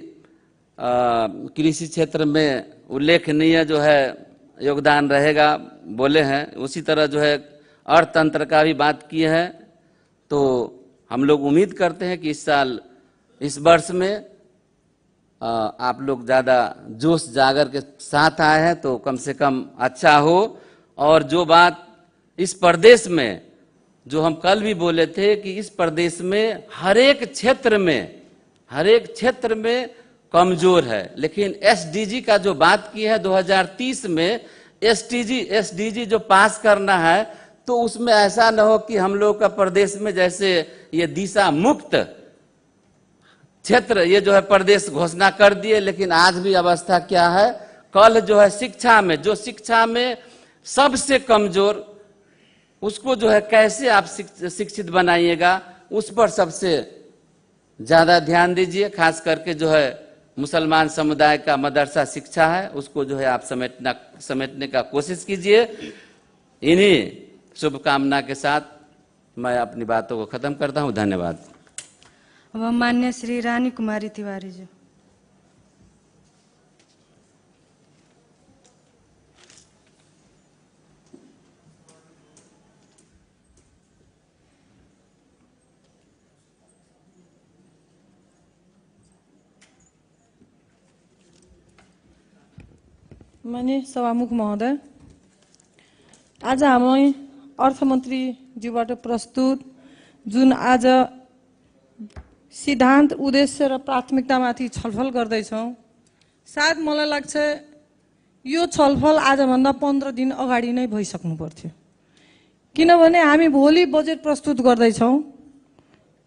कृषि क्षेत्र में उल्लेखनीय जो है योगदान रहेगा बोले हैं, उसी तरह जो है अर्थतंत्र का भी बात की है। तो हम लोग उम्मीद करते हैं कि इस साल, इस वर्ष में आप लोग ज़्यादा जोश जागर के साथ आए हैं तो कम से कम अच्छा हो। और जो बात इस प्रदेश में जो हम कल भी बोले थे कि इस प्रदेश में हर एक क्षेत्र में कमजोर है, लेकिन एसडीजी का जो बात की है 2030 में एसडीजी जो पास करना है, तो उसमें ऐसा न हो कि हम लोग का प्रदेश में जैसे ये दिशा मुक्त क्षेत्र ये जो है प्रदेश घोषणा कर दिए, लेकिन आज भी अवस्था क्या है। कल जो है शिक्षा में सबसे कमजोर, उसको जो है कैसे आप शिक्षित बनाइएगा, उस पर सबसे ज्यादा ध्यान दीजिए। खास करके जो है मुसलमान समुदाय का मदरसा शिक्षा है, उसको जो है आप समेटने का कोशिश कीजिए। इन्हीं शुभकामना के साथ मैं अपनी बातों को खत्म करता हूँ। धन्यवाद। अब मान्य श्री रानी कुमारी तिवारी जी। माननीय सभामुख महोदय, आज हामी अर्थमन्त्रीज्यूबाट प्रस्तुत जुन आज सिद्धान्त, उद्देश्य र प्राथमिकतामाथि छलफल गर्दैछौँ, सायद मलाई लाग्छ यो छलफल आजभन्दा 15 दिन अगाडि नै भइसक्नु पर्थ्यो। किनभने हामी भोलि बजेट प्रस्तुत गर्दैछौँ।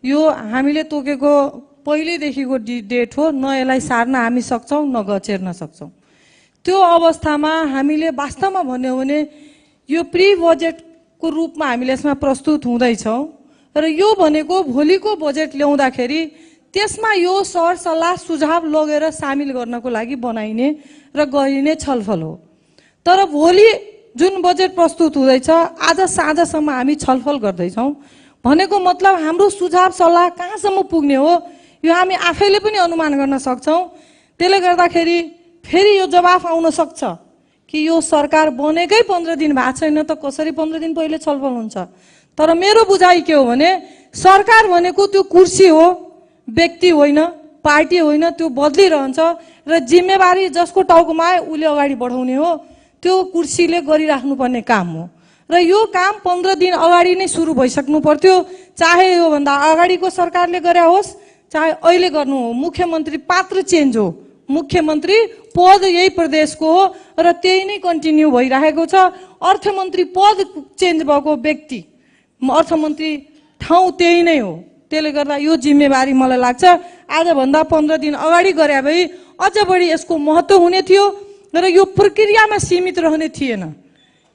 यो हामीले तोकेको पहिलेदेखिको डेट हो, न यसलाई सार्न हामी सक्छौँ न गचेर्न सक्छौँ। त्यो अवस्थामा हामीले वास्तवमा भन्यो भने यो प्री बजेटको रूपमा हामीले यसमा प्रस्तुत हुँदैछौँ र यो भनेको भोलिको बजेट ल्याउँदाखेरि त्यसमा यो सरसल्लाह सुझाव लगेर सामेल गर्नको लागि बनाइने र गरिने छलफल हो। तर भोलि जुन बजेट प्रस्तुत हुँदैछ आज साँझसम्म हामी छलफल गर्दैछौँ भनेको मतलब हाम्रो सुझाव सल्लाह कहाँसम्म पुग्ने हो यो हामी आफैले पनि अनुमान गर्न सक्छौँ। त्यसले गर्दाखेरि फेरि यो जवाफ आउन सक्छ कि यो सरकार बनेकै 15 दिन भएको छैन त कसरी 15 दिन पहिले छलफल हुन्छ। तर मेरो बुझाइ के हो भने सरकार भनेको त्यो कुर्सी हो, व्यक्ति होइन, पार्टी होइन, त्यो बदलिरहन्छ र जिम्मेवारी जसको टाउकोमा आए उसले अगाडि बढाउने हो, त्यो कुर्सीले गरिराख्नुपर्ने काम हो र यो काम 15 दिन अगाडि नै सुरु भइसक्नु पर्थ्यो। चाहे योभन्दा अगाडिको सरकारले गरे होस् चाहे अहिले गर्नु हो। मुख्यमन्त्री पात्र चेन्ज हो, मुख्यमन्त्री पद यही प्रदेशको हो र त्यही नै कन्टिन्यू भइरहेको छ। अर्थमन्त्री पद चेन्ज भएको व्यक्ति, अर्थमन्त्री ठाउँ त्यही नै हो। त्यसले गर्दा यो जिम्मेवारी मलाई लाग्छ आजभन्दा 15 दिन अगाडि गरे भए अझ बढी यसको महत्त्व हुने थियो र यो प्रक्रियामा सीमित रहने थिएन।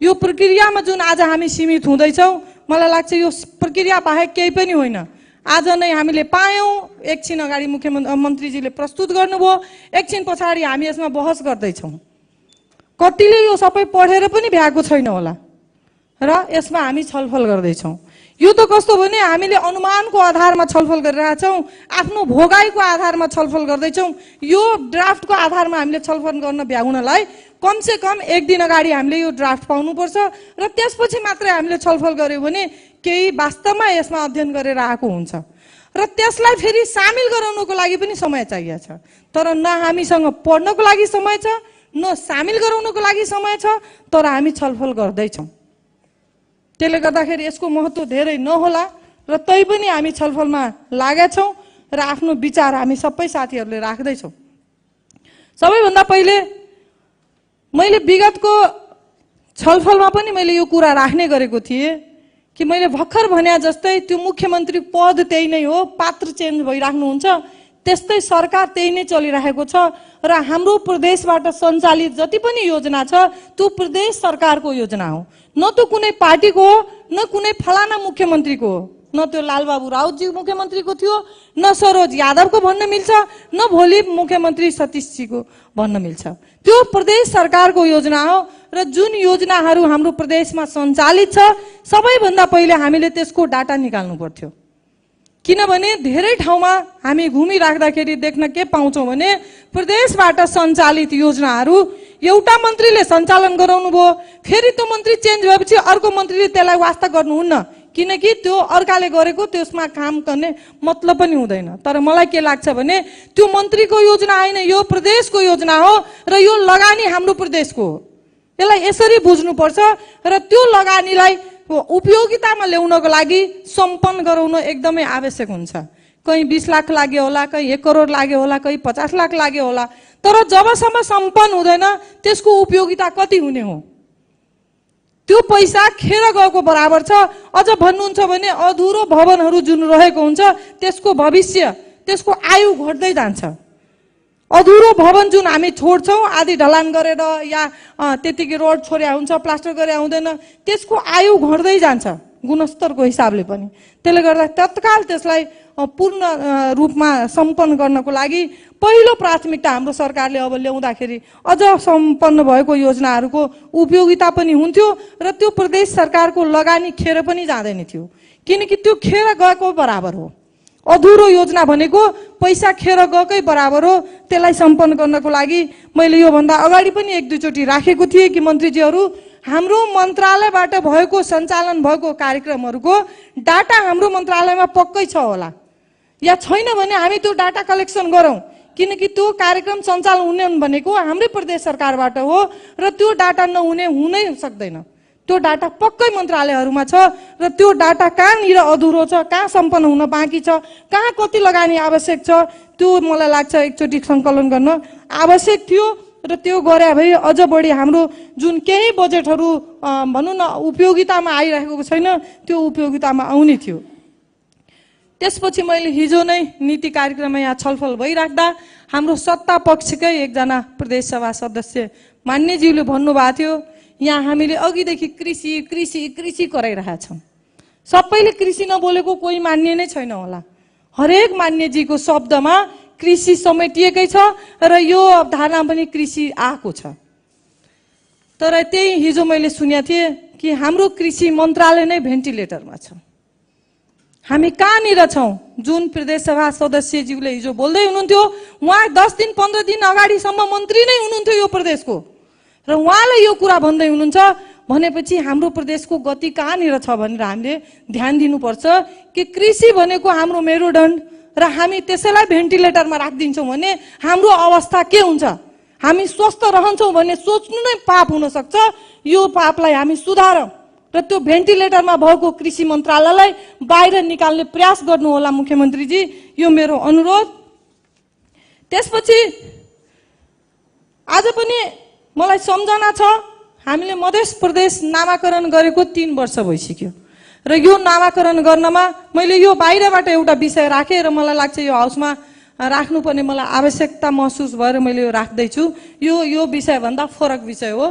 यो प्रक्रियामा जुन आज हामी सीमित हुँदैछौँ मलाई लाग्छ यो प्रक्रिया बाहेक केही पनि होइन। आज नै हामीले पायौँ, एकछिन अगाडि मुख्यमन्त्रीजीले प्रस्तुत गर्नुभयो, एकछिन पछाडि हामी यसमा बहस गर्दैछौँ। कतिले यो सबै पढेर पनि भ्याएको छैन होला र यसमा हामी छलफल गर्दैछौँ। यो त कस्तो भने हामीले अनुमानको आधारमा छलफल गरिरहेछौँ, आफ्नो भोगाइको आधारमा छलफल गर्दैछौँ। यो ड्राफ्टको आधारमा हामीले छलफल गर्न भ्याउनलाई कमसे कम 1 दिन अगाडि हामीले यो ड्राफ्ट पाउनुपर्छ र त्यसपछि मात्रै हामीले छलफल गर्यो भने केही वास्तवमा यसमा अध्ययन गरेर आएको हुन्छ र त्यसलाई फेरि सामेल गराउनको लागि पनि समय चाहिएको छ। तर न हामीसँग पढ्नको लागि समय छ न सामेल गराउनको लागि समय छ, तर हामी छलफल गर्दैछौँ। त्यसले गर्दाखेरि यसको महत्त्व धेरै नहोला र तैपनि हामी छलफलमा लागेछौँ र आफ्नो विचार हामी सबै साथीहरूले राख्दैछौँ। सबैभन्दा पहिले मैले विगतको छलफलमा पनि मैले यो कुरा राख्ने गरेको थिएँ कि मैले भर्खर भने जस्तै त्यो मुख्यमन्त्री पद त्यही नै हो, पात्र चेन्ज भइराख्नुहुन्छ, त्यस्तै सरकार त्यही नै चलिरहेको छ र हाम्रो प्रदेशबाट सञ्चालित जति पनि योजना छ त्यो प्रदेश सरकारको योजना हो, न त कुनै पार्टीको हो न कुनै फलाना मुख्यमन्त्रीको हो, न त्यो लालबाबु राउतजी मुख्यमन्त्रीको थियो न सरोज यादवको भन्न मिल्छ न भोलि मुख्यमन्त्री सतीशजीको भन्न मिल्छ। त्यो प्रदेश सरकारको योजना हो र जुन योजनाहरू हाम्रो प्रदेशमा सञ्चालित छ सबैभन्दा पहिले हामीले त्यसको डाटा निकाल्नु पर्थ्यो। किनभने धेरै ठाउँमा हामी घुमिराख्दाखेरि देख्न के पाउँछौँ भने प्रदेशबाट सञ्चालित योजनाहरू एउटा मन्त्रीले सञ्चालन गराउनु भयो, फेरि त्यो मन्त्री चेन्ज भएपछि अर्को मन्त्रीले त्यसलाई वास्ता गर्नुहुन्न किनकि त्यो अर्काले गरेको त्यसमा काम गर्ने मतलब पनि हुँदैन। तर मलाई के लाग्छ भने त्यो मन्त्रीको योजना होइन, यो प्रदेशको योजना हो र यो लगानी हाम्रो प्रदेशको हो। यसलाई यसरी बुझ्नुपर्छ र त्यो लगानीलाई उपयोगितामा ल्याउनको लागि सम्पन्न गराउन एकदमै आवश्यक हुन्छ। कहीँ 20 लाख लाग्यो होला, कहीँ 1 करोड लाग्यो होला, कहीँ 50 लाख लाग्यो होला, तर जबसम्म सम्पन्न हुँदैन त्यसको उपयोगिता कति हुने हो? त्यो पैसा खेर गएको बराबर छ। अझ भन्नुहुन्छ भने अधुरो भवनहरू जुन रहेको हुन्छ त्यसको भविष्य, त्यसको आयु घट्दै जान्छ। अधुरो भवन जुन हामी छोड्छौँ आदि ढलान गरेर या त्यतिकै रोड छोड्या हुन्छ, प्लास्टर गरे हुँदैन, त्यसको आयु घट्दै जान्छ गुणस्तरको हिसाबले पनि। त्यसले गर्दा तत्काल त्यसलाई पूर्ण रूपमा सम्पन्न गर्नको लागि पहिलो प्राथमिकता हाम्रो सरकारले अब ल्याउँदाखेरि अझ सम्पन्न भएको योजनाहरूको उपयोगिता पनि हुन्थ्यो र त्यो प्रदेश सरकारको लगानी खेर पनि जाँदैन थियो, किनकि त्यो खेर गएको बराबर हो। अधुरो योजना भनेको पैसा खेर गएकै बराबर हो। त्यसलाई सम्पन्न गर्नको लागि मैले योभन्दा अगाडि पनि 1-2 चोटि राखेको थिएँ कि मन्त्रीजीहरू हाम्रो मन्त्रालयबाट भएको सञ्चालन भएको कार्यक्रमहरूको डाटा हाम्रो मन्त्रालयमा पक्कै छ होला या छैन भने हामी त्यो डाटा कलेक्सन गरौँ, किनकि त्यो कार्यक्रम सञ्चालन हुने भनेको हाम्रै प्रदेश सरकारबाट हो र त्यो डाटा नहुने हुनै सक्दैन। त्यो डाटा पक्कै मन्त्रालयहरूमा छ र त्यो डाटा कहाँनिर अधुरो छ, कहाँ सम्पन्न हुन बाँकी छ, कहाँ कति लगानी आवश्यक छ, त्यो मलाई लाग्छ एकचोटि सङ्कलन गर्न आवश्यक थियो र त्यो गरे भए अझ बढी हाम्रो जुन केही बजेटहरू भनौँ न उपयोगितामा आइरहेको छैन त्यो उपयोगितामा आउने थियो। त्यसपछि मैले हिजो नै नीति कार्यक्रममा यहाँ छलफल भइराख्दा हाम्रो सत्ता पक्षकै एकजना प्रदेश सभा सदस्य मान्यज्यूले भन्नुभएको थियो, यहाँ हामीले अघिदेखि कृषि कृषि कृषि कराइरहेका छौँ। सबैले कृषि नबोलेको कोही मान्य नै छैन होला। हरेक मान्यजीको शब्दमा कृषि समेटिएकै छ र यो अवधारणा पनि कृषि आएको छ। तर त्यही हिजो मैले सुनेको थिएँ कि हाम्रो कृषि मन्त्रालय नै भेन्टिलेटरमा छ। हामी कहाँनिर छौँ? जुन प्रदेश सभा सदस्यज्यूले हिजो बोल्दै हुनुहुन्थ्यो, उहाँ 10 दिन 15 दिन अगाडिसम्म मन्त्री नै हुनुहुन्थ्यो यो प्रदेशको, र उहाँले यो कुरा भन्दै हुनुहुन्छ भनेपछि हाम्रो प्रदेशको गति कहाँनिर छ भनेर हामीले ध्यान दिनुपर्छ कि कृषि भनेको हाम्रो मेरुदण्ड र हामी त्यसैलाई भेन्टिलेटरमा राखिदिन्छौँ भने हाम्रो अवस्था के हुन्छ? हामी स्वस्थ रहन्छौँ भने सोच्नु नै पाप हुन सक्छ। यो पापलाई हामी सुधारौँ र त्यो भेन्टिलेटरमा भएको कृषि मन्त्रालयलाई बाहिर निकाल्ने प्रयास गर्नु होला मुख्यमन्त्रीजी, यो मेरो अनुरोध। त्यसपछि आज पनि मलाई सम्झना छ, हामीले मध्य प्रदेश नामाकरण गरेको 3 वर्ष भइसक्यो र यो नामाकरण गर्नमा मैले यो बाहिरबाट एउटा विषय राखेँ र मलाई लाग्छ यो हाउसमा राख्नुपर्ने मलाई आवश्यकता महसुस भएर मैले यो राख्दैछु। यो विषयभन्दा फरक विषय हो।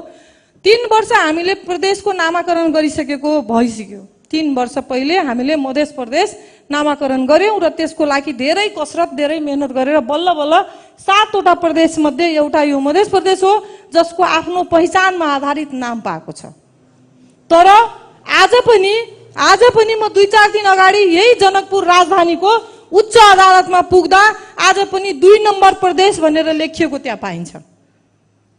3 वर्ष हामीले प्रदेशको नामाकरण गरिसकेको भइसक्यो। 3 वर्ष पहिले हामीले मध्य प्रदेश नामाकरण गर्यौँ र त्यसको लागि धेरै कसरत धेरै मेहनत गरेर बल्ल बल्ल 7 वटा प्रदेश मध्ये एउटा यो मध्य प्रदेश हो जसको आफ्नो पहिचानमा आधारित नाम पाएको छ। तर आज पनि म 2-4 दिन अगाडि यही जनकपुर राजधानीको उच्च अदालतमा पुग्दा आज पनि 2 नम्बर प्रदेश भनेर लेखिएको त्यहाँ पाइन्छ।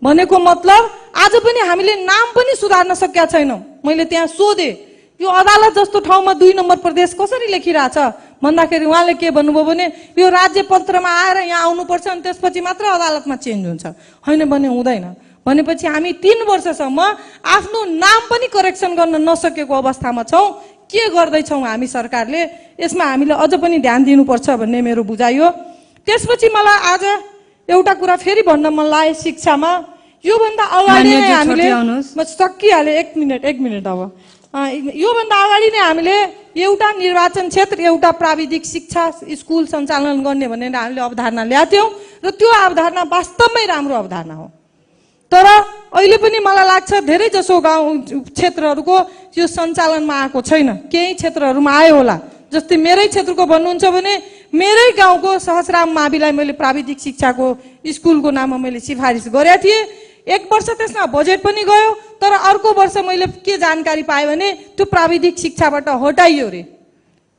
भनेको मतलब आज पनि हामीले नाम पनि सुधार्न सकेका छैनौँ। मैले त्यहाँ सोधेँ यो अदालत जस्तो ठाउँमा 2 नम्बर प्रदेश कसरी लेखिरहेछ भन्दाखेरि उहाँले के भन्नुभयो भने यो राज्य पत्रमा आएर यहाँ आउनुपर्छ अनि त्यसपछि मात्र अदालतमा चेन्ज हुन्छ। होइन भने हुँदैन। भनेपछि हामी 3 वर्षसम्म आफ्नो नाम पनि करेक्सन गर्न नसकेको अवस्थामा छौँ। के गर्दैछौँ हामी सरकारले? यसमा हामीले अझ पनि ध्यान दिनुपर्छ भन्ने मेरो बुझाइ हो। त्यसपछि मलाई आज एउटा कुरा फेरि भन्न मन लाग्यो शिक्षामा। योभन्दा अगाडि नै हामीले म सकिहालेँ, एक मिनट अब योभन्दा अगाडि नै हामीले एउटा निर्वाचन क्षेत्र एउटा प्राविधिक शिक्षा स्कुल सञ्चालन गर्ने भनेर हामीले अवधारणा ल्याएको थियौँ र त्यो अवधारणा वास्तवमै राम्रो अवधारणा हो। तर अहिले पनि मलाई लाग्छ धेरै जसो गाउँ क्षेत्रहरूको यो सञ्चालनमा आएको छैन। केही क्षेत्रहरूमा आयो होला। जस्तै मेरै क्षेत्रको भन्नुहुन्छ भने मेरै गाउँको सहस्राम माविलाई मैले प्राविधिक शिक्षाको स्कुलको नाममा मैले सिफारिस गरेका थिएँ। 1 वर्ष त्यसमा बजेट पनि गयो तर अर्को वर्ष मैले के जानकारी पाएँ भने त्यो प्राविधिक शिक्षाबाट हटाइयो रे।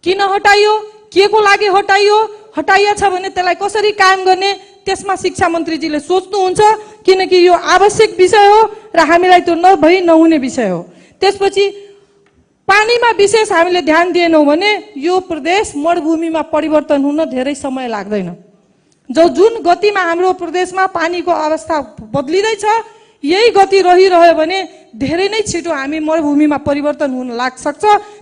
किन हटाइयो? के को लागि हटाइयो? हटाइएको छ भने त्यसलाई कसरी कायम गर्ने त्यसमा शिक्षा मन्त्रीजीले सोच्नुहुन्छ किनकि यो आवश्यक विषय हो र हामीलाई त्यो नभई नहुने विषय हो। त्यसपछि पानीमा विशेष हामीले ध्यान दिएनौँ भने यो प्रदेश मरुभूमिमा परिवर्तन हुन धेरै समय लाग्दैन। जुन गतिमा हाम्रो प्रदेशमा पानीको अवस्था बदलिँदैछ यही गति रहिरह्यो भने धेरै नै छिटो हामी मरुभूमिमा परिवर्तन हुन लाग्छ।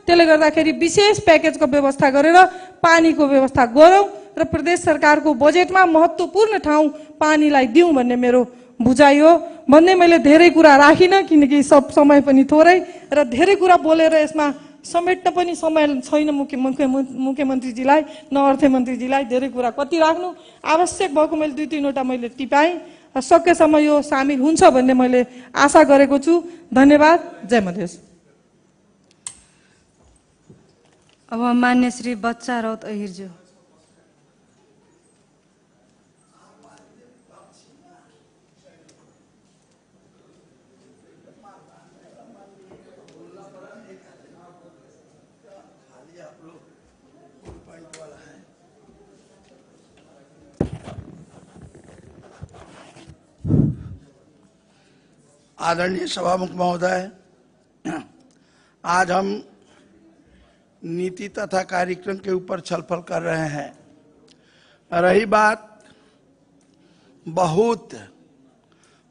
त्यसले गर्दाखेरि विशेष प्याकेजको व्यवस्था गरेर पानीको व्यवस्था गरौँ र प्रदेश सरकारको बजेटमा महत्त्वपूर्ण ठाउँ पानीलाई दिउँ भन्ने मेरो बुझाइ हो। भन्ने मैले धेरै कुरा राखिनँ किनकि समय पनि थोरै र धेरै कुरा बोलेर यसमा समेट्न पनि समय छैन मुख्यमन्त्रीजीलाई न अर्थमन्त्रीजीलाई। धेरै कुरा कति राख्नु आवश्यक भएको मैले 2-3 वटा मैले टिपाएँ। सकेसम्म यो सामेल हुन्छ भन्ने मैले आशा गरेको छु। धन्यवाद। जय मधेस। अब मान्य श्री बच्चा राउत अहिरज्यू। आदरणीय सभामुख महोदय, आज हम नीति तथा कार्यक्रम के ऊपर छलफल कर रहे हैं। रही बात बहुत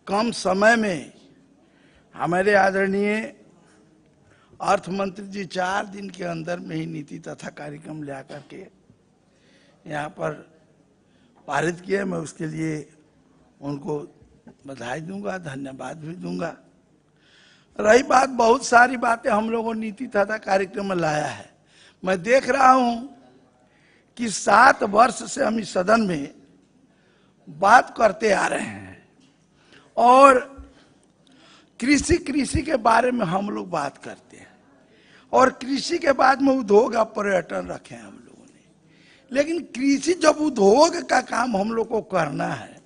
कम समय में हमारे आदरणीय अर्थ मंत्री जी 4 दिन के अंदर में ही नीति तथा कार्यक्रम ला करके यहाँ पर पारित किए। मैं उसके लिए उनको बधाई दूंगा, धन्यवाद भी दूंगा। रही बात बहुत सारी बातें हम लोगों नीति तथा कार्यक्रम में लाया है। मैं देख रहा हूं कि 7 वर्ष से हम इस सदन में बात करते आ रहे हैं और कृषि के बारे में हम लोग बात करते हैं और कृषि के बाद में उद्योग और पर्यटन रखे हैं हम लोगों ने। लेकिन कृषि जब उद्योग का काम हम लोग को करना है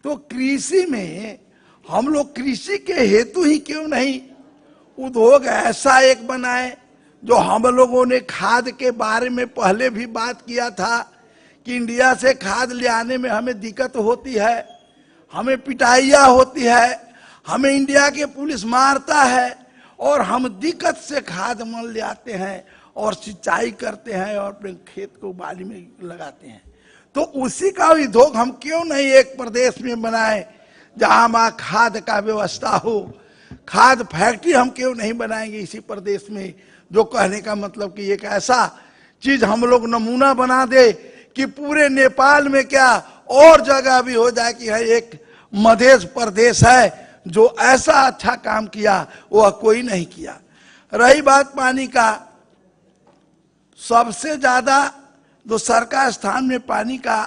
तो कृषि में हम लोग कृषि के हेतु ही क्यों नहीं उद्योग ऐसा एक बनाए जो हम लोगों ने खाद के बारे में पहले भी बात किया था कि इंडिया से खाद ले आने में हमें दिक्कत होती है, हमें पिटाइया होती है, हमें इंडिया के पुलिस मारता है और हम दिक्कत से खाद मन ले आते हैं और सिंचाई करते हैं और अपने खेत को बाली में लगाते हैं। तो उसी का उद्योग हम क्यों नहीं एक प्रदेश में बनाए जहां वहां खाद का व्यवस्था हो। खाद फैक्ट्री हम क्यों नहीं बनाएंगे इसी प्रदेश में, जो कहने का मतलब कि एक ऐसा चीज हम लोग नमूना बना दे कि पूरे नेपाल में क्या और जगह भी हो जाए कि है एक मध्य प्रदेश है जो ऐसा अच्छा काम किया वह कोई नहीं किया। रही बात पानी का, सबसे ज्यादा जो सरकार स्थान में पानी का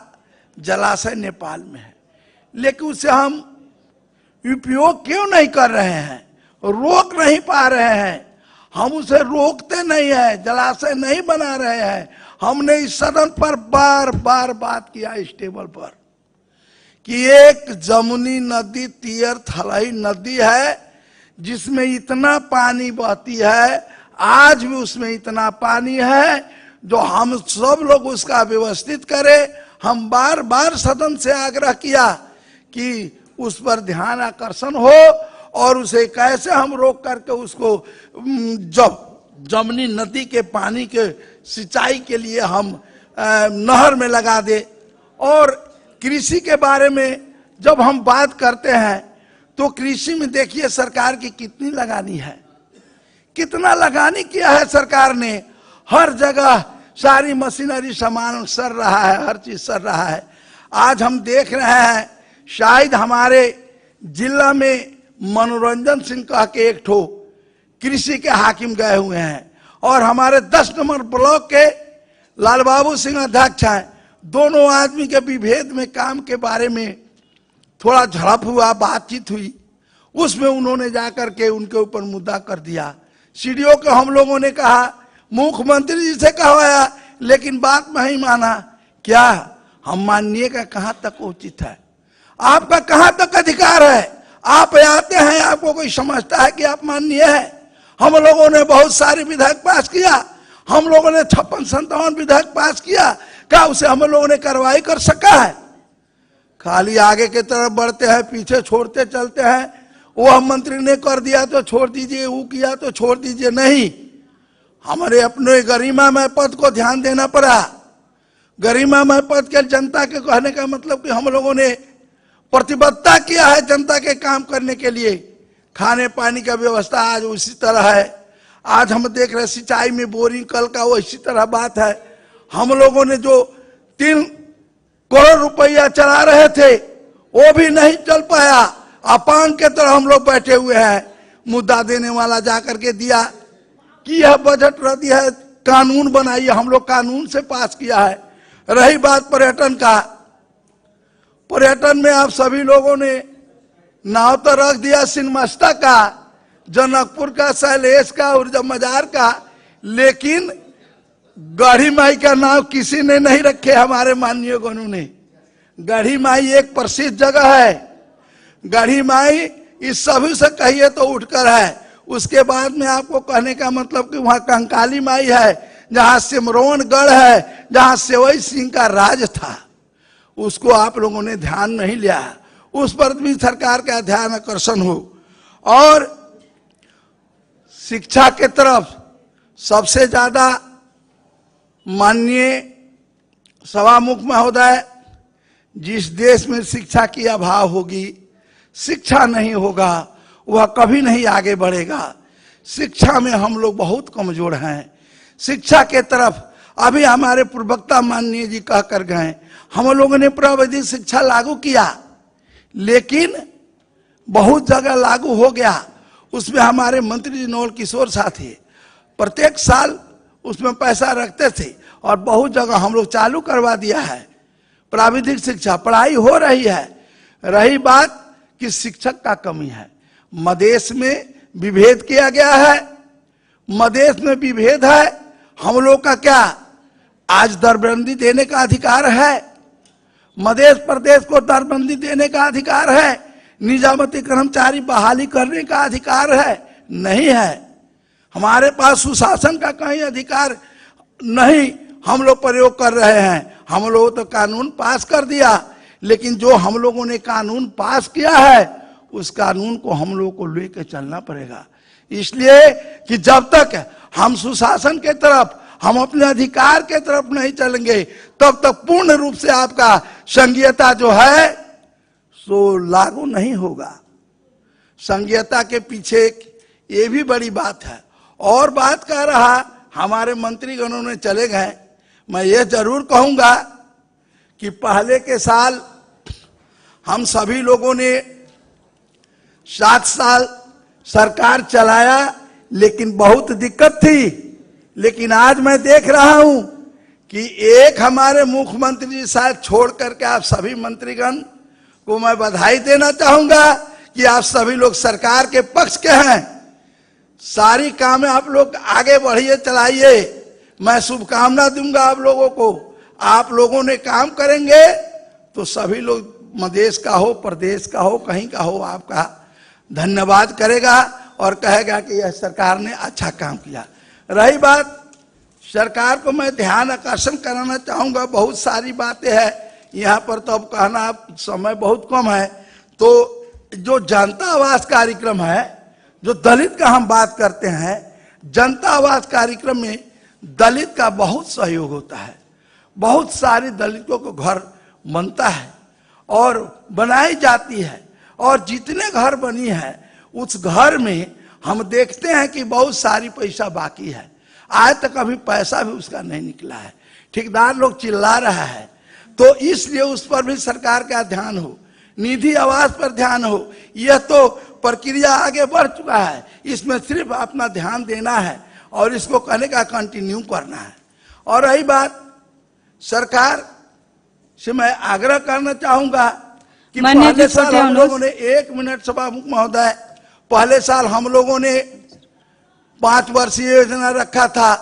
जलाशय नेपाल में है, लेकिन उसे हम उपयोग क्यों नहीं कर रहे हैं, रोक नहीं पा रहे हैं। हम उसे रोकते नहीं है, जलाशय नहीं बना रहे हैं। हमने इस सदन पर बार बार बात किया इस टेबल पर कि एक जमुनी नदी तियर थलही नदी है जिसमें इतना पानी बहती है, आज भी उसमें इतना पानी है जो हम सब लोग उसका व्यवस्थित करें। हम बार बार सदन से आग्रह किया कि उस पर ध्यान आकर्षण हो और उसे कैसे हम रोक करके उसको जब जमुनी नदी के पानी के सिंचाई के लिए हम नहर में लगा दे। और कृषि के बारे में जब हम बात करते हैं तो कृषि में देखिए सरकार की कितनी लगानी है, कितना लगानी किया है सरकार ने। हर जगह सारी मशीनरी सामान सर रहा है, हर चीज सर रहा है। आज हम देख रहे हैं शायद हमारे जिला में मनोरंजन सिंह कह के एक ठो कृषि के हाकिम गए हुए हैं और हमारे 10 नंबर ब्लॉक के लाल बाबू सिंह अध्यक्ष हैं। दोनों आदमी के विभेद में काम के बारे में थोड़ा झड़प हुआ, बातचीत हुई, उसमें उन्होंने जाकर के उनके ऊपर मुद्दा कर दिया। सीडीओ को हम लोगों ने कहा, मुख्यमंत्री जी से कहवाया, लेकिन बात नहीं माना। क्या हम माननीय का कहां तक उचित है, आपका कहां तक अधिकार है? आप आते हैं, आपको कोई समझता है कि आप माननीय है? हम लोगों ने बहुत सारे विधेयक पास किया, हम लोगों ने 56-57 विधेयक पास किया, क्या उसे हम लोगों ने कार्रवाई कर सका है? खाली आगे की तरफ बढ़ते हैं, पीछे छोड़ते चलते हैं। वह मंत्री ने कर दिया तो छोड़ दीजिए, वो किया तो छोड़ दीजिए। नहीं, हमारे अपने गरिमामय पद को ध्यान देना पड़ा। गरिमामय पद के जनता के कहने का मतलब कि हम लोगों ने प्रतिबद्धता किया है जनता के काम करने के लिए। खाने पानी का व्यवस्था आज उसी तरह है। आज हम देख रहे सिंचाई में बोरिंग कल का वो इसी तरह बात है। हम लोगों ने जो 3 करोड़ रुपया चला रहे थे वो भी नहीं चल पाया। अपांग के तरह हम लोग बैठे हुए हैं। मुद्दा देने वाला जाकर के दिया कि यह बजट रद्द है, कानून बनाइए। हम लोग कानून से पास किया है। रही बात पर्यटन का, पर्यटन में आप सभी लोगों ने नाव तो रख दिया सिनमस्ता का, जनकपुर का, शैलेश का और मजार का, लेकिन गढ़ी माई का नाव किसी ने नहीं रखे। हमारे माननीय गणों ने। गढ़ी माई एक प्रसिद्ध जगह है। गढ़ी माई इस सभी से कहिए तो उठकर है। उसके बाद में आपको कहने का मतलब कि वहां कंकाली माई है, जहां सिमरौनगढ़ है, जहां सेवई सिंह का राज था। उसको आप लोगों ने ध्यान नहीं लिया। उस पर भी सरकार का ध्यान आकर्षण हो। और शिक्षा के तरफ सबसे ज्यादा माननीय सभामुख महोदय, जिस देश में शिक्षा की अभाव होगी, शिक्षा नहीं होगा, वह कभी नहीं आगे बढ़ेगा। शिक्षा में हम लोग बहुत कमजोर हैं। शिक्षा के तरफ अभी हमारे पूर्ववक्ता माननीय जी कह कर गए, हम लोगों ने प्राविधिक शिक्षा लागू किया, लेकिन बहुत जगह लागू हो गया। उसमें हमारे मंत्री जी नवल किशोर साथी प्रत्येक साल उसमें पैसा रखते थे और बहुत जगह हम लोग चालू करवा दिया है। प्राविधिक शिक्षा पढ़ाई हो रही है। रही बात कि शिक्षक का कमी है, मदेश में विभेद किया गया है। मदेश में विभेद है, हम लोग का क्या आज दरबंदी देने का अधिकार है? मध्य प्रदेश को दरबंदी देने का अधिकार है? निजामती कर्मचारी बहाली करने का अधिकार है? नहीं है। हमारे पास सुशासन का कहीं अधिकार नहीं हम लोग प्रयोग कर रहे हैं। हम लोग तो कानून पास कर दिया, लेकिन जो हम लोगों ने कानून पास किया है उस कानून को हम लोग को लेकर चलना पड़ेगा। इसलिए कि जब तक हम सुशासन के तरफ, हम अपने अधिकार के तरफ नहीं चलेंगे, तब तक पूर्ण रूप से आपका संघीयता जो है सो लागू नहीं होगा। संघीयता के पीछे ये भी बड़ी बात है। और बात कह रहा, हमारे मंत्रीगणों ने चले गए, मैं ये जरूर कहूंगा कि पहले के साल हम सभी लोगों ने 7 साल सरकार चलाया, लेकिन बहुत दिक्कत थी। लेकिन आज मैं देख रहा हूं कि एक हमारे मुख्यमंत्री जी शायद छोड़ करके आप सभी मंत्रीगण को मैं बधाई देना चाहूंगा कि आप सभी लोग सरकार के पक्ष के हैं। सारी कामें आप लोग आगे बढ़िए, चलाइए। मैं शुभकामना दूंगा आप लोगों को। आप लोगों ने काम करेंगे तो सभी लोग, मदेश का हो, प्रदेश का हो, कहीं का हो, आपका धन्यवाद करेगा और कहेगा कि यह सरकार ने अच्छा काम किया। रही बात, सरकार को मैं ध्यान आकर्षण कराना चाहूंगा। बहुत सारी बातें हैं यहाँ पर, तो अब कहना समय बहुत कम है। तो जो जनता आवास कार्यक्रम है, जो दलित का हम बात करते हैं, जनता आवास कार्यक्रम में दलित का बहुत सहयोग होता है। बहुत सारे दलितों को घर बनता है और बनाई जाती है, और जितने घर बनी है उस घर में हम देखते हैं कि बहुत सारी पैसा बाकी है। आज तक अभी पैसा भी उसका नहीं निकला है। ठेकेदार लोग चिल्ला रहा है, तो इसलिए उस पर भी सरकार का ध्यान हो, निधि आवास पर ध्यान हो। यह तो प्रक्रिया आगे बढ़ चुका है, इसमें सिर्फ अपना ध्यान देना है और इसको कहने का कंटिन्यू करना है। और रही बात, सरकार से मैं आग्रह करना चाहूंगा कि पहले साल हम लोगों ने, 1 मिनट सभा महोदय, पहले साल हम लोगों ने 5 वर्षीय योजना रखा था।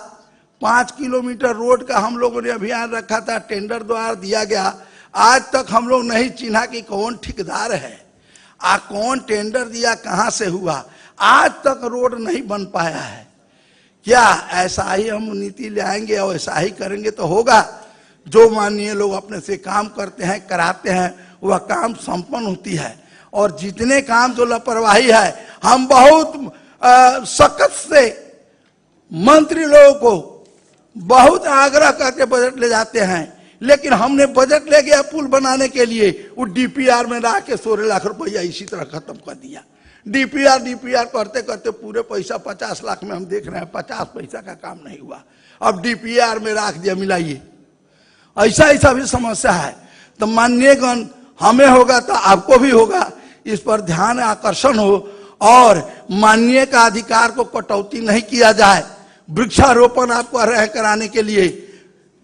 5 किलोमीटर रोड का हम लोगों ने अभियान रखा था, टेंडर द्वारा दिया गया। आज तक हम लोग नहीं चिन्हा कि कौन ठेकेदार है, कौन टेंडर दिया, कहां से हुआ। आज तक रोड नहीं बन पाया है। क्या ऐसा ही हम नीति ले आएंगे और ऐसा ही करेंगे तो होगा? जो माननीय लोग अपने से काम करते हैं, कराते हैं, वह काम संपन्न होती है। और जितने काम जो लापरवाही है, हम बहुत सख्त से मंत्री लोगों को बहुत आग्रह करके बजट ले जाते हैं, लेकिन हमने बजट ले गया पुल बनाने के लिए, वो डीपीआर में ला के 16 लाख रुपया इसी तरह खत्म कर दिया। डीपीआर करते करते पूरे पैसा 50 लाख में हम देख रहे हैं, 50 पैसा का काम नहीं हुआ। अब डीपीआर में रख दिया, मिलाइए। ऐसा भी समस्या है। तो माननीयगण, हमें होगा तो आपको भी होगा, इस पर ध्यान आकर्षण हो और माननीय का अधिकार को कटौती नहीं किया जाए। वृक्षारोपण आप कर रहे हैं कराने के लिए,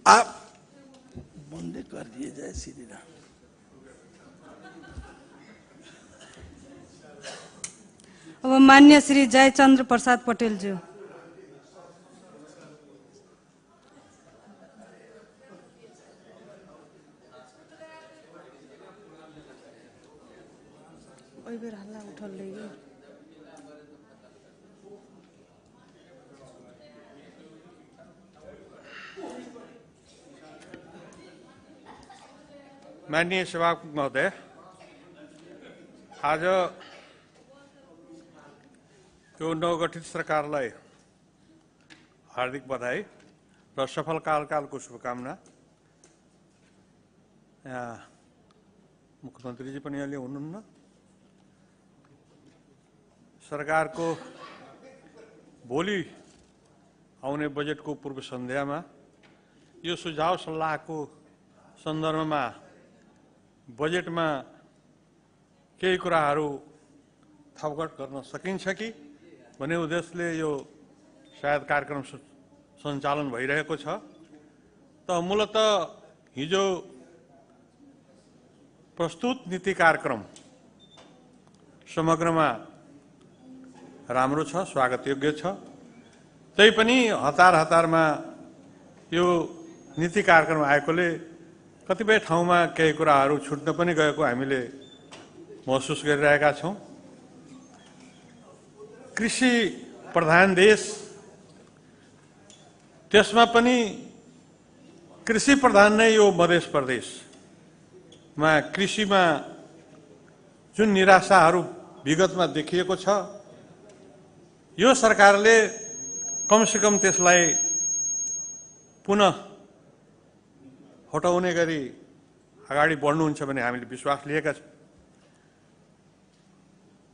आप बंदे कर दिए। जय श्री राम। अब मान्य श्री जयचंद्र प्रसाद पटेल जी। हल्ला उठल रही। माननीय सभामुख महोदय, आज यो नवगठित सरकारलाई हार्दिक बधाई र सफल कार्यकालको शुभकामना। यहाँ मुख्यमन्त्रीजी पनि अहिले हुनुहुन्न। सरकारको भोलि आउने बजेटको पूर्व सन्ध्यामा यो सुझाव सल्लाहको सन्दर्भमा बजेटमा केही कुराहरू थपघट गर्न सकिन्छ कि भन्ने उद्देश्यले यो सायद कार्यक्रम सञ्चालन भइरहेको छ त मूलतः हिजो प्रस्तुत नीति कार्यक्रम समग्रमा राम्रो छ, स्वागतयोग्य छ। तैपनि हतारमा यो नीति कार्यक्रम आएकोले कतिपय ठाउँमा केही कुराहरू छुट्न पनि गएको हामीले महसुस गरिरहेका छौँ। कृषि प्रधान देश, त्यसमा पनि कृषि प्रधान नै यो मध्य प्रदेशमा कृषिमा जुन निराशाहरू विगतमा देखिएको छ, यो सरकारले कमसेकम त्यसलाई पुनः हटाउने गरी अगाडि बढ्नुहुन्छ भन्ने हामीले विश्वास लिएका छौँ।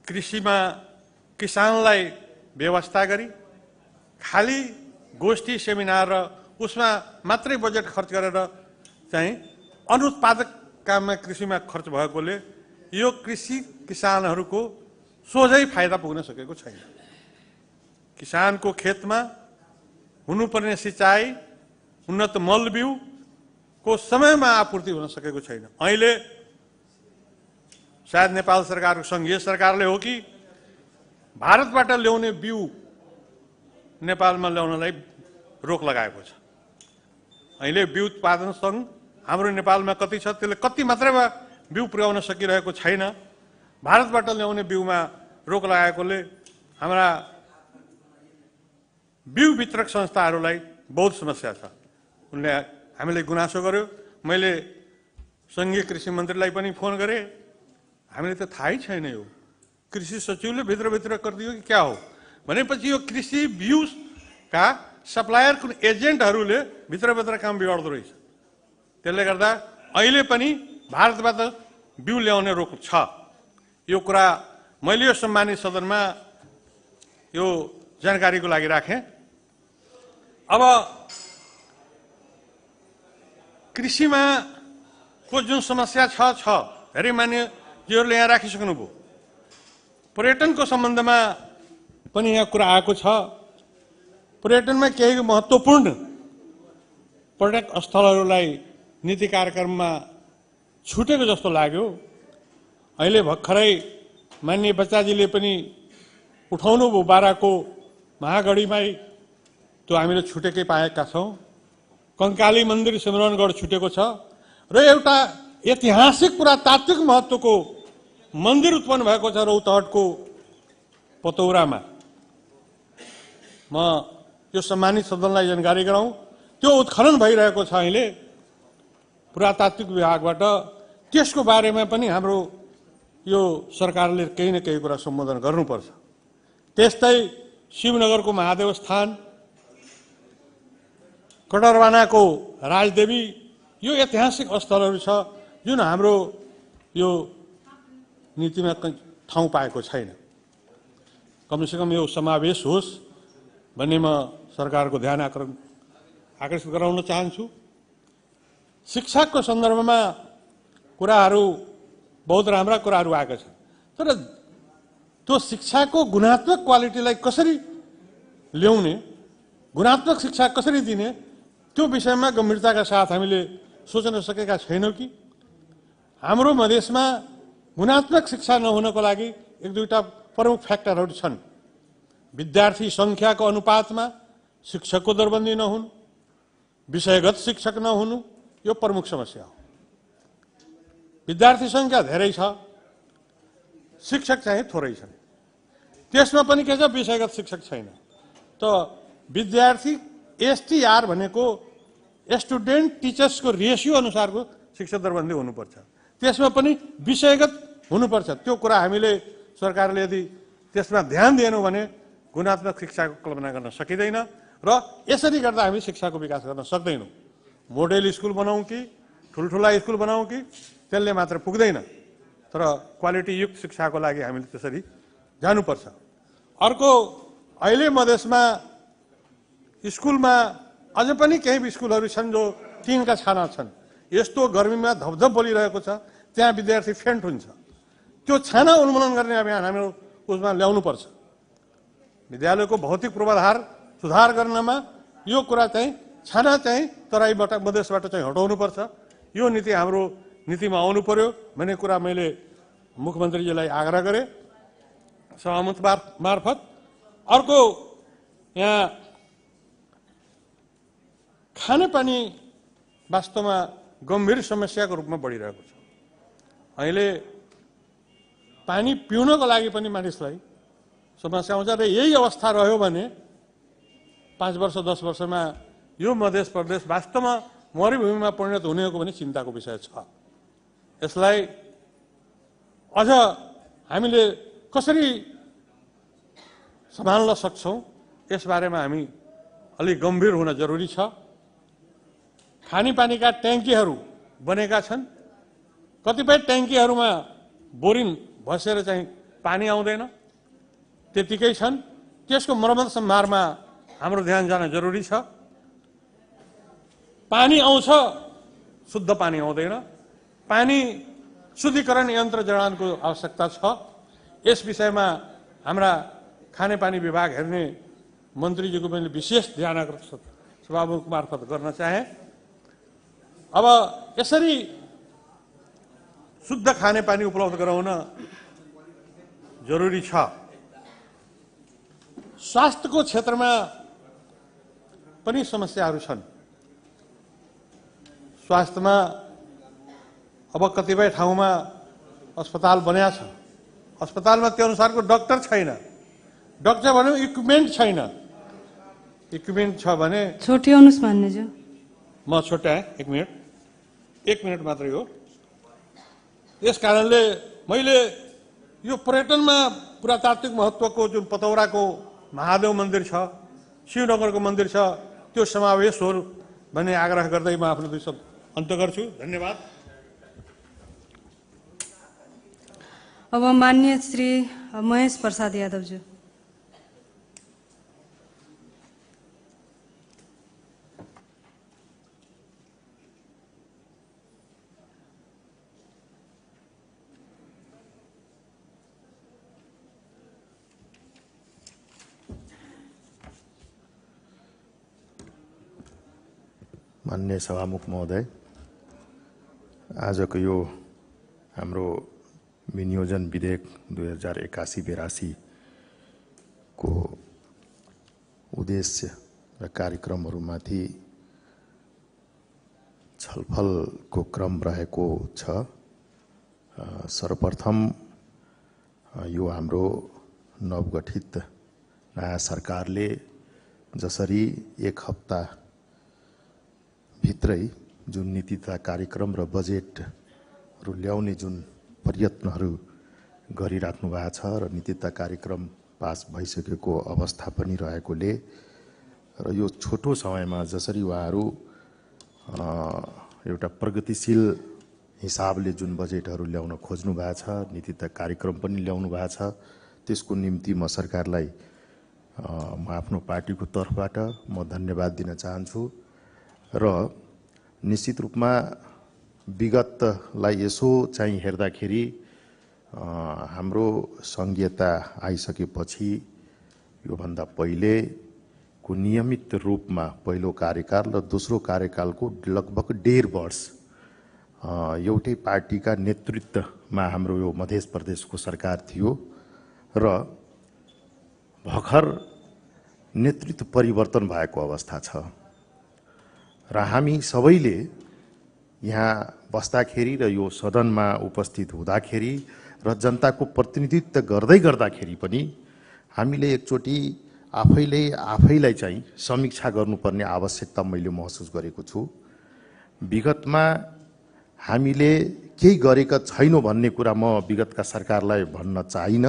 कृषिमा किसानलाई व्यवस्था गरी खाली गोष्ठी सेमिनार र उसमा मात्रै बजेट खर्च गरेर चाहिँ अनुत्पादक काममा कृषिमा खर्च भएकोले यो कृषि किसानहरूको सोझै फाइदा पुग्न सकेको छैन। किसानको खेतमा हुनुपर्ने सिँचाइ, उन्नत मल बिउ को समयमा आपूर्ति हुन सकेको छैन। अहिले सायद नेपाल सरकारको संघीय सरकारले हो कि भारतबाट ल्याउने बिउ नेपालमा ल्याउनलाई रोक लगाएको छ। अहिले बिउ उत्पादन सङ्घ हाम्रो नेपालमा कति छ, त्यसले कति मात्रामा बिउ पुर्याउन सकिरहेको छैन। भारतबाट ल्याउने बिउमा रोक लगाएकोले हाम्रा बिउ वितरक संस्थाहरूलाई बहुत समस्या छ। उनले हामीलाई गुनासो गर्यो। मैले संघीय कृषि मन्त्रीलाई पनि फोन गरेँ, हामीले त थाहै छैन, यो कृषि सचिवले भित्र गरिदियो कि क्या हो भनेपछि यो कृषि बिउका सप्लायर कुन एजेन्टहरूले भित्र काम बिगार्दो रहेछ। त्यसले गर्दा अहिले पनि भारतबाट बिउ ल्याउने रोक छ। यो कुरा मैले यो सम्मानित सदनमा यो जानकारीको लागि राखेँ। अब कृषिमा को जुन समस्या छ धेरै मान्यजीहरूले यहाँ राखिसक्नुभयो। पर्यटनको सम्बन्धमा पनि यहाँ कुरा आएको छ। पर्यटनमा केही महत्त्वपूर्ण पर्यटक स्थलहरूलाई नीति कार्यक्रममा छुटेको जस्तो लाग्यो। अहिले भर्खरै माननीय बच्चाजीले पनि उठाउनु भयो, बाराको महागढीमै त्यो हामीले छुटेकै पाएका छौँ। कंकाली मन्दिर सिमरनगढ छुटेको छ र एउटा ऐतिहासिक पुरातात्विक महत्त्वको मन्दिर उत्पन्न भएको छ रौतहटको पतौरामा। म यो सम्मानित सदनलाई जानकारी गराउँ, त्यो उत्खनन भइरहेको छ अहिले पुरातात्विक विभागबाट। त्यसको बारेमा पनि हाम्रो यो सरकारले केही न केही कुरा सम्बोधन गर्नुपर्छ। त्यस्तै शिवनगरको महादेव स्थान, कटरवानाको राजदेवी, यो ऐतिहासिक स्थलहरू छ जुन हाम्रो यो नीतिमा ठाउँ पाएको छैन। कमसेकम यो समावेश होस् भन्ने म सरकारको ध्यान आकर्षित गराउन चाहन्छु। शिक्षाको सन्दर्भमा कुराहरू बहुत राम्रा कुराहरू आएका छन्, तर त्यो शिक्षाको गुणात्मक क्वालिटीलाई कसरी ल्याउने, गुणात्मक शिक्षा कसरी दिने, त्यो विषयमा गम्भीरताका साथ हामीले सोच्न सकेका छैनौँ कि हाम्रो मधेसमा गुणात्मक शिक्षा नहुनको लागि एक दुईटा प्रमुख फ्याक्टरहरू छन्। विद्यार्थी सङ्ख्याको अनुपातमा शिक्षकको दरबन्दी नहुनु, विषयगत शिक्षक नहुनु, यो प्रमुख समस्या हो। विद्यार्थी सङ्ख्या धेरै छ, शिक्षक चाहिँ थोरै छन्। त्यसमा पनि के छ, विषयगत शिक्षक छैन। त विद्यार्थी एसटीआर भनेको स्टुडेन्ट टिचर्सको रेसियो अनुसारको शिक्षक दरबन्दी हुनुपर्छ। त्यसमा पनि विषयगत हुनुपर्छ। त्यो कुरा हामीले सरकारले यदि त्यसमा ध्यान दिएनौँ भने गुणात्मक शिक्षाको कल्पना गर्न सकिँदैन र यसरी गर्दा हामी शिक्षाको विकास गर्न सक्दैनौँ। मोडेल स्कुल बनाऊँ कि ठुल्ठुला स्कुल बनाऊँ कि त्यसले मात्र पुग्दैन, तर क्वालिटी युक्त शिक्षाको लागि हामीले त्यसरी जानुपर्छ। अर्को, अहिले मधेसमा स्कुलमा अझ पनि केही स्कुलहरू छन् जो टिनका छाना छन्। यस्तो गर्मीमा धपधप बोलिरहेको छ, त्यहाँ विद्यार्थी फेन्ट हुन्छ। त्यो छाना उन्मूलन गर्ने अभियान हाम्रो उसमा ल्याउनुपर्छ। विद्यालयको भौतिक पूर्वाधार सुधार गर्नमा यो कुरा चाहिँ छाना चाहिँ तराईबाट मधेसबाट चाहिँ हटाउनुपर्छ। यो नीति हाम्रो नीतिमा आउनु पर्यो भन्ने कुरा मैले मुख्यमन्त्रीजीलाई आग्रह गरेँ सहमत मार्फत। अर्को यहाँ खानेपानी वास्तवमा गम्भीर समस्याको रूपमा बढिरहेको छ। अहिले पानी पिउनको लागि पनि मानिसलाई समस्या आउँछ र यही अवस्था रह्यो भने 5 वर्ष 10 वर्षमा यो मध्य प्रदेश वास्तवमा मरुभूमिमा परिणत हुनेको पनि चिन्ताको विषय छ। यसलाई अझ हामीले कसरी सम्हाल्न सक्छौं यसबारेमा हामी अलि गम्भीर हुन जरुरी छ। खानेपानीका ट्याङ्कीहरू बनेका छन्, कतिपय ट्याङ्कीहरूमा बोरिङ भसेर चाहिँ पानी आउँदैन, त्यतिकै छन्। त्यसको मर्मत सम्हारमा हाम्रो ध्यान जान जरुरी छ। पानी आउँछ, शुद्ध पानी आउँदैन। पानी शुद्धिकरण यन्त्र जडानको आवश्यकता छ। यस विषयमा हाम्रा खानेपानी विभाग हेर्ने मन्त्रीजीको पनि विशेष ध्यान आकर्षण सभामुख मार्फत गर्न चाहे। अब यसरी शुद्ध खानेपानी उपलब्ध गराउन जरुरी छ। स्वास्थ्यको क्षेत्रमा पनि समस्याहरू छन्। स्वास्थ्यमा अब कतिपय ठाउँमा अस्पताल बन्या छ, अस्पतालमा त्यो अनुसारको डाक्टर छैन। डाक्टर भने इक्विपमेन्ट छैन। इक्विपमेन्ट छ भने छोट्याउनुस् मान्यज्यू। म छोट्याएँ, 1 मिनट मात्रै हो। यस कारणले मैले यो पर्यटनमा पुरातात्विक महत्त्वको जुन पतौराको महादेव मन्दिर छ, शिवनगरको मन्दिर छ, त्यो समावेश हो भन्ने आग्रह गर्दै म आफ्नो 2 शब्द अन्त्य गर्छु। धन्यवाद। अब मान्य श्री महेश प्रसाद यादवज्यू। मान्य सभामुख महोदय, आजको यो हाम्रो विनियोजन विधेयक 2081-82 को उद्देश्य र कार्यक्रमहरूमाथि छलफलको क्रम रहेको छ। सर्वप्रथम यो हाम्रो नवगठित नयाँ सरकारले जसरी 1 हप्ता भित्रै जुन नीति तथा कार्यक्रम र बजेटहरू ल्याउने जुन प्रयत्नहरू गरिराख्नु भएको छ र नीति तथा कार्यक्रम पास भइसकेको अवस्था पनि रहेकोले र यो छोटो समयमा जसरी उहाँहरू एउटा प्रगतिशील हिसाबले जुन बजेटहरू ल्याउन खोज्नु भएको छ, नीति तथा कार्यक्रम पनि ल्याउनु भएको छ, त्यसको निम्ति म सरकारलाई म आफ्नो पार्टीको तर्फबाट म धन्यवाद दिन चाहन्छु। र निश्चित रूपमा विगतलाई यसो चाहिँ हेर्दाखेरि हाम्रो संघीयता आइसकेपछि योभन्दा पहिलेको नियमित रूपमा पहिलो कार्यकाल र दोस्रो कार्यकालको लगभग 1.5 वर्ष एउटै पार्टीका नेतृत्वमा हाम्रो यो मध्य प्रदेशको सरकार थियो र भर्खर नेतृत्व परिवर्तन भएको अवस्था छ। र हामी सबैले यहाँ बस्दाखेरि र यो सदनमा उपस्थित हुँदाखेरि र जनताको प्रतिनिधित्व गर्दै गर्दाखेरि पनि हामीले एकचोटि आफैलाई चाहिँ समीक्षा गर्नुपर्ने आवश्यकता मैले महसुस गरेको छु। विगतमा हामीले केही गरेका छैनौँ भन्ने कुरा म विगतका सरकारलाई भन्न चाहिन,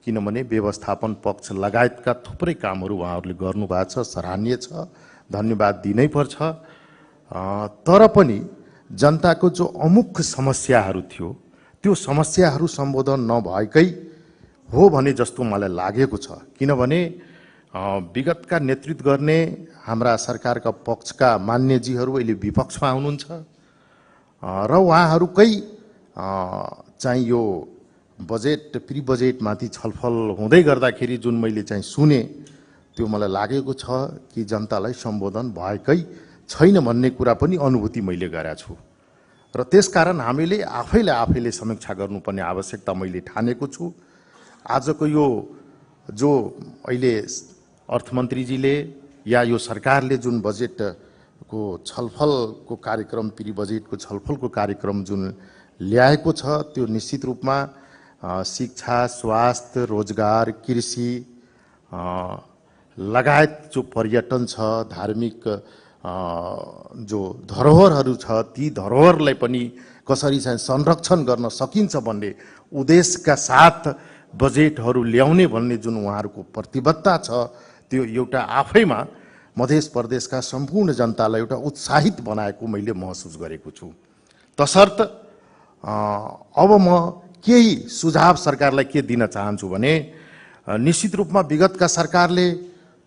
किनभने व्यवस्थापन पक्ष लगायतका थुप्रै कामहरू उहाँहरूले गर्नुभएको छ, सराहनीय छ, धन्यवाद दिनै पर्छ। तर पनि जनताको जो अमुख समस्याहरू थियो त्यो समस्याहरू सम्बोधन नभएकै हो भने जस्तो मलाई लागेको छ। किनभने विगतका नेतृत्व गर्ने हाम्रा सरकारका पक्षका मान्यजीहरू अहिले विपक्षमा हुनुहुन्छ र उहाँहरूकै चाहिँ यो बजेट प्री बजेटमाथि छलफल हुँदै गर्दाखेरि जुन मैले चाहिँ सुने त्यो मलाई लागेको छ कि जनतालाई सम्बोधन भएकै छैन भन्ने कुरा पनि अनुभूति मैले गरेको छु र त्यसकारण हामीले आफैले समीक्षा गर्नुपर्ने आवश्यकता मैले ठानेको छु। आजको यो जो अहिले अर्थमन्त्रीजीले या यो सरकारले जुन बजेटको छलफलको कार्यक्रम प्री बजेटको छलफलको कार्यक्रम जुन ल्याएको छ त्यो निश्चित रूपमा शिक्षा, स्वास्थ्य, रोजगार, कृषि लगायत जो पर्यटन छ, धार्मिक जो धरोहरहरू छ ती धरोहरलाई पनि कसरी चाहिँ संरक्षण गर्न सकिन्छ भन्ने उद्देश्यका साथ बजेटहरू ल्याउने भन्ने जुन उहाँहरूको प्रतिबद्धता छ त्यो एउटा आफैमा मध्य प्रदेशका सम्पूर्ण जनतालाई एउटा उत्साहित बनाएको मैले महसुस गरेको छु। तसर्थ अब म केही सुझाव सरकारलाई के दिन चाहन्छु भने निश्चित रूपमा विगतका सरकारले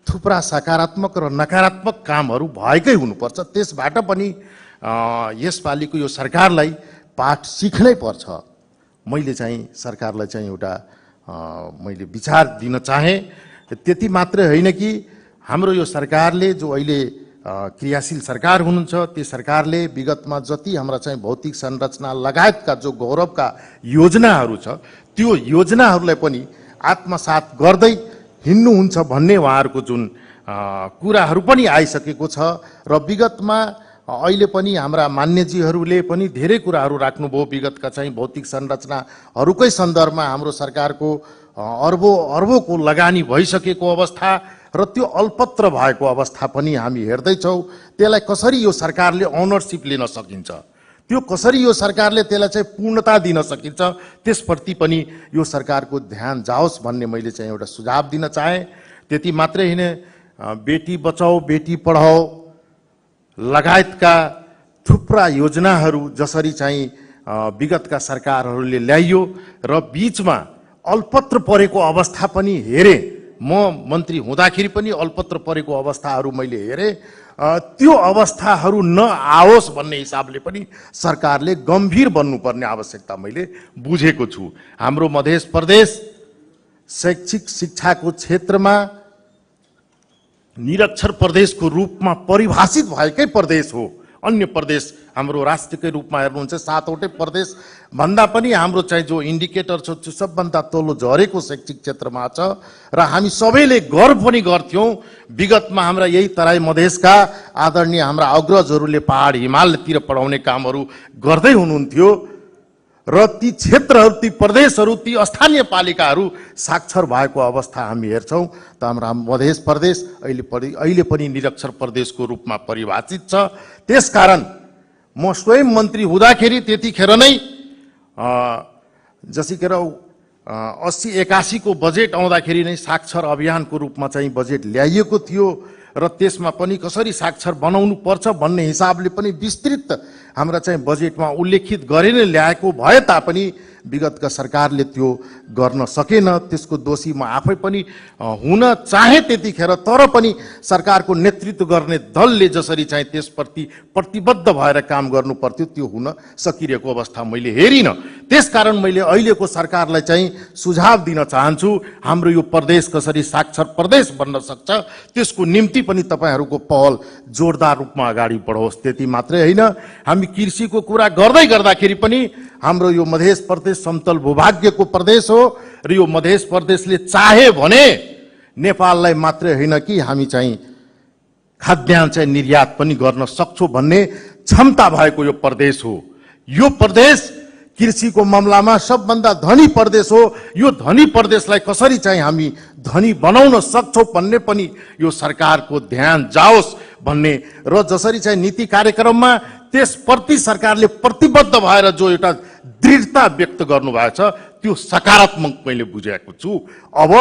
थुप्रा सकारात्मक र नकारात्मक कामहरू भएकै हुनुपर्छ। त्यसबाट पनि यसपालिको यो सरकारलाई पाठ सिक्नै पर्छ। मैले चाहिँ सरकारलाई चाहिँ एउटा मैले विचार दिन चाहे। त्यति मात्रै होइन कि हाम्रो यो सरकारले जो अहिले क्रियाशील सरकार हुनुहुन्छ त्यो सरकारले विगतमा जति हाम्रा चाहिँ भौतिक संरचना लगायतका जो गौरवका योजनाहरू छ त्यो योजनाहरूलाई पनि आत्मसात गर्दै हिँड्नुहुन्छ भन्ने उहाँहरूको जुन कुराहरू पनि आइसकेको छ र विगतमा अहिले पनि हाम्रा मान्यजीहरूले पनि धेरै कुराहरू राख्नुभयो। विगतका चाहिँ भौतिक संरचनाहरूकै सन्दर्भमा हाम्रो सरकारको अर्बौंको लगानी भइसकेको अवस्था र त्यो अल्पत्र भएको अवस्था पनि हामी हेर्दैछौँ। त्यसलाई कसरी यो सरकारले ओनरसिप लिन सकिन्छ, त्यो कसरी यो सरकारले त्यसलाई चाहिँ पूर्णता दिन सकिन्छ त्यसप्रति पनि यो सरकारको ध्यान जाओस् भन्ने मैले चाहिँ एउटा सुझाव दिन चाहे। त्यति मात्रै होइन, बेटी बचाओ बेटी पढाओ लगायतका थुप्रा योजनाहरू जसरी चाहिँ विगतका सरकारहरूले ल्याइयो र बीचमा अल्पत्र परेको अवस्था पनि हेरे, म मन्त्री हुँदाखेरि पनि अल्पत्र परेको अवस्थाहरू मैले हेरेँ। त्यो अवस्थाहरू नआओस् भन्ने हिसाबले पनि सरकारले गम्भीर बन्नुपर्ने आवश्यकता मैले बुझेको छु। हाम्रो मध्य प्रदेश शैक्षिक शिक्षाको क्षेत्रमा निरक्षर प्रदेशको रूपमा परिभाषित भएकै प्रदेश हो। अन्य प्रदेश हाम्रो राष्ट्रकै रूपमा हेर्नुहुन्छ 7वटै प्रदेश भन्दा पनि हाम्रो चाहिँ जो इन्डिकेटर छ त्यो सबभन्दा तल्लो झरेको शैक्षिक क्षेत्रमा छ र हामी सबैले गर्व पनि गर्थ्यौँ। विगतमा हाम्रा यही तराई मधेसका आदरणीय हाम्रा अग्रजहरूले पहाड हिमालतिर पढाउने कामहरू गर्दै हुनुहुन्थ्यो र ती क्षेत्रहरू, ती प्रदेशहरू, ती स्थानीय पालिकाहरू साक्षर भएको अवस्था हामी हेर्छौँ। त हाम्रा मध्य प्रदेश अहिले पनि निरक्षर प्रदेशको रूपमा परिभाषित छ। त्यसकारण म स्वयं मन्त्री हुँदाखेरि त्यतिखेर नै जसैखेर 80-81 को बजेट आउँदाखेरि नै साक्षर अभियानको रूपमा चाहिँ बजेट ल्याइएको थियो र त्यसमा पनि कसरी साक्षर बनाउनु पर्छ भन्ने हिसाबले पनि विस्तृत हाम्रा चाहिँ बजेटमा उल्लेखित गरेर ल्याएको भए तापनि विगतका सरकारले त्यो गर्न सकेन। त्यसको दोषी म आफै पनि हुन चाहे त्यतिखेर, तर पनि सरकारको नेतृत्व गर्ने दलले जसरी चाहिँ त्यसप्रति प्रतिबद्ध भएर काम गर्नु पर्थ्यो त्यो हुन सकिरहेको अवस्था मैले हेरिनँ। त्यसकारण मैले अहिलेको सरकारलाई चाहिँ सुझाव दिन चाहन्छु, हाम्रो यो प्रदेश कसरी साक्षर प्रदेश बन्न सक्छ त्यसको निम्ति पनि तपाईँहरूको पहल जोरदार रूपमा अगाडि बढोस्। त्यति मात्रै होइन, हामी कृषिको कुरा गर्दै गर्दाखेरि पनि हाम्रो यो मध्य प्रदेश समतल भूभाग्यको प्रदेश हो र यो मध्य प्रदेशले चाहे भने नेपाललाई मात्रै होइन कि हामी चाहिँ खाद्यान्न चाहिँ निर्यात पनि गर्न सक्छौँ भन्ने क्षमता भएको यो प्रदेश हो। यो प्रदेश कृषिको मामलामा सबभन्दा धनी प्रदेश हो। यो धनी प्रदेशलाई कसरी चाहिँ हामी धनी बनाउन सक्छौँ भन्ने पनि यो सरकारको ध्यान जाओस् भन्ने र जसरी चाहिँ नीति कार्यक्रममा त्यसप्रति सरकारले प्रतिबद्ध भएर जो एउटा दृढता व्यक्त गर्नुभएको छ त्यो सकारात्मक मैले बुझेको छु। अब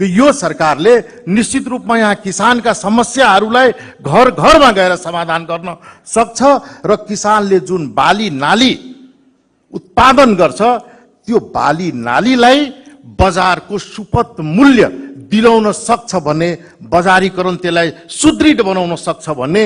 यो सरकारले निश्चित रूपमा यहाँ किसानका समस्याहरूलाई घर घरमा गएर समाधान गर्न सक्छ र किसानले जुन बाली नाली उत्पादन गर्छ त्यो बाली नालीलाई बजारको सुपथ मूल्य दिलाउन सक्छ भन्ने, बजारीकरण त्यसलाई सुदृढ बनाउन सक्छ भन्ने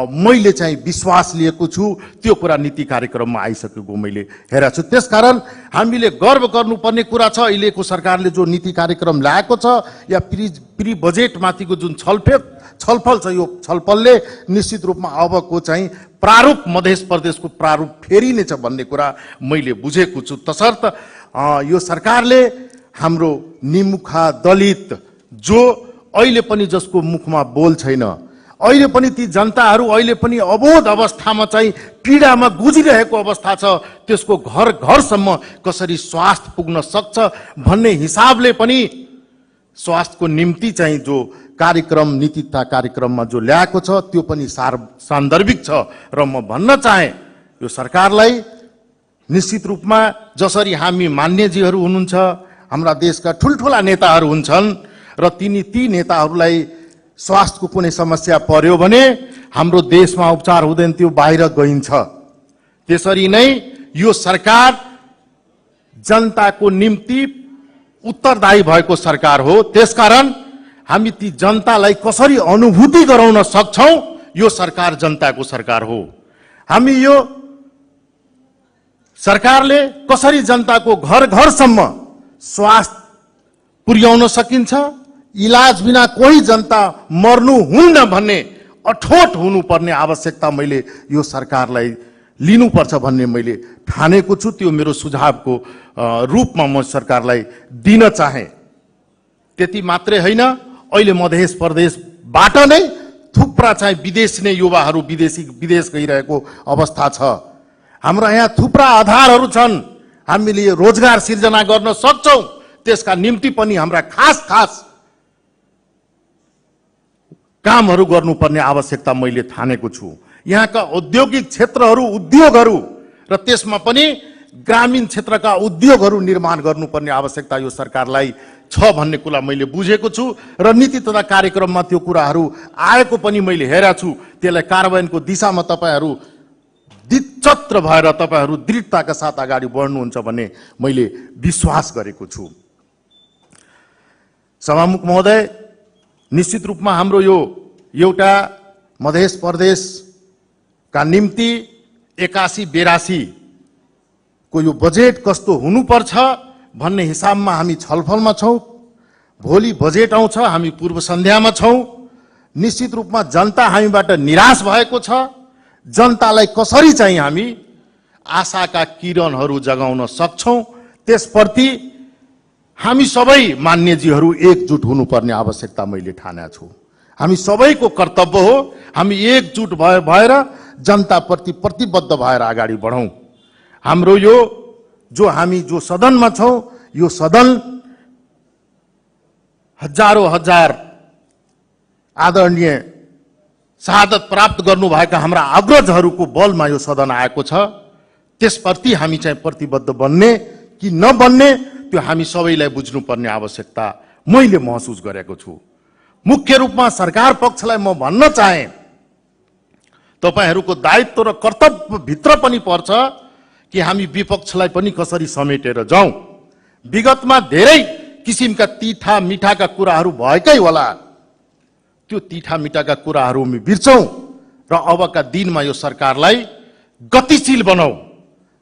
मैले चाहिँ विश्वास लिएको छु। त्यो कुरा नीति कार्यक्रममा आइसकेको मैले हेरेको छु। त्यसकारण हामीले गर्व गर्नुपर्ने कुरा छ अहिलेको सरकारले जो नीति कार्यक्रम ल्याएको छ या प्री बजेटमाथिको जुन छलफल छ, यो छलफलले निश्चित रूपमा अबको चाहिँ प्रारूप मध्य प्रदेशको प्रारूप फेरिनेछ भन्ने कुरा मैले बुझेको छु। तसर्थ यो सरकारले हाम्रो निमुखा दलित जो अहिले पनि जसको मुखमा बोल छैन, अहिले पनि ती जनताहरू अहिले पनि अबोध अवस्थामा चाहिँ पीडामा गुजिरहेको अवस्था छ, त्यसको घर घरसम्म कसरी स्वास्थ्य पुग्न सक्छ भन्ने हिसाबले पनि स्वास्थ्यको निम्ति चाहिँ जो कार्यक्रम नीतिता कार्यक्रममा जो ल्याएको छ त्यो पनि सान्दर्भिक छ। र म भन्न चाहे यो सरकारलाई निश्चित रूपमा जसरी हामी मान्यजीहरू हुनुहुन्छ, हाम्रा देशका ठुल्ठुला नेताहरू हुन्छन् र ती नेताहरूलाई स्वास्थ्यको कुनै समस्या पर्यो भने हाम्रो देशमा उपचार हुँदैन, त्यो बाहिर गइन्छ। त्यसरी नै यो सरकार जनताको निम्ति उत्तरदायी भएको सरकार हो। त्यसकारण हामी ती जनतालाई कसरी अनुभूति गराउन सक्छौं, यो सरकार जनताको सरकार हो। हामी यो सरकारले कसरी जनताको घर घरसम्म स्वास्थ्य पुर्याउन सकिन्छ, इलाज बिना कोही जनता मर्नु हुन्न भन्ने अठोट हुनुपर्ने आवश्यकता मैले यो सरकारलाई लिनुपर्छ भन्ने मैले ठानेको छु। त्यो मेरो सुझावको रूपमा म सरकारलाई दिन चाहे। त्यति मात्रै होइन, अहिले मध्य प्रदेशबाट नै थुप्रा चाहिँ विदेश नै युवाहरू विदेश गइरहेको अवस्था छ। हाम्रो यहाँ थुप्रा आधारहरू छन्, हामीले रोजगार सिर्जना गर्न सक्छौं। त्यसका निम्ति पनि हाम्रा खास कामहरू गर्नुपर्ने आवश्यकता मैले ठानेको छु। यहाँका औद्योगिक क्षेत्रहरू, उद्योगहरू र त्यसमा पनि ग्रामीण क्षेत्रका उद्योगहरू निर्माण गर्नुपर्ने आवश्यकता यो सरकारलाई छ भन्ने कुरा मैले बुझेको छु र नीति तथा कार्यक्रममा त्यो कुराहरू आएको पनि मैले हेरेको छु। त्यसलाई कार्यान्वयनको दिशामा तपाईहरू दिच्चत्र भएर तपाईहरू दृढताका साथ अगाडि बढ्नुहुन्छ भन्ने मैले विश्वास गरेको छु। सभामुख महोदय, निश्चित रूपमा हाम्रो यो एउटा मध्य प्रदेशका निम्ति 81-82 को यो बजेट कस्तो हुनुपर्छ भन्ने हिसाबमा हामी छलफलमा छौं। भोलि बजेट आउँछ, हामी पूर्व सन्ध्यामा छौं। निश्चित रूपमा जनता हामीबाट निराश भएको छ। जनतालाई कसरी चाहिँ हामी आशाका किरणहरू जगाउन सक्छौं, त्यसप्रति हामी सबै मान्यजीहरू एकजुट हुनुपर्ने आवश्यकता मैले ठानेको छु। हामी सबैको कर्तव्य हो, हामी एकजुट भएर जनताप्रति प्रतिबद्ध भएर अगाडि बढौं। हाम्रो यो हामी जो सदनमा छौं, यो सदन हजारौं हजार आदरणीय शहादत प्राप्त गर्नुभएका हाम्रा अग्रजहरूको बलमा यो सदन आएको छ। त्यसप्रति हामी चाहिँ प्रतिबद्ध बन्ने कि नबन्ने त्यो हामी सबैलाई बुझ्नुपर्ने आवश्यकता मैले महसुस गरेको छु। मुख्य रूपमा सरकार पक्षलाई म भन्न चाहे, तपाईहरूको दायित्व र कर्तव्य भित्र पनि पर्छ कि हामी विपक्षलाई पनि कसरी समेटेर जाउँ। विगतमा धेरै किसिमका तीठा मिठाका कुराहरू भएकै होला, त्यो तीठा मिठाका कुराहरू हामी बिर्सौं र अबका दिनमा यो सरकारलाई गतिशील बनाऊ,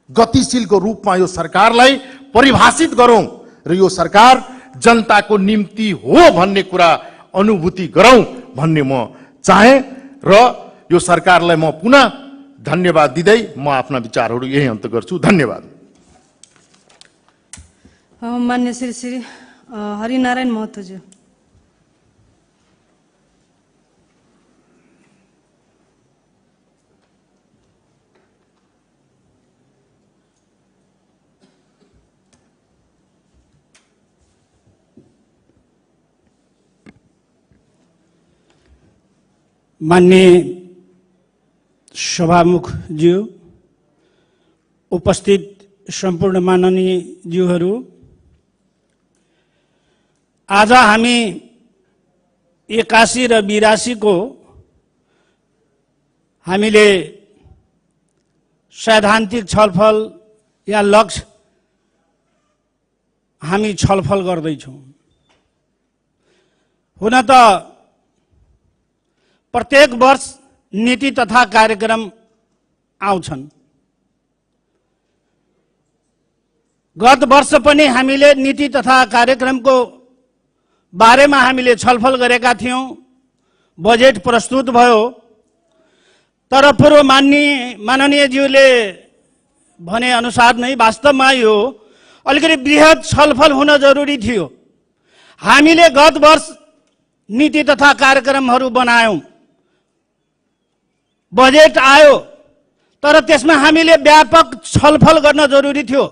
गतिशीलको रूपमा यो सरकारलाई परिभाषित गरौं र यो सरकार जनताको निम्ति हो भन्ने कुरा अनुभूति गरौं भन्ने म चाहे र यो सरकारलाई म पुनः धन्यवाद दिँदै म आफ्ना विचारहरू यही अन्त गर्छु। धन्यवाद। मान्य श्री हरिनारायण महतोज्यू। माननीय सभामुखज्यू, उपस्थित सम्पूर्ण माननीय ज्यूहरू, आज हामी 81 र 82 को हामीले सैद्धान्तिक छलफल या लक्ष्य हामी छलफल गर्दैछौँ। हुन त प्रत्येक वर्ष नीति तथा कार्यक्रम आउँछन्। गत वर्ष पनि हामीले नीति तथा कार्यक्रमको बारेमा हामीले छलफल गरेका थियौं। बजेट प्रस्तुत भयो, तर पूर्व माननीयज्यूले भने अनुसार नै वास्तवमा यो अलिकति बृहत छलफल हुन जरुरी थियो। हामीले गत वर्ष नीति तथा कार्यक्रमहरू बनायौं, बजेट आयो, तर त्यसमा हामीले व्यापक छलफल गर्न जरुरी थियो,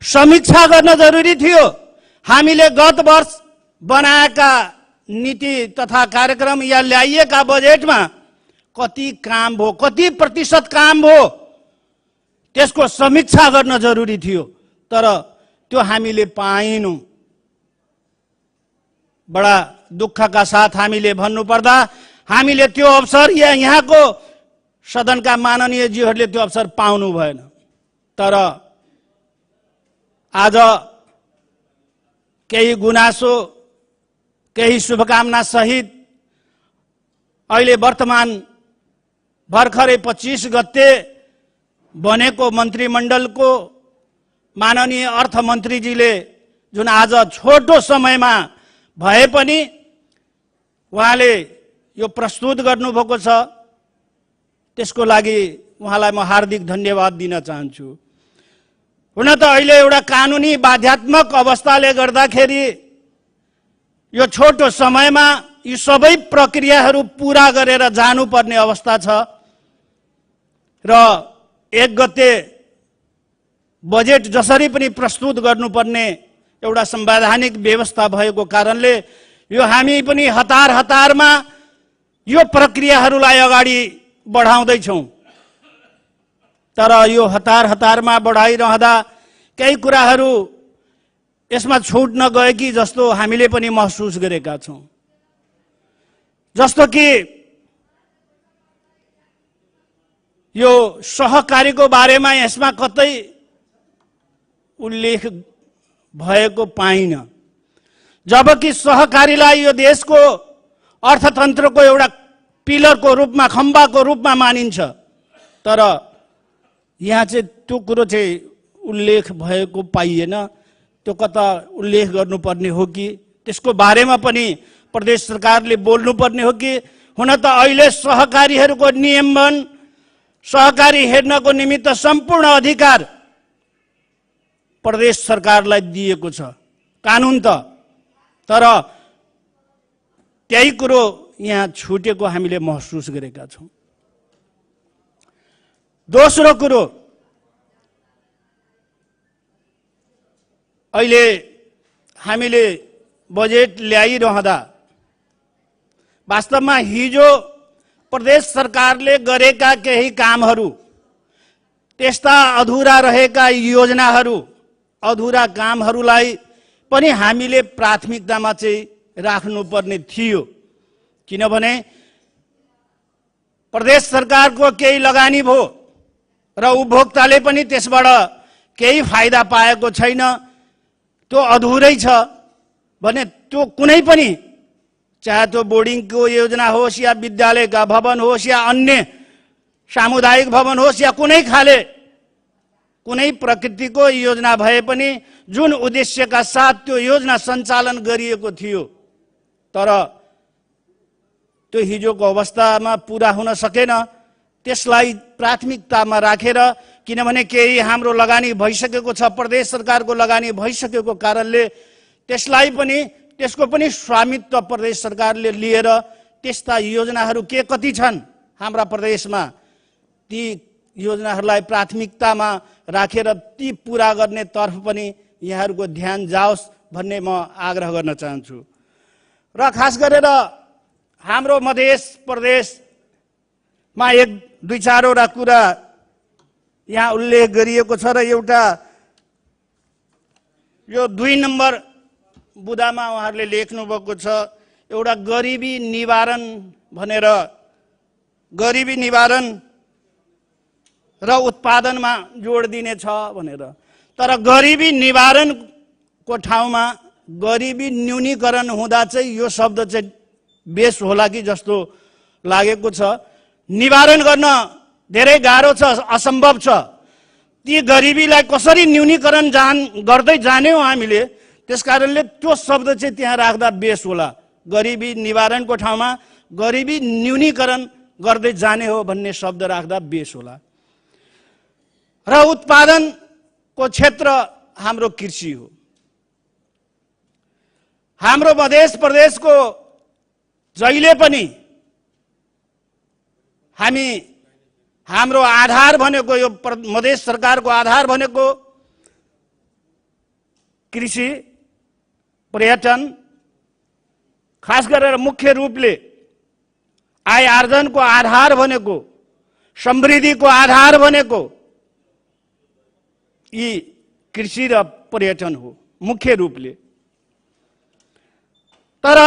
समीक्षा गर्न जरुरी थियो। हामीले गत वर्ष बनाएका नीति तथा कार्यक्रम या ल्याइएका बजेटमा कति काम भयो, कति प्रतिशत काम भयो, त्यसको समीक्षा गर्न जरुरी थियो, तर त्यो हामीले पाएनौं। बडा दुःखका साथ हामीले भन्नुपर्दा हामीले त्यो अवसर या यहाँको सदनका माननीयज्यूहरूले त्यो अवसर पाउनु भएन। तर आज केही गुनासो, केही शुभकामना सहित अहिले वर्तमान भर्खरै 25 गते बनेको मन्त्रीमण्डलको माननीय अर्थमन्त्रीजीले जुन आज छोटो समयमा भए पनि उहाँले यो प्रस्तुत गर्नुभएको छ, त्यसको लागि उहाँलाई म हार्दिक धन्यवाद दिन चाहन्छु। हुन त अहिले एउटा कानुनी बाध्यात्मक अवस्थाले गर्दाखेरि यो छोटो समयमा यी सबै प्रक्रियाहरू पूरा गरेर जानुपर्ने अवस्था छ र 1 गते बजेट जसरी पनि प्रस्तुत गर्नुपर्ने एउटा संवैधानिक व्यवस्था भएको कारणले यो हामी पनि हतारमा यो प्रक्रियाहरूलाई अगाडि बढाउँदैछौँ। तर यो हतारमा बढाइरहँदा केही कुराहरू यसमा छुट नगए कि जस्तो हामीले पनि महसुस गरेका छौँ। जस्तो कि यो सहकारीको बारेमा यसमा कतै उल्लेख भएको पाइन, जबकि सहकारीलाई यो देशको अर्थतन्त्रको एउटा पिलरको रूपमा, खम्बाको रूपमा मानिन्छ। तर यहाँ चाहिँ त्यो कुरो चाहिँ उल्लेख भएको पाइएन। त्यो कता उल्लेख गर्नुपर्ने हो कि त्यसको बारेमा पनि प्रदेश सरकारले बोल्नुपर्ने हो कि? हुन त अहिले सहकारीहरूको नियमन, सहकारी हेर्नको निमित्त सम्पूर्ण अधिकार प्रदेश सरकारलाई दिएको छ कानुन त, तर त्यही कुरो यहाँ छुटेको हामीले महसुस गरेका छौँ। दोस्रो कुरो, अहिले हामीले बजेट ल्याइरहँदा वास्तवमा हिजो प्रदेश सरकारले गरेका केही कामहरू, त्यस्ता अधुरा रहेका योजनाहरू, अधुरा कामहरूलाई पनि हामीले प्राथमिकतामा चाहिँ राख्नुपर्ने थियो। किनभने प्रदेश सरकारको केही लगानी भयो र उपभोक्ताले पनि त्यसबाट केही फाइदा पाएको छैन, त्यो अधुरै छ भने त्यो कुनै पनि, चाहे त्यो बोर्डिङको योजना होस् या विद्यालयका भवन होस् या अन्य सामुदायिक भवन होस् या कुनै खाले कुनै प्रकृतिको योजना भए पनि जुन उद्देश्यका साथ त्यो योजना सञ्चालन गरिएको थियो, तर त्यो हिजोको अवस्थामा पूरा हुन सकेन। त्यसलाई प्राथमिकतामा राखेर, किनभने केही हाम्रो लगानी भइसकेको छ, प्रदेश सरकारको लगानी भइसकेको कारणले त्यसलाई पनि, त्यसको पनि स्वामित्व प्रदेश सरकारले लिएर त्यस्ता योजनाहरू के कति छन् हाम्रा प्रदेशमा, ती योजनाहरूलाई प्राथमिकतामा राखेर ती पूरा गर्ने तर्फ पनि यहाँहरूको ध्यान जाओस् भन्ने म आग्रह गर्न चाहन्छु। र खास गरेर हाम्रो मध्य प्रदेशमा 1-2-4 कुरा यहाँ उल्लेख गरिएको छ र एउटा यो 2 नम्बर बुदामा उहाँहरूले लेख्नु भएको छ, एउटा गरिबी निवारण भनेर, गरिबी निवारण र उत्पादनमा जोड दिने छ भनेर। तर गरिबी निवारणको ठाउँमा गरिबी न्यूनीकरण हुँदा चाहिँ यो शब्द चाहिँ बेस होला कि जस्तो लागेको छ। निवारण गर्न धेरै गाह्रो छ, असम्भव छ। ती गरिबीलाई कसरी न्यूनीकरण गर्दै जाने हो हामीले, त्यसकारणले त्यो शब्द चाहिँ त्यहाँ राख्दा बेस होला। गरिबी निवारणको ठाउँमा गरिबी न्यूनीकरण गर्दै जाने हो भन्ने शब्द राख्दा बेस होला। र उत्पादनको क्षेत्र हाम्रो कृषि हो। हाम्रो मध्य प्रदेशको जहिले पनि हाम्रो आधार भनेको यो मधेस सरकारको आधार भनेको कृषि, पर्यटन, खास गरेर मुख्य रूपले आय आर्जनको आधार भनेको, समृद्धिको आधार भनेको यी कृषि र पर्यटन हो मुख्य रूपले। तर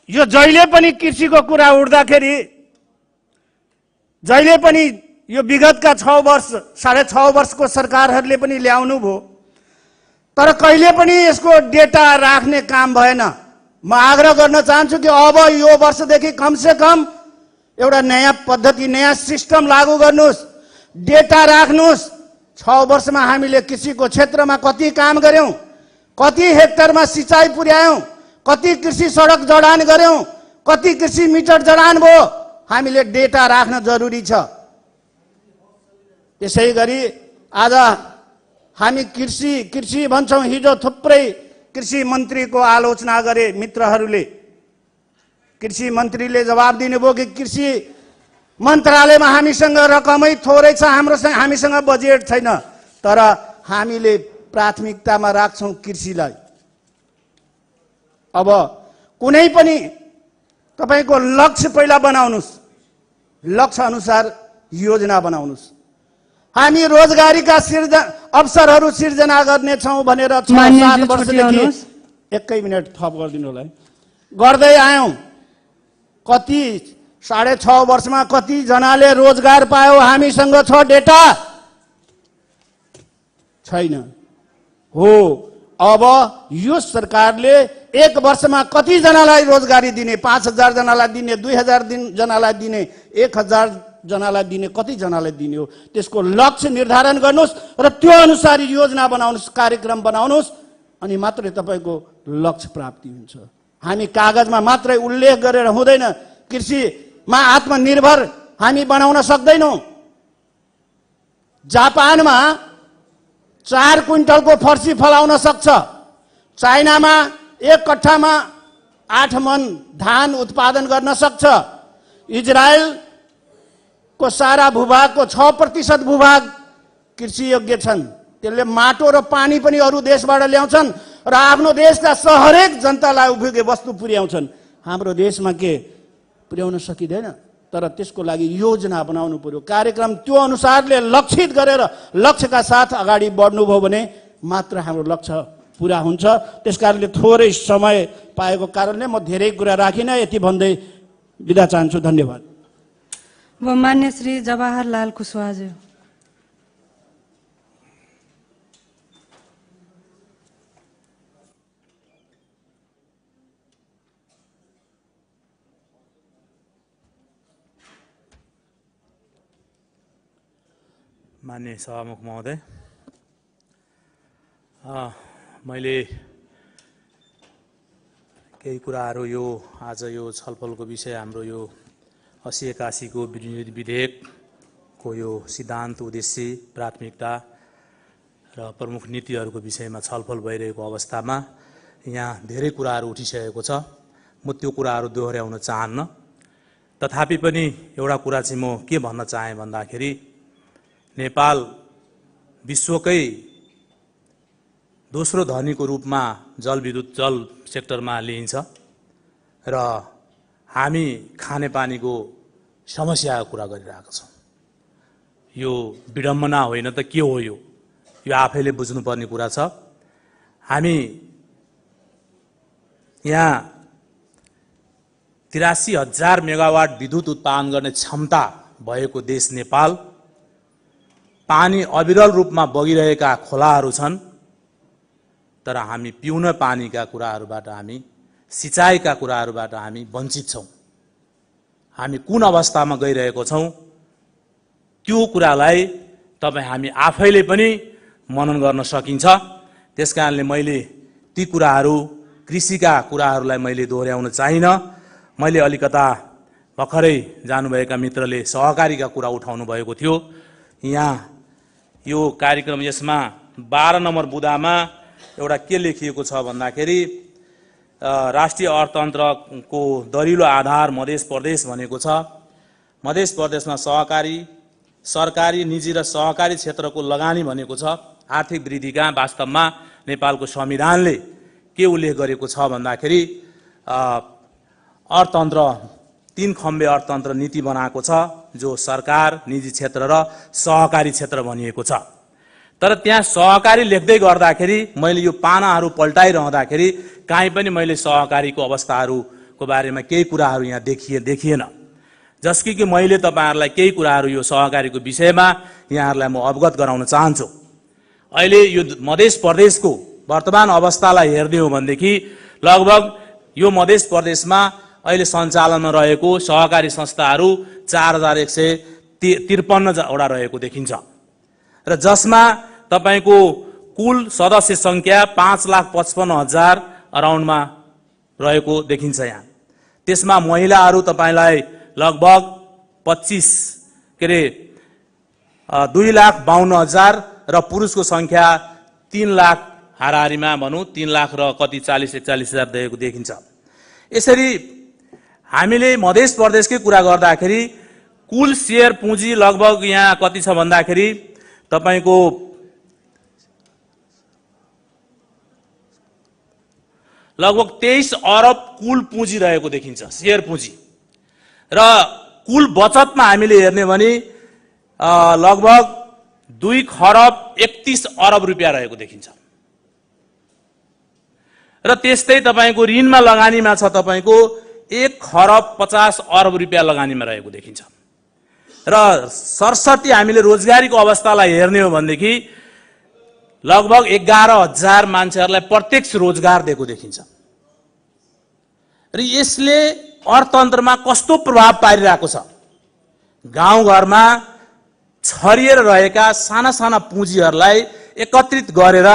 यो जहिले पनि कृषिको कुरा उठ्दाखेरि, जहिले पनि यो विगतका 6 वर्ष 6.5 वर्षको सरकारहरूले पनि ल्याउनु भयो, तर कहिले पनि यसको डेटा राख्ने काम भएन। म आग्रह गर्न चाहन्छु कि अब यो वर्षदेखि कमसे कम एउटा नयाँ पद्धति, नयाँ सिस्टम लागू गर्नुहोस्, डेटा राख्नुहोस्। 6 वर्षमा हामीले कृषिको क्षेत्रमा कति काम गर्यौं, कति हेक्टरमा सिंचाइ पुर्यायौं, कति कृषि सडक जडान गर्यौं, कति कृषि मिटर जडान भयो, हामीले डेटा राख्न जरुरी छ। त्यसैगरी आज हामी कृषि भन्छौं। हिजो थुप्रै कृषि मन्त्रीको आलोचना गरे मित्रहरूले। कृषि मन्त्रीले जवाब दिनुभयो कि कृषि मन्त्रालयमा हामीसँग रकमै थोरै छ, हामीसँग बजेट छैन। तर हामीले प्राथमिकतामा राख्छौं कृषिलाई। अब कुनै पनि तपाईको लक्ष्य पहिला बनाउनुस्, लक्ष्य अनुसार योजना बनाउनुस्। हामी रोजगारीका अवसरहरू सिर्जना गर्नेछौँ भनेर 6-7 वर्षदेखि, 1 मिनट थप गरिदिनु होला, गर्दै आयौं। कति 6.5 वर्षमा कति जनाले रोजगार पायो? हामीसँग छ डेटा? छैन। हो, अब यो सरकारले 1 वर्षमा कति जनालाई रोजगारी दिने? 5,000 जनालाई दिने, 2,000 जनालाई दिने, 1,000 जनालाई दिने, कति जनालाई दिने हो? त्यसको लक्ष्य निर्धारण गर्नुहोस् र त्यो अनुसार योजना बनाउनुहोस्, कार्यक्रम बनाउनुहोस्, अनि मात्रै तपाईको लक्ष्य प्राप्ति हुन्छ। हामी कागजमा मात्रै उल्लेख गरेर हुँदैन। कृषिमा आत्मनिर्भर हामी बनाउन सक्दैनौं। जापानमा 4 क्विन्टलको फर्सी फलाउन सक्छ। चाइनामा 1 कट्ठामा 8 मन धान उत्पादन गर्न सक्छ। इजरायलको सारा भूभागको 6% भूभाग कृषि योग्य छन्। त्यसले माटो र पानी पनि अरू देशबाट ल्याउँछन् र आफ्नो देशका हरेक जनतालाई उपयोगी वस्तु पुर्याउँछन्। हाम्रो देशमा के पुर्याउन सकिँदैन? तर त्यसको लागि योजना बनाउनु पर्यो, कार्यक्रम त्यो अनुसारले लक्षित गरेर लक्ष्यका साथ अगाडि बढ्नुभयो भने मात्र हाम्रो लक्ष्य पूरा हुन्छ। त्यसकारणले थोरै समय पाएको कारणले म धेरै कुरा राखिन, यति भन्दै बिदा चाहन्छु। धन्यवाद। अब मान्य श्री जवाहरलाल कुशवाहा। मान्य सभामुख महोदय, मैले केही कुराहरू यो आज यो छलफलको विषय हाम्रो यो 80-81 को विधेयकको यो सिद्धान्त, उद्देश्य, प्राथमिकता र प्रमुख नीतिहरूको विषयमा छलफल भइरहेको अवस्थामा यहाँ धेरै कुराहरू उठिसकेको छ। म त्यो कुराहरू दोहोर्याउन चाहन्न। तथापि पनि एउटा कुरा चाहिँ म के भन्न चाहे भन्दाखेरि नेपाल विश्वकै दोस्रो धनीको रूपमा जलविद्युत जल सेक्टरमा लिइन्छ र हामी खानेपानीको समस्याको कुरा गरिरहेका छौँ। यो विडम्बना होइन त के हो? यो आफैले बुझ्नुपर्ने कुरा छ। हामी यहाँ 83,000 मेगावाट विद्युत उत्पादन गर्ने क्षमता भएको देश नेपाल, पानी अविरल रूपमा बगिरहेका खोलाहरू छन्, तर हामी पिउन पानीका कुराहरूबाट, हामी सिँचाइका कुराहरूबाट हामी वञ्चित छौँ। हामी कुन अवस्थामा गइरहेको छौँ त्यो कुरालाई तपाईँ हामी आफैले पनि मनन गर्न सकिन्छ। त्यसकारणले मैले ती कुराहरू, कृषिका कुराहरूलाई मैले दोहोऱ्याउन चाहिनँ। मैले अलिकता भर्खरै जानुभएका मित्रले सहकारीका कुरा उठाउनु भएको थियो। यहाँ यो कार्यक्रम, यसमा 12 नम्बर बुँदामा एउटा के लेखिएको छ भन्दाखेरि राष्ट्रिय अर्थतन्त्रको दरिलो आधार मध्य प्रदेश भनेको छ। मध्य प्रदेशमा सहकारी, सरकारी, निजी र सहकारी क्षेत्रको लगानी भनेको छ। आर्थिक वृद्धिका वास्तवमा नेपालको संविधानले के उल्लेख गरेको छ भन्दाखेरि अर्थतन्त्र 3 खम्बे अर्थतन्त्र नीति बनाएको छ, जो सरकार, निजी क्षेत्र र सहकारी क्षेत्र भनिएको छ। तर त्यहाँ सहकारी लेख्दै गर्दाखेरि मैले यो पानाहरू पल्टाइरहँदाखेरि काहीँ पनि मैले सहकारीको अवस्थाहरूको बारेमा केही कुराहरू यहाँ देखिएन। जसकी कि मैले तपाईहरुलाई केही कुराहरू यो सहकारीको विषयमा यहाँहरूलाई म अवगत गराउन चाहन्छु। अहिले यो मध्य प्रदेशको वर्तमान अवस्थालाई हेर्दै हो भनेदेखि लगभग यो मध्य प्रदेशमा अहिले सञ्चालनमा रहेको सहकारी संस्थाहरू 4153 वटा रहेको देखिन्छ र जसमा तपाईको कुल सदस्य संख्या 5,55,000 अराउन्डमा रहेको देखिन्छ। यहाँ त्यसमा महिलाहरू तपाईलाई लगभग 2,52,000 र पुरुषको संख्या 3 लाख हाराहारीमा भनौं 3 लाख र कति 40-41,000 रहेको देखिन्छ। यसरी हामीले मध्य प्रदेशकै कुरा गर्दाखेरि कुल शेयर पुँजी लगभग यहाँ कति छ भन्दाखेरि तपाईको लगभग 23 अरब कुल पुँजी रहेको देखिन्छ, शेयर पुँजी। र कुल बचतमा हामीले हेर्ने भने लगभग 2 खरब 31 अरब रुपियाँ रहेको देखिन्छ। र त्यस्तै तपाईको ऋणमा लगानीमा छ तपाईको 1 खरब 50 अरब रुपियाँ लगानीमा रहेको देखिन्छ। र सरसर्ती हामीले रोजगारीको अवस्थालाई हेर्ने हो भनेदेखि लगभग 11,000 मान्छेहरूलाई प्रत्यक्ष रोजगार दिएको देखिन्छ। र यसले अर्थतन्त्रमा कस्तो प्रभाव पारिरहेको छ? गाउँघरमा छरिएर रहेका साना साना पुँजीहरूलाई एकत्रित गरेर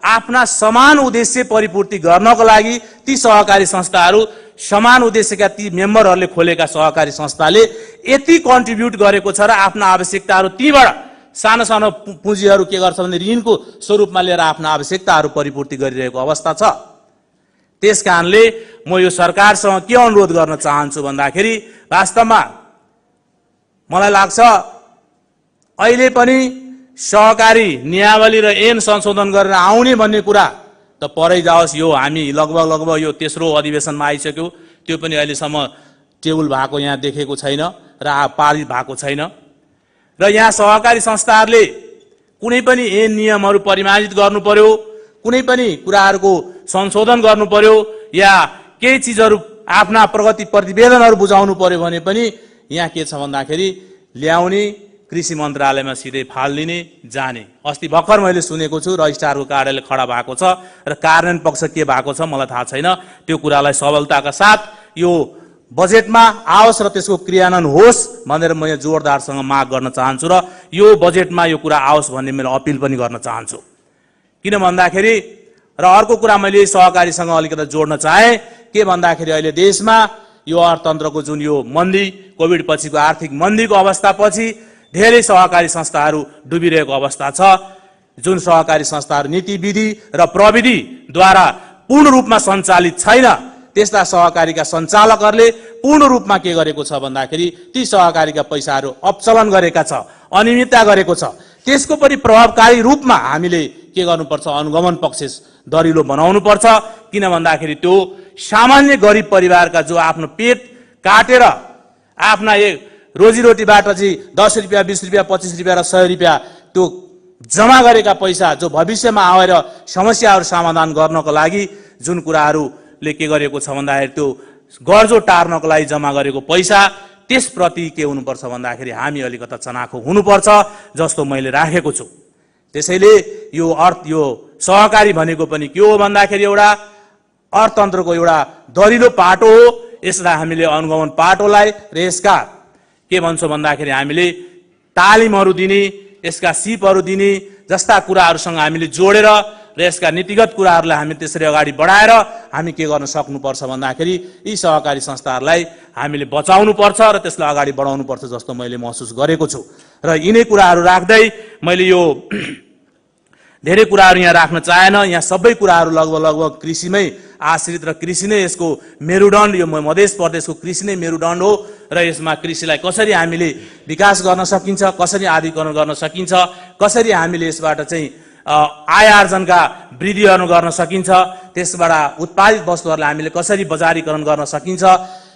आफ्ना समान उद्देश्य परिपूर्ति गर्नको लागि ती सहकारी संस्थाहरू, समान उद्देश्यका ती मेम्बरहरूले खोलेका सहकारी संस्थाले यति कन्ट्रिब्युट गरेको छ र आफ्ना आवश्यकताहरू तीबाट सानो सानो पुँजीहरू के गर्छ भने ऋणको स्वरूपमा लिएर आफ्ना आवश्यकताहरू परिपूर्ति गरिरहेको अवस्था छ। त्यसकारणले म यो सरकारसँग के अनुरोध गर्न चाहन्छु भन्दाखेरि वास्तवमा मलाई लाग्छ अहिले पनि सहकारी नियावली र ऐन संशोधन गरेर आउने भन्ने कुरा त परै जाओस्, यो हामी लगभग यो तेस्रो अधिवेशनमा आइसक्यो, त्यो पनि अहिलेसम्म टेबल भएको यहाँ देखेको छैन र पारित भएको छैन। र यहाँ सहकारी संस्थाहरूले कुनै पनि ऐन नियमहरू परिमार्जित गर्नु पर्यो, कुनै पनि कुराहरूको संशोधन गर्नु पर्यो या केही चिजहरू आफ्ना प्रगति प्रतिवेदनहरू बुझाउनु पर्यो भने पनि यहाँ के छ भन्दाखेरि ल्याउने कृषि मन्त्रालयमा सिधै फालिदिने जाने। अस्ति भर्खर मैले सुनेको छु रजिस्ट्रारको कार्यालय खडा भएको छ र कार्यान्वयन पक्ष के भएको छ मलाई थाहा छैन। त्यो कुरालाई सबलताका साथ यो बजेटमा आओस् र त्यसको क्रियान्वयन होस् भनेर म यहाँ जोरदारसँग माग गर्न चाहन्छु र यो बजेटमा यो कुरा आओस् भन्ने मैले अपिल पनि गर्न चाहन्छु। किन भन्दाखेरि र अर्को कुरा मैले सहकारीसँग अलिकति जोड्न चाहे के भन्दाखेरि अहिले देशमा यो अर्थतन्त्रको जुन यो मन्दी, कोभिड पछिको आर्थिक मन्दीको अवस्था पछि धेरै सहकारी संस्थाहरू डुबिरहेको अवस्था छ। जुन सहकारी संस्थाहरू नीति विधि र प्रविधिद्वारा पूर्ण रूपमा सञ्चालित छैन, त्यस्ता सहकारीका सञ्चालकहरूले पूर्ण रूपमा के गरेको छ भन्दाखेरि ती सहकारीका पैसाहरू अपचलन गरेका छ, अनियमितता गरेको छ। त्यसको पनि प्रभावकारी रूपमा हामीले के गर्नुपर्छ, अनुगमन पक्ष दरिलो बनाउनु पर्छ। किन भन्दाखेरि त्यो सामान्य गरिब परिवारका जो आफ्नो पेट काटेर आफ्ना रोजीरोटीबाट चाहिँ 10 रुपियाँ, 20 रुपियाँ, 25 रुपियाँ र 100 रुपियाँ त्यो जम्मा गरेका पैसा जो भविष्यमा आएर समस्याहरू समाधान गर्नको लागि जुन कुराहरूले के गरेको छ भन्दाखेरि त्यो गर्जो टार्नको लागि जम्मा गरेको पैसा, त्यसप्रति के हुनुपर्छ भन्दाखेरि हामी अलिकता चनाखो हुनुपर्छ जस्तो मैले राखेको छु। त्यसैले यो सहकारी भनेको पनि के हो भन्दाखेरि एउटा अर्थतन्त्रको एउटा दरिलो पाटो हो। यसलाई हामीले अनुगमन पाटोलाई र यसका के भन्छौँ भन्दाखेरि हामीले तालिमहरू दिने, यसका सिपहरू दिने जस्ता कुराहरूसँग हामीले जोडेर र यसका नीतिगत कुराहरूलाई हामी त्यसरी अगाडि बढाएर हामी के गर्न सक्नुपर्छ भन्दाखेरि यी सहकारी संस्थाहरूलाई हामीले बचाउनुपर्छ र त्यसलाई अगाडि बढाउनुपर्छ जस्तो मैले महसुस गरेको छु। र यिनै कुराहरू राख्दै मैले यो धेरै कुराहरू यहाँ राख्न चाहेन। यहाँ सबै कुराहरू लगभग कृषिमै आश्रित र कृषि नै यसको मेरुदण्ड, यो मध्य प्रदेशको कृषि नै मेरुदण्ड हो र यसमा कृषिलाई कसरी हामीले विकास गर्न सकिन्छ, कसरी आधुनिकीकरण गर्न सकिन्छ, कसरी हामीले यसबाट चाहिँ आय आर्जनका वृद्धिहरू गर्न सकिन्छ, त्यसबाट उत्पादित वस्तुहरूलाई हामीले कसरी बजारीकरण गर्न सकिन्छ,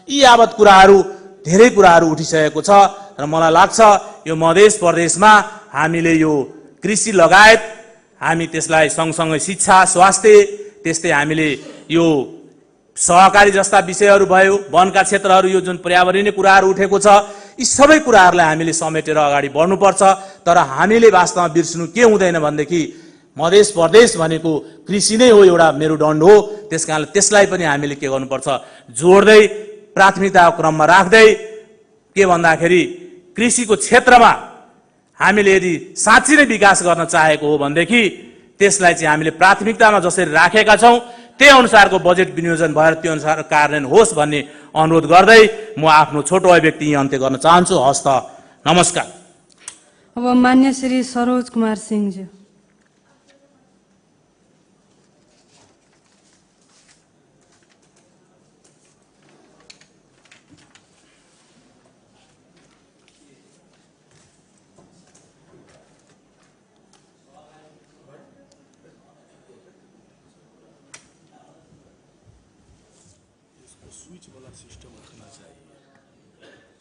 यी यावत कुराहरू धेरै कुराहरू उठिसकेको छ। र मलाई लाग्छ यो मध्य प्रदेशमा हामीले यो कृषि लगायत हामी त्यसलाई सँगसँगै शिक्षा, स्वास्थ्य, त्यस्तै हामीले यो सहकारी जस्ता विषयहरू भयो, वनका क्षेत्रहरू, यो जुन पर्यावरणीय कुराहरू उठेको छ, यी सबै कुराहरूलाई हामीले समेटेर अगाडि बढ्नुपर्छ। तर हामीले वास्तवमा बिर्सनु के हुँदैन भनेदेखि मध्य प्रदेश भनेको कृषि नै हो, एउटा मेरुदण्ड हो। त्यसकारणले त्यसलाई पनि हामीले के गर्नुपर्छ, जोड्दै प्राथमिकताको क्रममा राख्दै के भन्दाखेरि कृषिको क्षेत्रमा हामीले यदि साँच्चै नै विकास गर्न चाहेको हो भनेदेखि त्यसलाई चाहिँ हामीले प्राथमिकतामा जसरी राखेका छौँ त्यही अनुसारको बजेट विनियोजन भएर त्यो अनुसार कार्यान्वयन होस् भन्ने अनुरोध गर्दै म आफ्नो छोटो अभिव्यक्ति यहाँ अन्त्य गर्न चाहन्छु। हस्त, नमस्कार। अब मान्य श्री सरोज कुमार सिंहजी।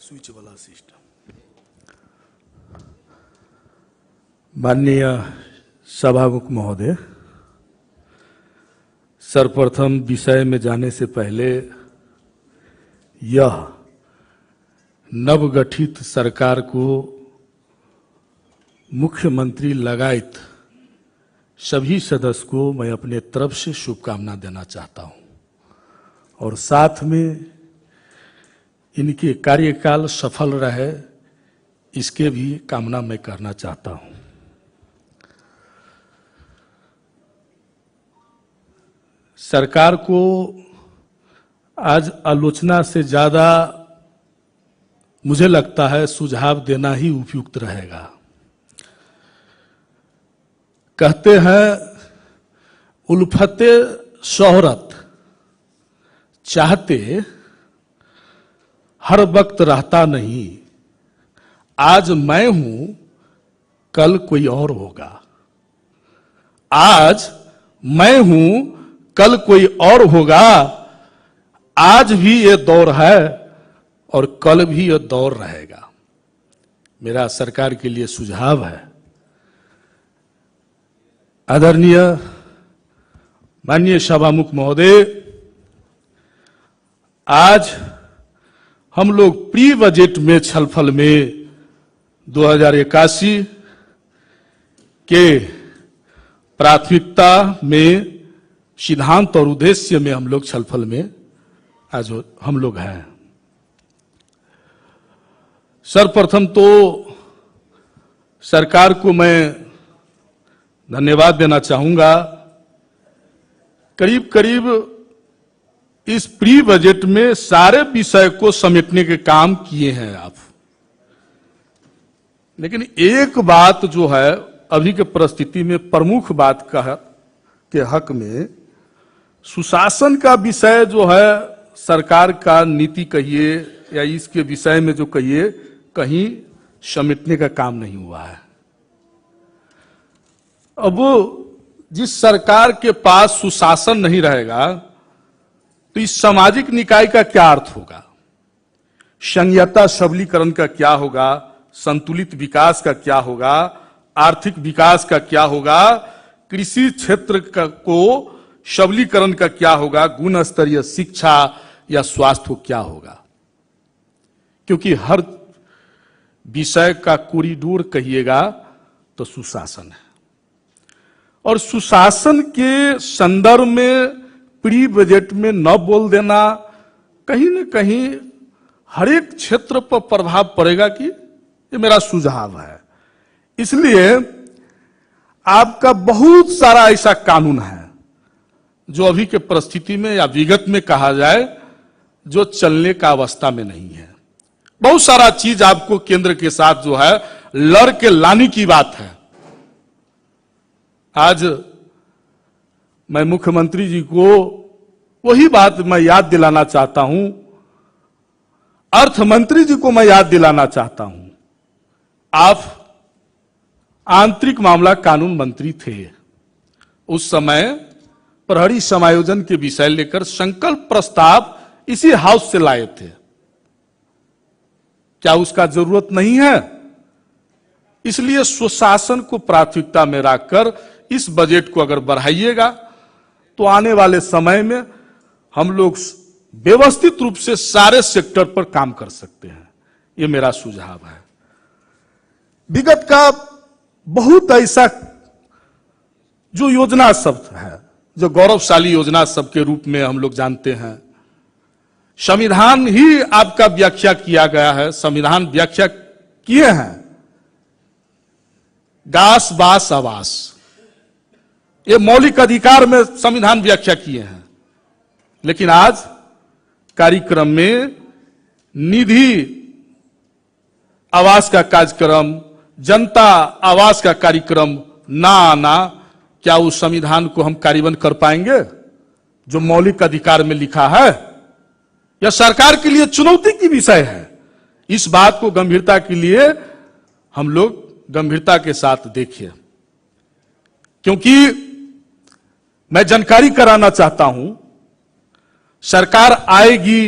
स्विच वाला सिस्टम। माननीय सभामुख महोदय, सर्वप्रथम विषय में जाने से पहले यह नवगठित सरकार को मुख्यमंत्री लगायत सभी सदस्य को मैं अपने तरफ से शुभकामना देना चाहता हूं और साथ में इनके कार्यकाल सफल रहे इसके भी कामना मैं करना चाहता हूं। सरकार को आज आलोचना से ज्यादा मुझे लगता है सुझाव देना ही उपयुक्त रहेगा। कहते हैं उल्फते शोहरत चाहते हर वक्त रहता नहीं, आज मैं हूं कल कोई और होगा। आज मैं हूं कल कोई और होगा, आज भी ये दौर है और कल भी ये दौर रहेगा। मेरा सरकार के लिए सुझाव है, आदरणीय माननीय सभामुख महोदय, आज हम लोग प्री बजट में छलफल में 2081 के प्राथमिकता में सिद्धांत और उद्देश्य में हम लोग छलफल में आज हम लोग हैं। सर्वप्रथम तो सरकार को मैं धन्यवाद देना चाहूंगा। करीब करीब इस प्री बजट में सारे विषय को समेटने के काम किए हैं आप, लेकिन एक बात जो है अभी के परिस्थिति में प्रमुख बात के हक में सुशासन का विषय जो है सरकार का नीति कहिए या इसके विषय में जो कहिए कहीं समेटने का काम नहीं हुआ है। अब जिस सरकार के पास सुशासन नहीं रहेगा तो इस सामाजिक निकाय का क्या अर्थ होगा, संघीयता सबलीकरण का क्या होगा, संतुलित विकास का क्या होगा, आर्थिक विकास का क्या होगा, कृषि क्षेत्र को सबलीकरण का क्या होगा, गुण स्तरीय शिक्षा या स्वास्थ्य को क्या होगा। क्योंकि हर विषय का कॉरिडोर कहिएगा तो सुशासन है और सुशासन के संदर्भ में प्री बजट में न बोल देना कहीं न कहीं हर एक क्षेत्र पर प्रभाव पड़ेगा कि ये मेरा सुझाव है। इसलिए आपका बहुत सारा ऐसा कानून है जो अभी के परिस्थिति में या विगत में कहा जाए जो चलने का अवस्था में नहीं है। बहुत सारा चीज आपको केंद्र के साथ जो है लड़ के लाने की बात है। आज मैं मुख्यमंत्री जी को वही बात मैं याद दिलाना चाहता हूं, अर्थ मंत्री जी को मैं याद दिलाना चाहता हूं। आप आंतरिक मामला कानून मंत्री थे, उस समय प्रहरी समायोजन के विषय लेकर संकल्प प्रस्ताव इसी हाउस से लाए थे। क्या उसका जरूरत नहीं है? इसलिए सुशासन को प्राथमिकता में रखकर इस बजट को अगर बढ़ाइएगा तो आने वाले समय में हम लोग व्यवस्थित रूप से सारे सेक्टर पर काम कर सकते हैं। ये मेरा सुझाव है। विगत का बहुत ऐसा जो योजना सब है, जो गौरवशाली योजना सब के रूप में हम लोग जानते हैं, संविधान ही आपका व्याख्या किया गया है, संविधान व्याख्या किए हैं गास बास आवास, ये मौलिक अधिकार में संविधान व्याख्या किए हैं। लेकिन आज कार्यक्रम में निधि आवास का कार्यक्रम, जनता आवास का कार्यक्रम ना आना, क्या उस संविधान को हम कार्यान्वयन कर पाएंगे जो मौलिक अधिकार में लिखा है? यह सरकार के लिए चुनौती की विषय है। इस बात को गंभीरता के लिए हम लोग गंभीरता के साथ देखिए, क्योंकि मैं जानकारी कराना चाहता हूं, सरकार आएगी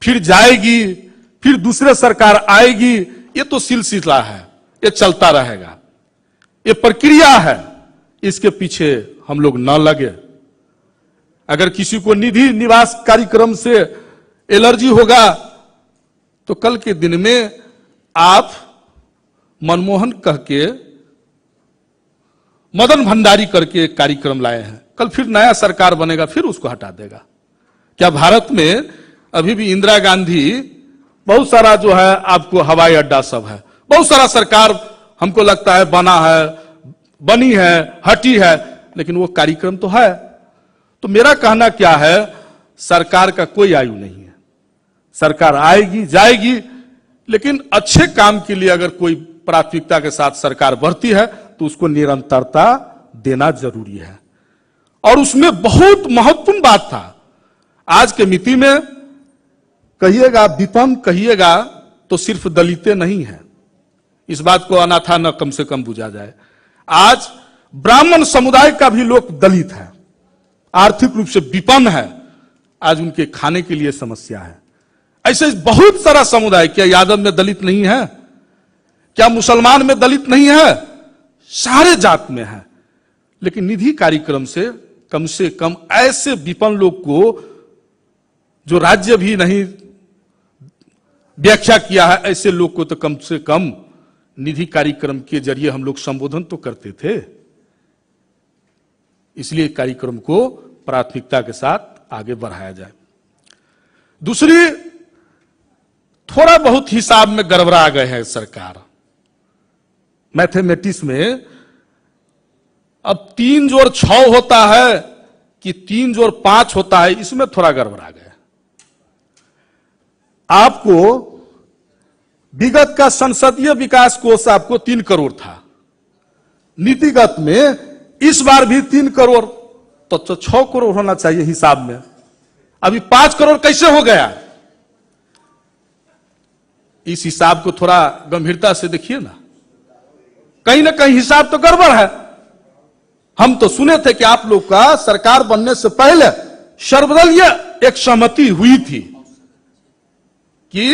फिर जाएगी फिर दूसरे सरकार आएगी, ये तो सिलसिला है, ये चलता रहेगा, ये प्रक्रिया है। इसके पीछे हम लोग न लगे। अगर किसी को निधि निवास कार्यक्रम से एलर्जी होगा तो कल के दिन में आप मनमोहन कह के मदन भंडारी करके एक कार्यक्रम लाए हैं, कल फिर नया सरकार बनेगा फिर उसको हटा देगा। क्या भारत में अभी भी इंदिरा गांधी, बहुत सारा जो है आपको हवाई अड्डा सब है, बहुत सारा सरकार हमको लगता है बना है, बनी है, हटी है, लेकिन वो कार्यक्रम तो है। तो मेरा कहना क्या है, सरकार का कोई आयु नहीं है, सरकार आएगी जाएगी, लेकिन अच्छे काम के लिए अगर कोई प्राथमिकता के साथ सरकार बढ़ती है तो उसको निरंतरता देना जरूरी है। और उसमें बहुत महत्वपूर्ण बात था, आज के मिति में कहिएगा विपन्न कहिएगा तो सिर्फ दलितें नहीं है, इस बात को अनाथा न कम से कम बुझा जाए। आज ब्राह्मण समुदाय का भी लोग दलित है, आर्थिक रूप से विपन्न है, आज उनके खाने के लिए समस्या है। ऐसे बहुत सारा समुदाय, क्या यादव में दलित नहीं है? क्या मुसलमान में दलित नहीं है? सारे जात में है। लेकिन निधि कार्यक्रम से कम ऐसे विपन्न लोग को, जो राज्य भी नहीं व्याख्या किया है, ऐसे लोग को तो कम से कम निधि कार्यक्रम के जरिए हम लोग संबोधन तो करते थे। इसलिए कार्यक्रम को प्राथमिकता के साथ आगे बढ़ाया जाए। दूसरी, थोड़ा बहुत हिसाब में गड़बड़ा गए हैं सरकार। मैथमेटिक्स में अब 3 जोड़ 6 होता है कि 3 जोड़ 5 होता है, इसमें थोड़ा गड़बड़ा गया। आपको विगत का संसदीय विकास कोष आपको 3 करोड़ था, नीतिगत में इस बार भी 3 करोड़, तो 6 करोड़ होना चाहिए हिसाब में। अभी 5 करोड़ कैसे हो गया? इस हिसाब को थोड़ा गंभीरता से देखिए ना, कहीं ना कहीं हिसाब तो गड़बड़ है। हम तो सुने थे कि आप लोग का सरकार बनने से पहले सर्वदलीय एक सहमति हुई थी कि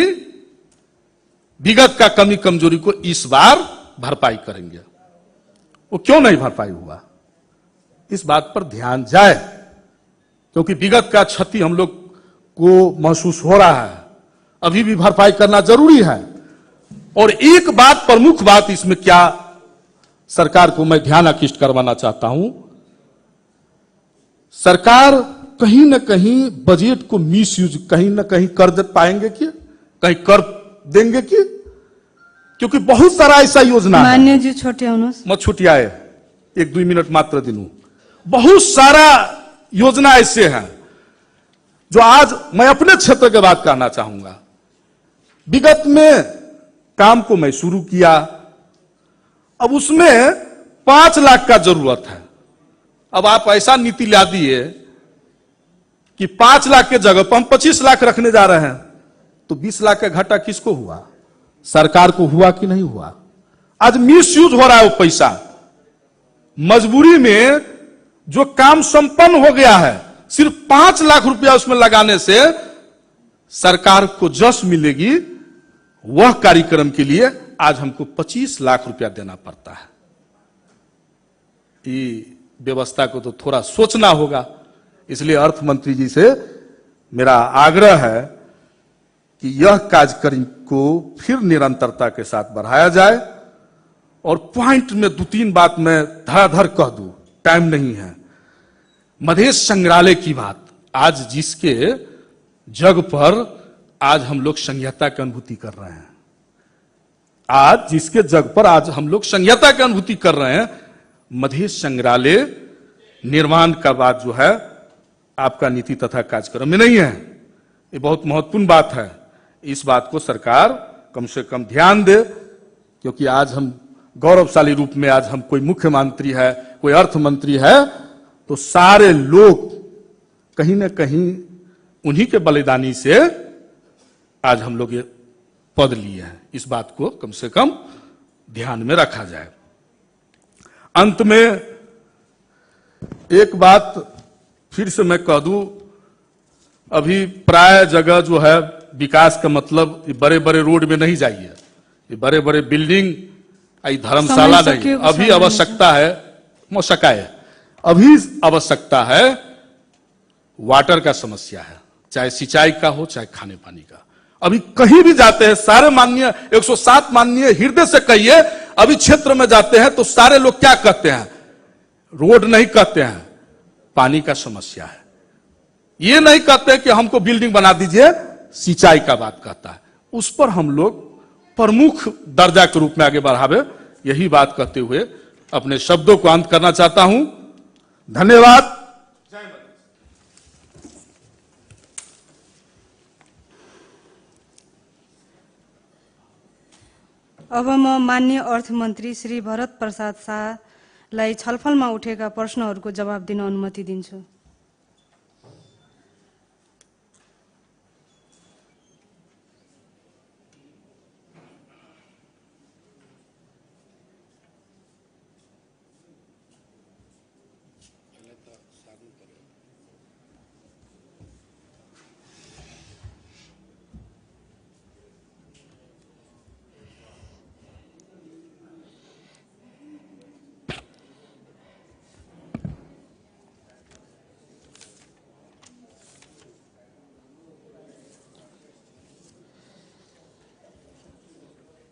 विगत का कमी कमजोरी को इस बार भरपाई करेंगे। वो क्यों नहीं भरपाई हुआ, इस बात पर ध्यान जाए, क्योंकि विगत का क्षति हम लोग को महसूस हो रहा है, अभी भी भरपाई करना जरूरी है। और एक बात, प्रमुख बात इसमें क्या सरकार को मैं ध्यान आकृष्ट करवाना चाहता हूं। सरकार कहीं न कहीं बजट को मिस यूज कहीं न कहीं कर दे पाएंगे कि कहीं कर देंगे कि, क्योंकि बहुत सारा ऐसा योजना है। मान्य जी छोटे आउनुहोस्। म छुट्याए 1-2 मिनट मात्र दिनु। बहुत सारा योजना ऐसे हैं जो आज मैं अपने क्षेत्र के बात कहना चाहूंगा। विगत में काम को मैं शुरू किया, अब उसमें 5 लाख का जरूरत है। अब आप ऐसा नीति ला दिए कि 5 लाख के जगह पर हम 25 लाख रखने जा रहे हैं, तो 20 लाख का घाटा किसको हुआ? सरकार को हुआ कि नहीं हुआ? आज मिस यूज हो रहा है वो पैसा। मजबूरी में जो काम संपन्न हो गया है, सिर्फ 5 लाख रुपया उसमें लगाने से सरकार को जस मिलेगी, वह कार्यक्रम के लिए आज हमको 25 लाख रुपया देना पड़ता है। ये व्यवस्था को तो थोड़ा सोचना होगा। इसलिए अर्थ मंत्री जी से मेरा आग्रह है कि यह कार्यक्रम को फिर निरंतरता के साथ बढ़ाया जाए। और पॉइंट में 2-3 बात मैं धड़ाधड़ कह दूं, टाइम नहीं है। मधेश संग्रहालय की बात, आज जिसके जग पर आज हम लोग संहिता की अनुभूति कर रहे हैं, आज जिसके जग पर आज हम लोग संहिता की अनुभूति कर रहे हैं, मधेश संग्रहालय निर्माण का बात जो है आपका नीति तथा कार्यक्रम में नहीं है। ये बहुत महत्वपूर्ण बात है। इस बात को सरकार कम से कम ध्यान दे, क्योंकि आज हम गौरवशाली रूप में आज हम कोई मुख्यमंत्री है, कोई अर्थ मंत्री है, तो सारे लोग कहीं ना कहीं उन्हीं के बलिदानी से आज हम लोग ये पद लिए हैं। इस बात को कम से कम ध्यान में रखा जाए। अंत में एक बात फिर से मैं कह दूं, अभी प्राय जगह जो है विकास का मतलब ये बड़े बड़े रोड में नहीं जाइए, ये बड़े बड़े बिल्डिंग, धर्मशाला नहीं। अभी आवश्यकता है मौसकाए, अभी आवश्यकता है वाटर का समस्या है, चाहे सिंचाई का हो चाहे खाने पानी का। अभी कहीं भी जाते हैं सारे माननीय 107 माननीय हृदय से कहिए, अभी क्षेत्र में जाते हैं तो सारे लोग क्या कहते हैं? रोड नहीं कहते हैं, पानी का समस्या है। ये नहीं कहते कि हमको बिल्डिंग बना दीजिए, सिंचाई का बात कहता है। उस पर हम लोग प्रमुख दर्जा के रूप में आगे बढ़ावे, यही बात कहते हुए अपने शब्दों को अंत करना चाहता हूं। धन्यवाद। अब म माननीय अर्थमन्त्री श्री भरत प्रसाद शाहलाई छलफलमा उठेका प्रश्नहरूको जवाब दिन अनुमति दिन्छु।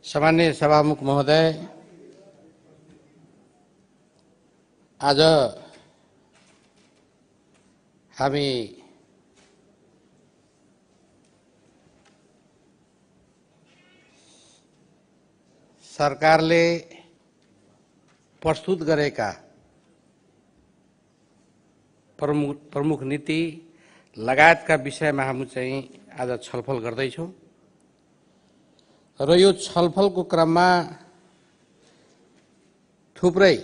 सामान्य सभामुख महोदय, आज हामी सरकारले प्रस्तुत गरेका प्रमुख नीति लगायतका विषयमा हामी चाहिँ आज छलफल गर्दैछौँ। र यो छलफलको क्रममा थुप्रै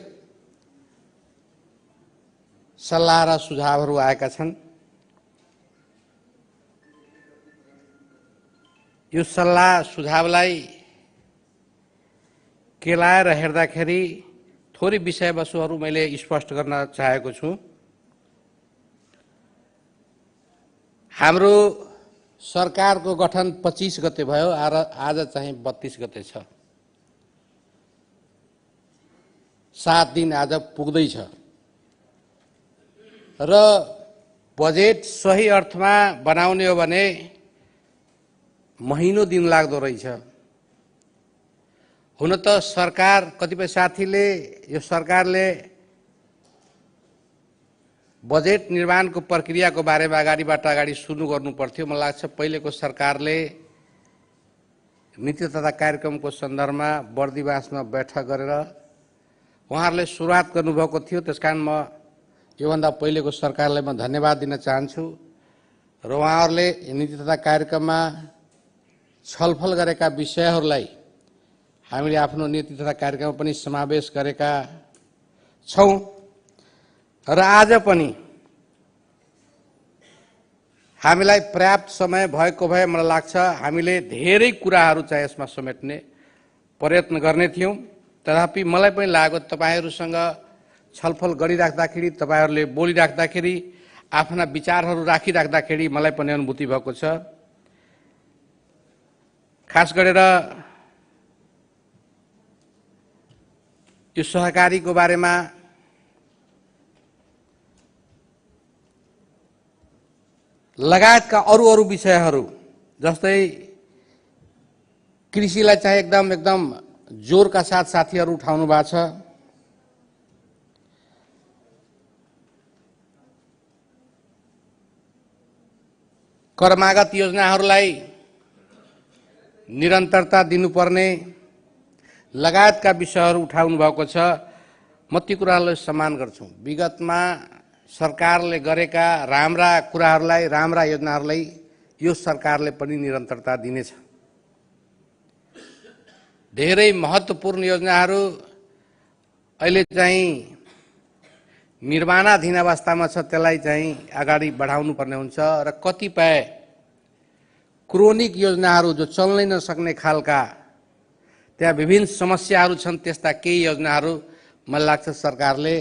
सल्लाह र सुझावहरू आएका छन्। यो सल्लाह सुझावलाई केलाएर हेर्दाखेरि थोरै विषयवस्तुहरू मैले स्पष्ट गर्न चाहेको छु। हाम्रो सरकारको गठन 25 गते भयो, आज चाहिँ 32 गते छ। 7 दिन आज पुग्दैछ र बजेट सही अर्थमा बनाउने हो भने महिनौ दिन लाग्दो रहेछ। हुन त सरकार कतिपय साथीले यो सरकारले बजेट निर्माणको प्रक्रियाको बारेमा अगाडि सुरु गर्नु पर्थ्यो। मलाई लाग्छ पहिलेको सरकारले नीति तथा कार्यक्रमको सन्दर्भमा बर्दिवासमा बैठक गरेर उहाँहरूले सुरुवात गर्नुभएको थियो। त्यसकारण म योभन्दा पहिलेको सरकारलाई म धन्यवाद दिन चाहन्छु र उहाँहरूले नीति तथा कार्यक्रममा छलफल गरेका विषयहरूलाई हामीले आफ्नो नीति तथा कार्यक्रममा पनि समावेश गरेका छौँ र आज पनि हामीलाई पर्याप्त समय भएको भए मलाई लाग्छ हामीले धेरै कुराहरू चाहिँ यसमा समेट्ने प्रयत्न गर्ने थियौँ। तथापि मलाई पनि लाग्यो तपाईहरूसँग छलफल गरिराख्दाखेरि, तपाईहरूले बोलिराख्दाखेरि, आफ्ना विचारहरू राखिराख्दाखेरि मलाई पनि अनुभूति भएको छ। खास गरेर यो सहकारीको बारेमा लगायतका अरू विषयहरू जस्तै कृषिलाई चाहिँ एकदम जोरका साथ साथीहरू उठाउनु भएको छ। कर्मागत योजनाहरूलाई निरन्तरता दिनुपर्ने लगायतका विषयहरू उठाउनु भएको छ। म ती कुराहरूलाई सम्मान गर्छु। विगतमा सरकारले गरेका राम्रा कुराहरूलाई, राम्रा योजनाहरूलाई यो सरकारले पनि निरन्तरता दिनेछ। धेरै महत्त्वपूर्ण योजनाहरू अहिले चाहिँ निर्माणाधीन अवस्थामा छ, त्यसलाई चाहिँ अगाडि बढाउनु पर्ने हुन्छ र कतिपय क्रोनिक योजनाहरू जो चल्नै नसक्ने खालका त्यहाँ विभिन्न समस्याहरू छन्, त्यस्ता केही योजनाहरू मलाई लाग्छ सरकारले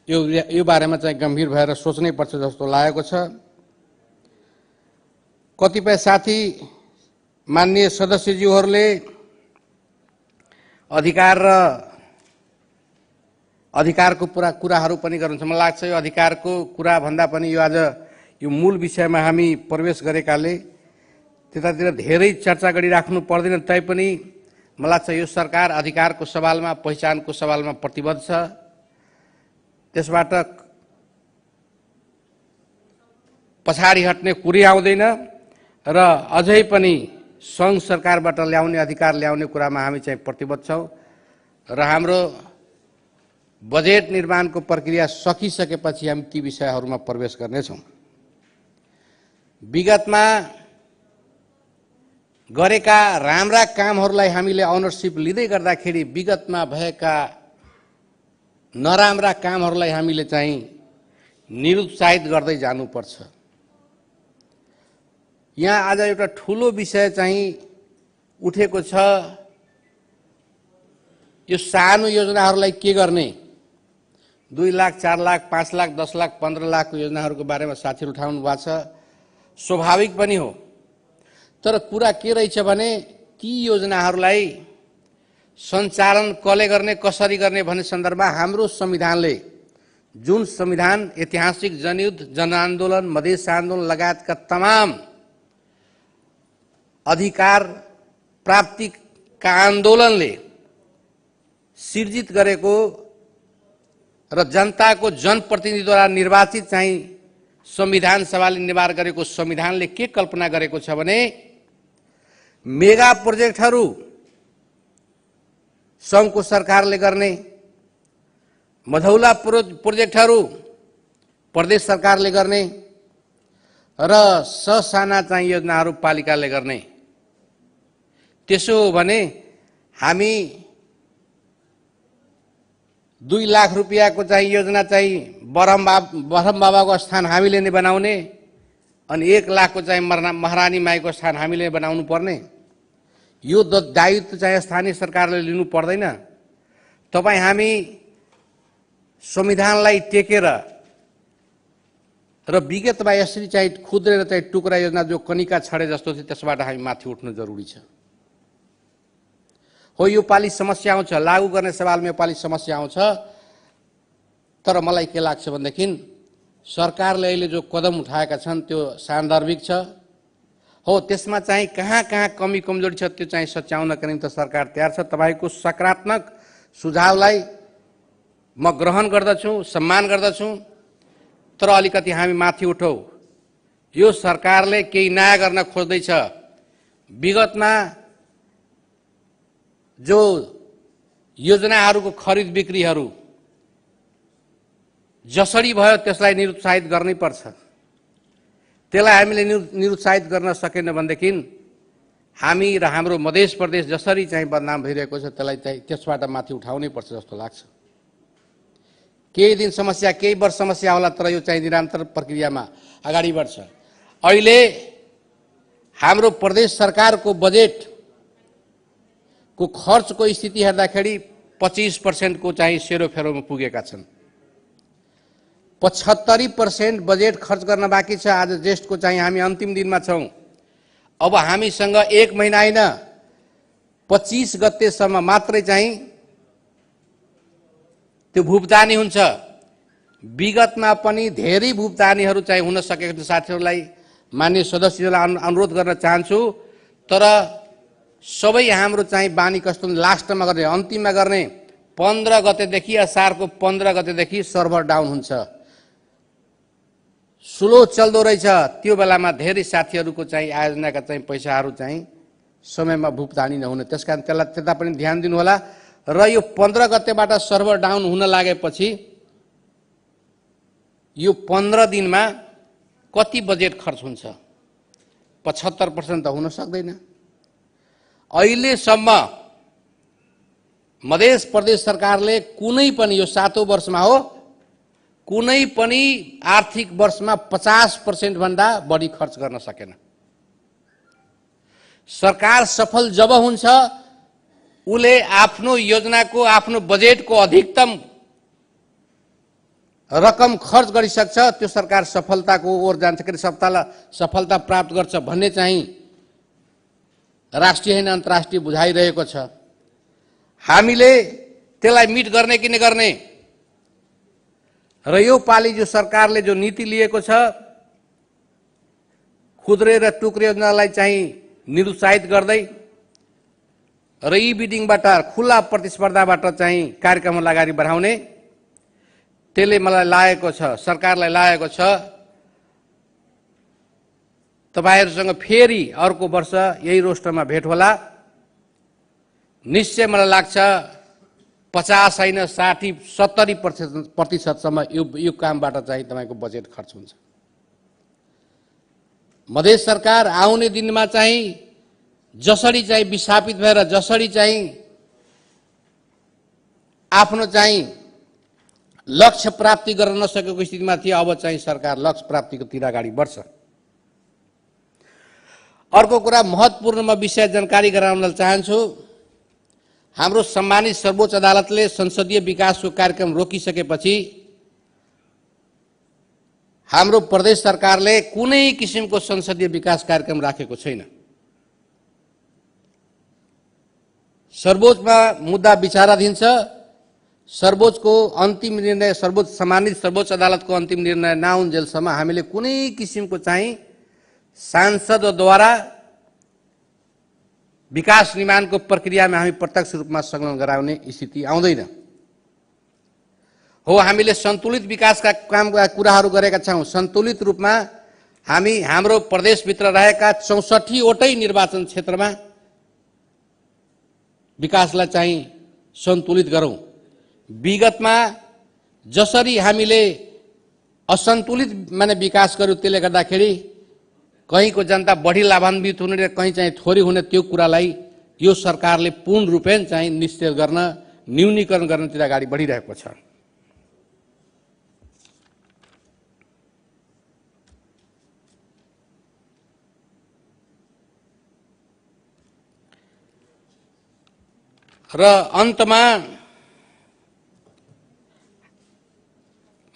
यो बारेमा चाहिँ गम्भीर भएर सोच्नै पर्छ जस्तो लागेको छ। कतिपय साथी माननीय सदस्यज्यूहरूले अधिकारको कुराहरू पनि गर्नुहुन्छ। मलाई लाग्छ यो अधिकारको कुरा भन्दा पनि यो आज यो मूल विषयमा हामी प्रवेश गरेकाले त्यतातिर धेरै चर्चा गरिराख्नु पर्दैन। तैपनि मलाई लाग्छ यो सरकार अधिकारको सवालमा, पहिचानको सवालमा प्रतिबद्ध छ। त्यसबाट पछाडि हट्ने कुरै आउँदैन र अझै पनि सङ्घ सरकारबाट ल्याउने अधिकार ल्याउने कुरामा हामी चाहिँ प्रतिबद्ध छौँ र हाम्रो बजेट निर्माणको प्रक्रिया सकिसकेपछि हामी ती विषयहरूमा प्रवेश गर्नेछौँ। विगतमा गरेका राम्रा कामहरूलाई हामीले अनरसिप लिँदै गर्दाखेरि विगतमा भएका नराम्रा कामहरूलाई हामीले चाहिँ निरुत्साहित गर्दै जानुपर्छ। यहाँ आज एउटा ठुलो विषय चाहिँ उठेको छ, यो सानो योजनाहरूलाई के गर्ने, 2 लाख, 4 लाख, 5 लाख, 10 लाख, 15 लाखको योजनाहरूको बारेमा साथीहरू उठाउनु भएको छ। स्वाभाविक पनि हो, तर कुरा के रहेछ भने ती योजनाहरूलाई सञ्चालन कसले गर्ने, कसरी गर्ने भन्ने सन्दर्भमा हाम्रो संविधानले, जुन संविधान ऐतिहासिक जनयुद्ध, जनआन्दोलन, मधेस आन्दोलन लगायतका तमाम अधिकार प्राप्तिका आन्दोलनले सिर्जित गरेको र जनताको जनप्रतिनिधिद्वारा निर्वाचित चाहिँ संविधान सभाले निर्माण गरेको संविधानले के कल्पना गरेको छ भने मेगा प्रोजेक्टहरू सङ्घको सरकारले गर्ने, मझौला प्रोजेक्टहरू प्रदेश सरकारले गर्ने र ससाना चाहिँ योजनाहरू पालिकाले गर्ने। त्यसो हो भने हामी 2 लाख रुपियाँको चाहिँ योजना चाहिँ बरहम बाबाको स्थान हामीले नै बनाउने अनि 1 लाखको चाहिँ महारानी माईको स्थान हामीले बनाउनु पर्ने। यो दायित्व चाहिँ स्थानीय सरकारले लिनु पर्दैन। तपाईँ हामी संविधानलाई टेकेर र विगतमा यसरी चाहिँ खुद्रेर चाहिँ टुक्रा योजना जो कनिका छडे जस्तो थियो त्यसबाट हामी माथि उठ्नु जरुरी छ। हो यो पालि समस्या आउँछ, लागू गर्ने सवालमा यो पालि समस्या आउँछ, तर मलाई के लाग्छ भनेदेखि सरकारले अहिले जो कदम उठाएका छन् त्यो सान्दर्भिक छ। हो त्यसमा चाहिँ कहाँ कहाँ कमी कमजोरी छ त्यो चाहिँ सच्याउनका निम्ति सरकार तयार छ। तपाईँको सकारात्मक सुझावलाई म ग्रहण गर्दछु, सम्मान गर्दछु, तर अलिकति हामी माथि उठौँ। यो सरकारले केही नयाँ गर्न खोज्दैछ। विगतमा जो योजनाहरूको खरिद बिक्रीहरू जसरी भयो त्यसलाई निरुत्साहित गर्नै पर्छ। त्यसलाई हामीले निरुत्साहित गर्न सकेन भनेदेखि हामी र हाम्रो मध्य प्रदेश जसरी चाहिँ बदनाम भइरहेको छ त्यसलाई चाहिँ त्यसबाट माथि उठाउनै पर्छ जस्तो लाग्छ। केही दिन समस्या, केही वर्ष समस्या होला, तर यो चाहिँ निरन्तर प्रक्रियामा अगाडि बढ्छ। अहिले हाम्रो प्रदेश सरकारको बजेटको खर्चको स्थिति हेर्दाखेरि 25% को चाहिँ सेरोफेरोमा पुगेका छन्। 75% बजेट खर्च गर्न बाँकी छ। आज ज्येष्ठको चाहिँ हामी अन्तिम दिनमा छौँ। अब हामीसँग 1 महिना होइन, 25 गतेसम्म मात्रै चाहिँ त्यो भुक्तानी हुन्छ। विगतमा पनि धेरै भुक्तानीहरू चाहिँ हुन सकेको थियो। साथीहरूलाई, माननीय सदस्यहरूलाई अनुरोध गर्न चाहन्छु, तर सबै हाम्रो चाहिँ बानी कस्तो लास्टमा गर्ने, अन्तिममा गर्ने। 15 गतेदेखि, असारको 15 गतेदेखि सर्भर डाउन हुन्छ, स्लो चल्दो रहेछ। त्यो बेलामा धेरै साथीहरूको चाहिँ आयोजनाका चाहिँ पैसाहरू चाहिँ समयमा भुक्तानी नहुने, त्यसकारण त्यसलाई त्यता पनि ध्यान दिनु होला। र यो 15 गतेबाट सर्भर डाउन हुन लागेपछि यो 15 दिनमा कति बजेट खर्च हुन्छ? 75% त हुन सक्दैन। अहिलेसम्म मध्य प्रदेश सरकारले कुनै पनि, यो 7औं वर्षमा हो, कुनै पनि आर्थिक वर्षमा 50% भन्दा बढी खर्च गर्न सकेन। सरकार सफल जब हुन्छ उले आफ्नो योजनाको, आफ्नो बजेटको अधिकतम रकम खर्च गरिसक्छ। त्यो सरकार सफलताको ओर जान्छ, कि सफलता प्राप्त गर्छ भन्ने चाहिँ राष्ट्रिय हैन अन्तर्राष्ट्रिय बुझाइरहेको छ। हामीले त्यसलाई मिट गर्ने कि नगर्ने र यो पालि जो सरकारले जो नीति लिएको छ, खुद्रे र टुक्रे योजनालाई चाहिँ निरुत्साहित गर्दै र ई बिडिङबाट, खुला प्रतिस्पर्धाबाट चाहिँ कार्यक्रमलाई अगाडि बढाउने, त्यसले मलाई लागेको छ, सरकारलाई लागेको छ तपाईहरुसँग फेरि अर्को वर्ष यही रोस्टरमा भेट होला। निश्चय मलाई लाग्छ 50 हैन 60-70% यो कामबाट चाहिँ तपाईको बजेट खर्च हुन्छ। मध्य सरकार आउने दिनमा चाहिँ जसरी चाहिँ विस्थापित भएर जसरी चाहिँ आफ्नो चाहिँ लक्ष्य प्राप्ति गर्न नसकेको स्थितिमा थियो, अब चाहिँ सरकार लक्ष्य प्राप्तिकोतिर अगाडि बढ्छ। अर्को कुरा महत्त्वपूर्ण विषय जानकारी गराउन चाहन्छु। हाम्रो सम्मानित सर्वोच्च अदालतले संसदीय विकासको कार्यक्रम रोकिसकेपछि हाम्रो प्रदेश सरकारले कुनै किसिमको संसदीय विकास कार्यक्रम राखेको छैन। सर्वोच्चमा मुद्दा विचाराधीन छ। सर्वोच्चको अन्तिम निर्णय, सम्मानित सर्वोच्च अदालतको अन्तिम निर्णय नआउन्जेलसम्म हामीले कुनै किसिमको चाहिँ सांसदद्वारा विकास निर्माणको प्रक्रियामा हामी प्रत्यक्ष रूपमा संलग्न गराउने स्थिति आउँदैन। हो, हामीले सन्तुलित विकासका कामका कुराहरू गरेका छौं। सन्तुलित रूपमा हामी हाम्रो प्रदेशभित्र रहेका 64 वटै निर्वाचन क्षेत्रमा विकासलाई चाहिँ सन्तुलित गरौं। विगतमा जसरी हामीले असन्तुलित माने विकास गर्यो, त्यसले गर्दाखेरि कहीँको जनता बढी लाभान्वित हुने र कहीँ चाहिँ थोरै हुने, त्यो कुरालाई यो सरकारले पूर्ण रूपेण चाहिँ निश्चय गर्न, न्यूनीकरण गर्नतिर अगाडि बढिरहेको छ। र अन्तमा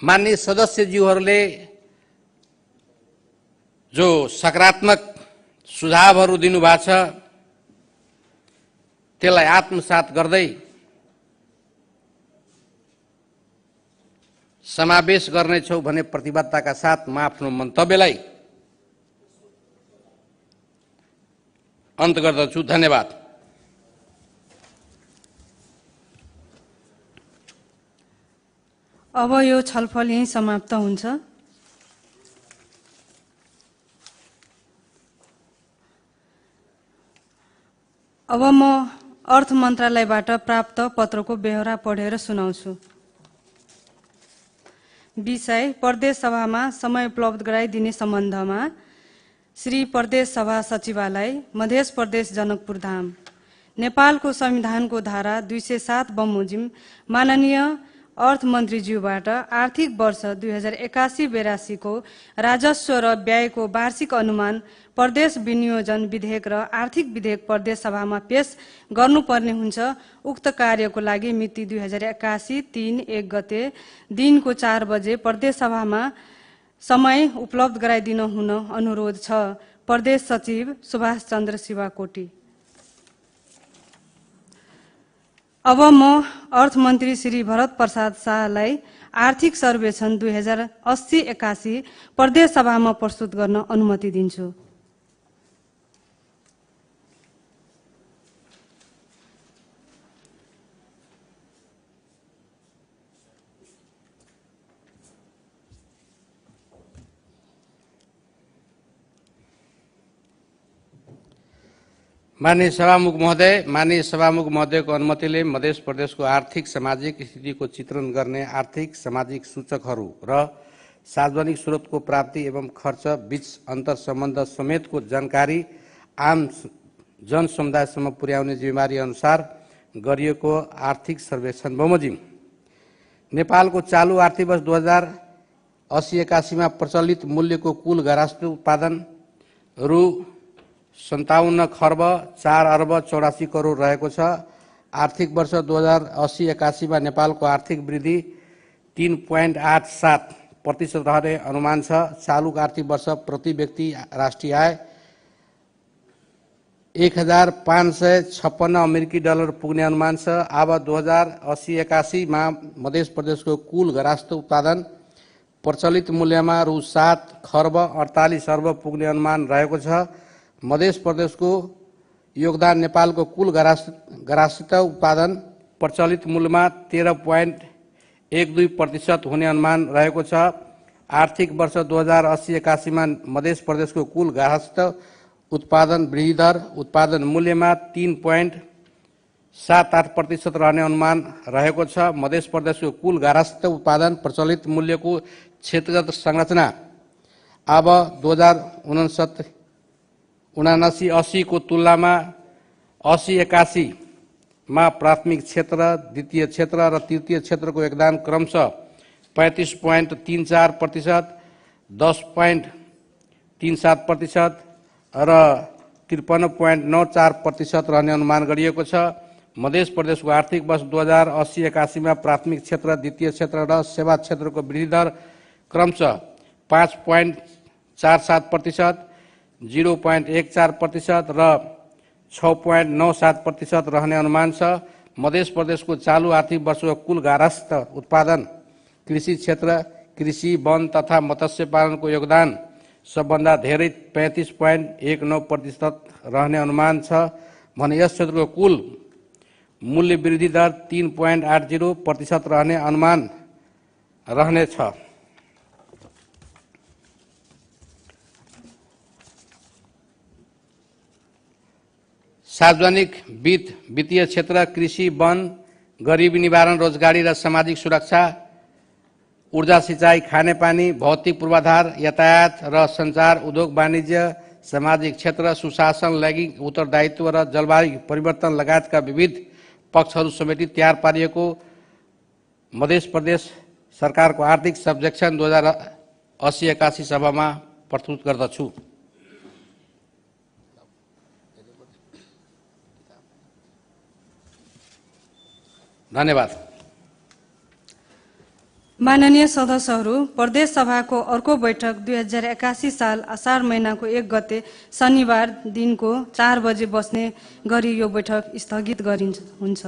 माननीय सदस्यज्यूहरूले जो सकारात्मक सुझावहरू दिनुभएको छ त्यसलाई आत्मसात गर्दै समावेश गर्नेछौँ भन्ने प्रतिबद्धताका साथ म आफ्नो मन्तव्यलाई अन्त गर्दछु। धन्यवाद। अब यो छलफल यही समाप्त हुन्छ। अब म अर्थ मन्त्रालयबाट प्राप्त पत्रको बेहोरा पढेर सुनाउँछु। विषय प्रदेश सभामा समय उपलब्ध गराइदिने सम्बन्धमा श्री प्रदेश सभा सचिवालय, मध्य प्रदेश जनकपुर धाम। नेपालको संविधानको धारा 207 बमोजिम माननीय अर्थमन्त्रीज्यूबाट आर्थिक वर्ष 2081-82 को राजस्व र व्ययको वार्षिक अनुमान, प्रदेश विनियोजन विधेयक र आर्थिक विधेयक प्रदेश सभामा पेश गर्नुपर्ने हुन्छ। उक्त कार्यको लागि मिति 2081-3-1 गते दिनको 4 बजे प्रदेश सभामा समय उपलब्ध गराइदिन हुन अनुरोध छ। प्रदेश सचिव सुभाष चन्द्र शिवाकोटी। अब म अर्थमन्त्री श्री भरत प्रसाद शाहलाई आर्थिक सर्वेक्षण 2080-81 प्रदेश सभामा प्रस्तुत गर्न अनुमति दिन्छु। माननीय सभामुख महोदयको अनुमतिले मध्य प्रदेशको आर्थिक सामाजिक स्थितिको चित्रण गर्ने आर्थिक सामाजिक सूचकहरू र सार्वजनिक स्रोतको प्राप्ति एवं खर्च बीच अन्तर सम्बन्ध समेतको जानकारी आम जनसमुदायसम्म पुर्याउने जिम्मेवारी अनुसार गरिएको आर्थिक सर्वेक्षण बमोजिम नेपालको चालू आर्थिक वर्ष 2080-81 मा प्रचलित मूल्यको कुल घरायसी उत्पादन रु 57 खर्ब 4 अर्ब 84 करोड रहेको छ। आर्थिक वर्ष 2080-81 मा नेपालको आर्थिक वृद्धि 3.87% रहने अनुमान छ। चालू आर्थिक वर्ष प्रति व्यक्ति राष्ट्रिय आय $1556 अमेरिकी डलर पुग्ने अनुमान छ। अब 2080-81 मा मध्य प्रदेशको कुल घरायसी उत्पादन प्रचलित मूल्यमा रु 7 खर्ब 48 अर्ब पुग्ने अनुमान रहेको छ। मध्य प्रदेशको योगदान नेपालको कुल घरायसी उत्पादन प्रचलित मूल्यमा 13.12% हुने अनुमान रहेको छ। आर्थिक वर्ष 2080-81 मा मध्य प्रदेशको कुल घरायसी उत्पादन वृद्धि दर उत्पादन मूल्यमा 3.78% रहने अनुमान रहेको छ। मध्य प्रदेशको कुल घरायसी उत्पादन प्रचलित मूल्यको क्षेत्रगत संरचना अब 2079-80 को तुलनामा 80-81 मा प्राथमिक क्षेत्र, द्वितीय क्षेत्र र तृतीय क्षेत्रको योगदान क्रमशः 35.34%, 10.37% र 53.94% रहने अनुमान गरिएको छ। मध्य प्रदेशको आर्थिक वर्ष 2080-81 मा प्राथमिक क्षेत्र, द्वितीय क्षेत्र र सेवा क्षेत्रको वृद्धि दर क्रमशः 5.47%, 0.14% र 6.97% रहने अनुमान छ। मध्य प्रदेशको चालू आर्थिक वर्षको कुल घरायसी उत्पादन कृषि क्षेत्र, कृषि, वन तथा मत्स्य पालनको योगदान सबभन्दा धेरै 35.19% रहने अनुमान छ भने यस क्षेत्रको कुल मूल्य वृद्धि दर 3.80% रहने अनुमान रहनेछ। सार्वजनिक वित्तीय क्षेत्र, कृषि, वन, गरीबी निवारण, रोजगारी र सामाजिक सुरक्षा, ऊर्जा, सिंचाई, खानेपानी, भौतिक पूर्वाधार, यातायात र सञ्चार, उद्योग वाणिज्य, सामाजिक क्षेत्र, सुशासन, लैंगिक उत्तरदायित्व र जलवायु परिवर्तन लगायतका विविध पक्षहरू समेटी तयार पारिएको मध्य प्रदेश सरकारको आर्थिक सर्वेक्षण 2080-81 सभामा प्रस्तुत गर्दछु। धन्यवाद। माननीय सदस्यहरू, प्रदेश सभाको अर्को बैठक 2081 साल असार महिनाको 1 गते शनिबार दिनको 4 बजे बस्ने गरी यो बैठक स्थगित हुन्छ।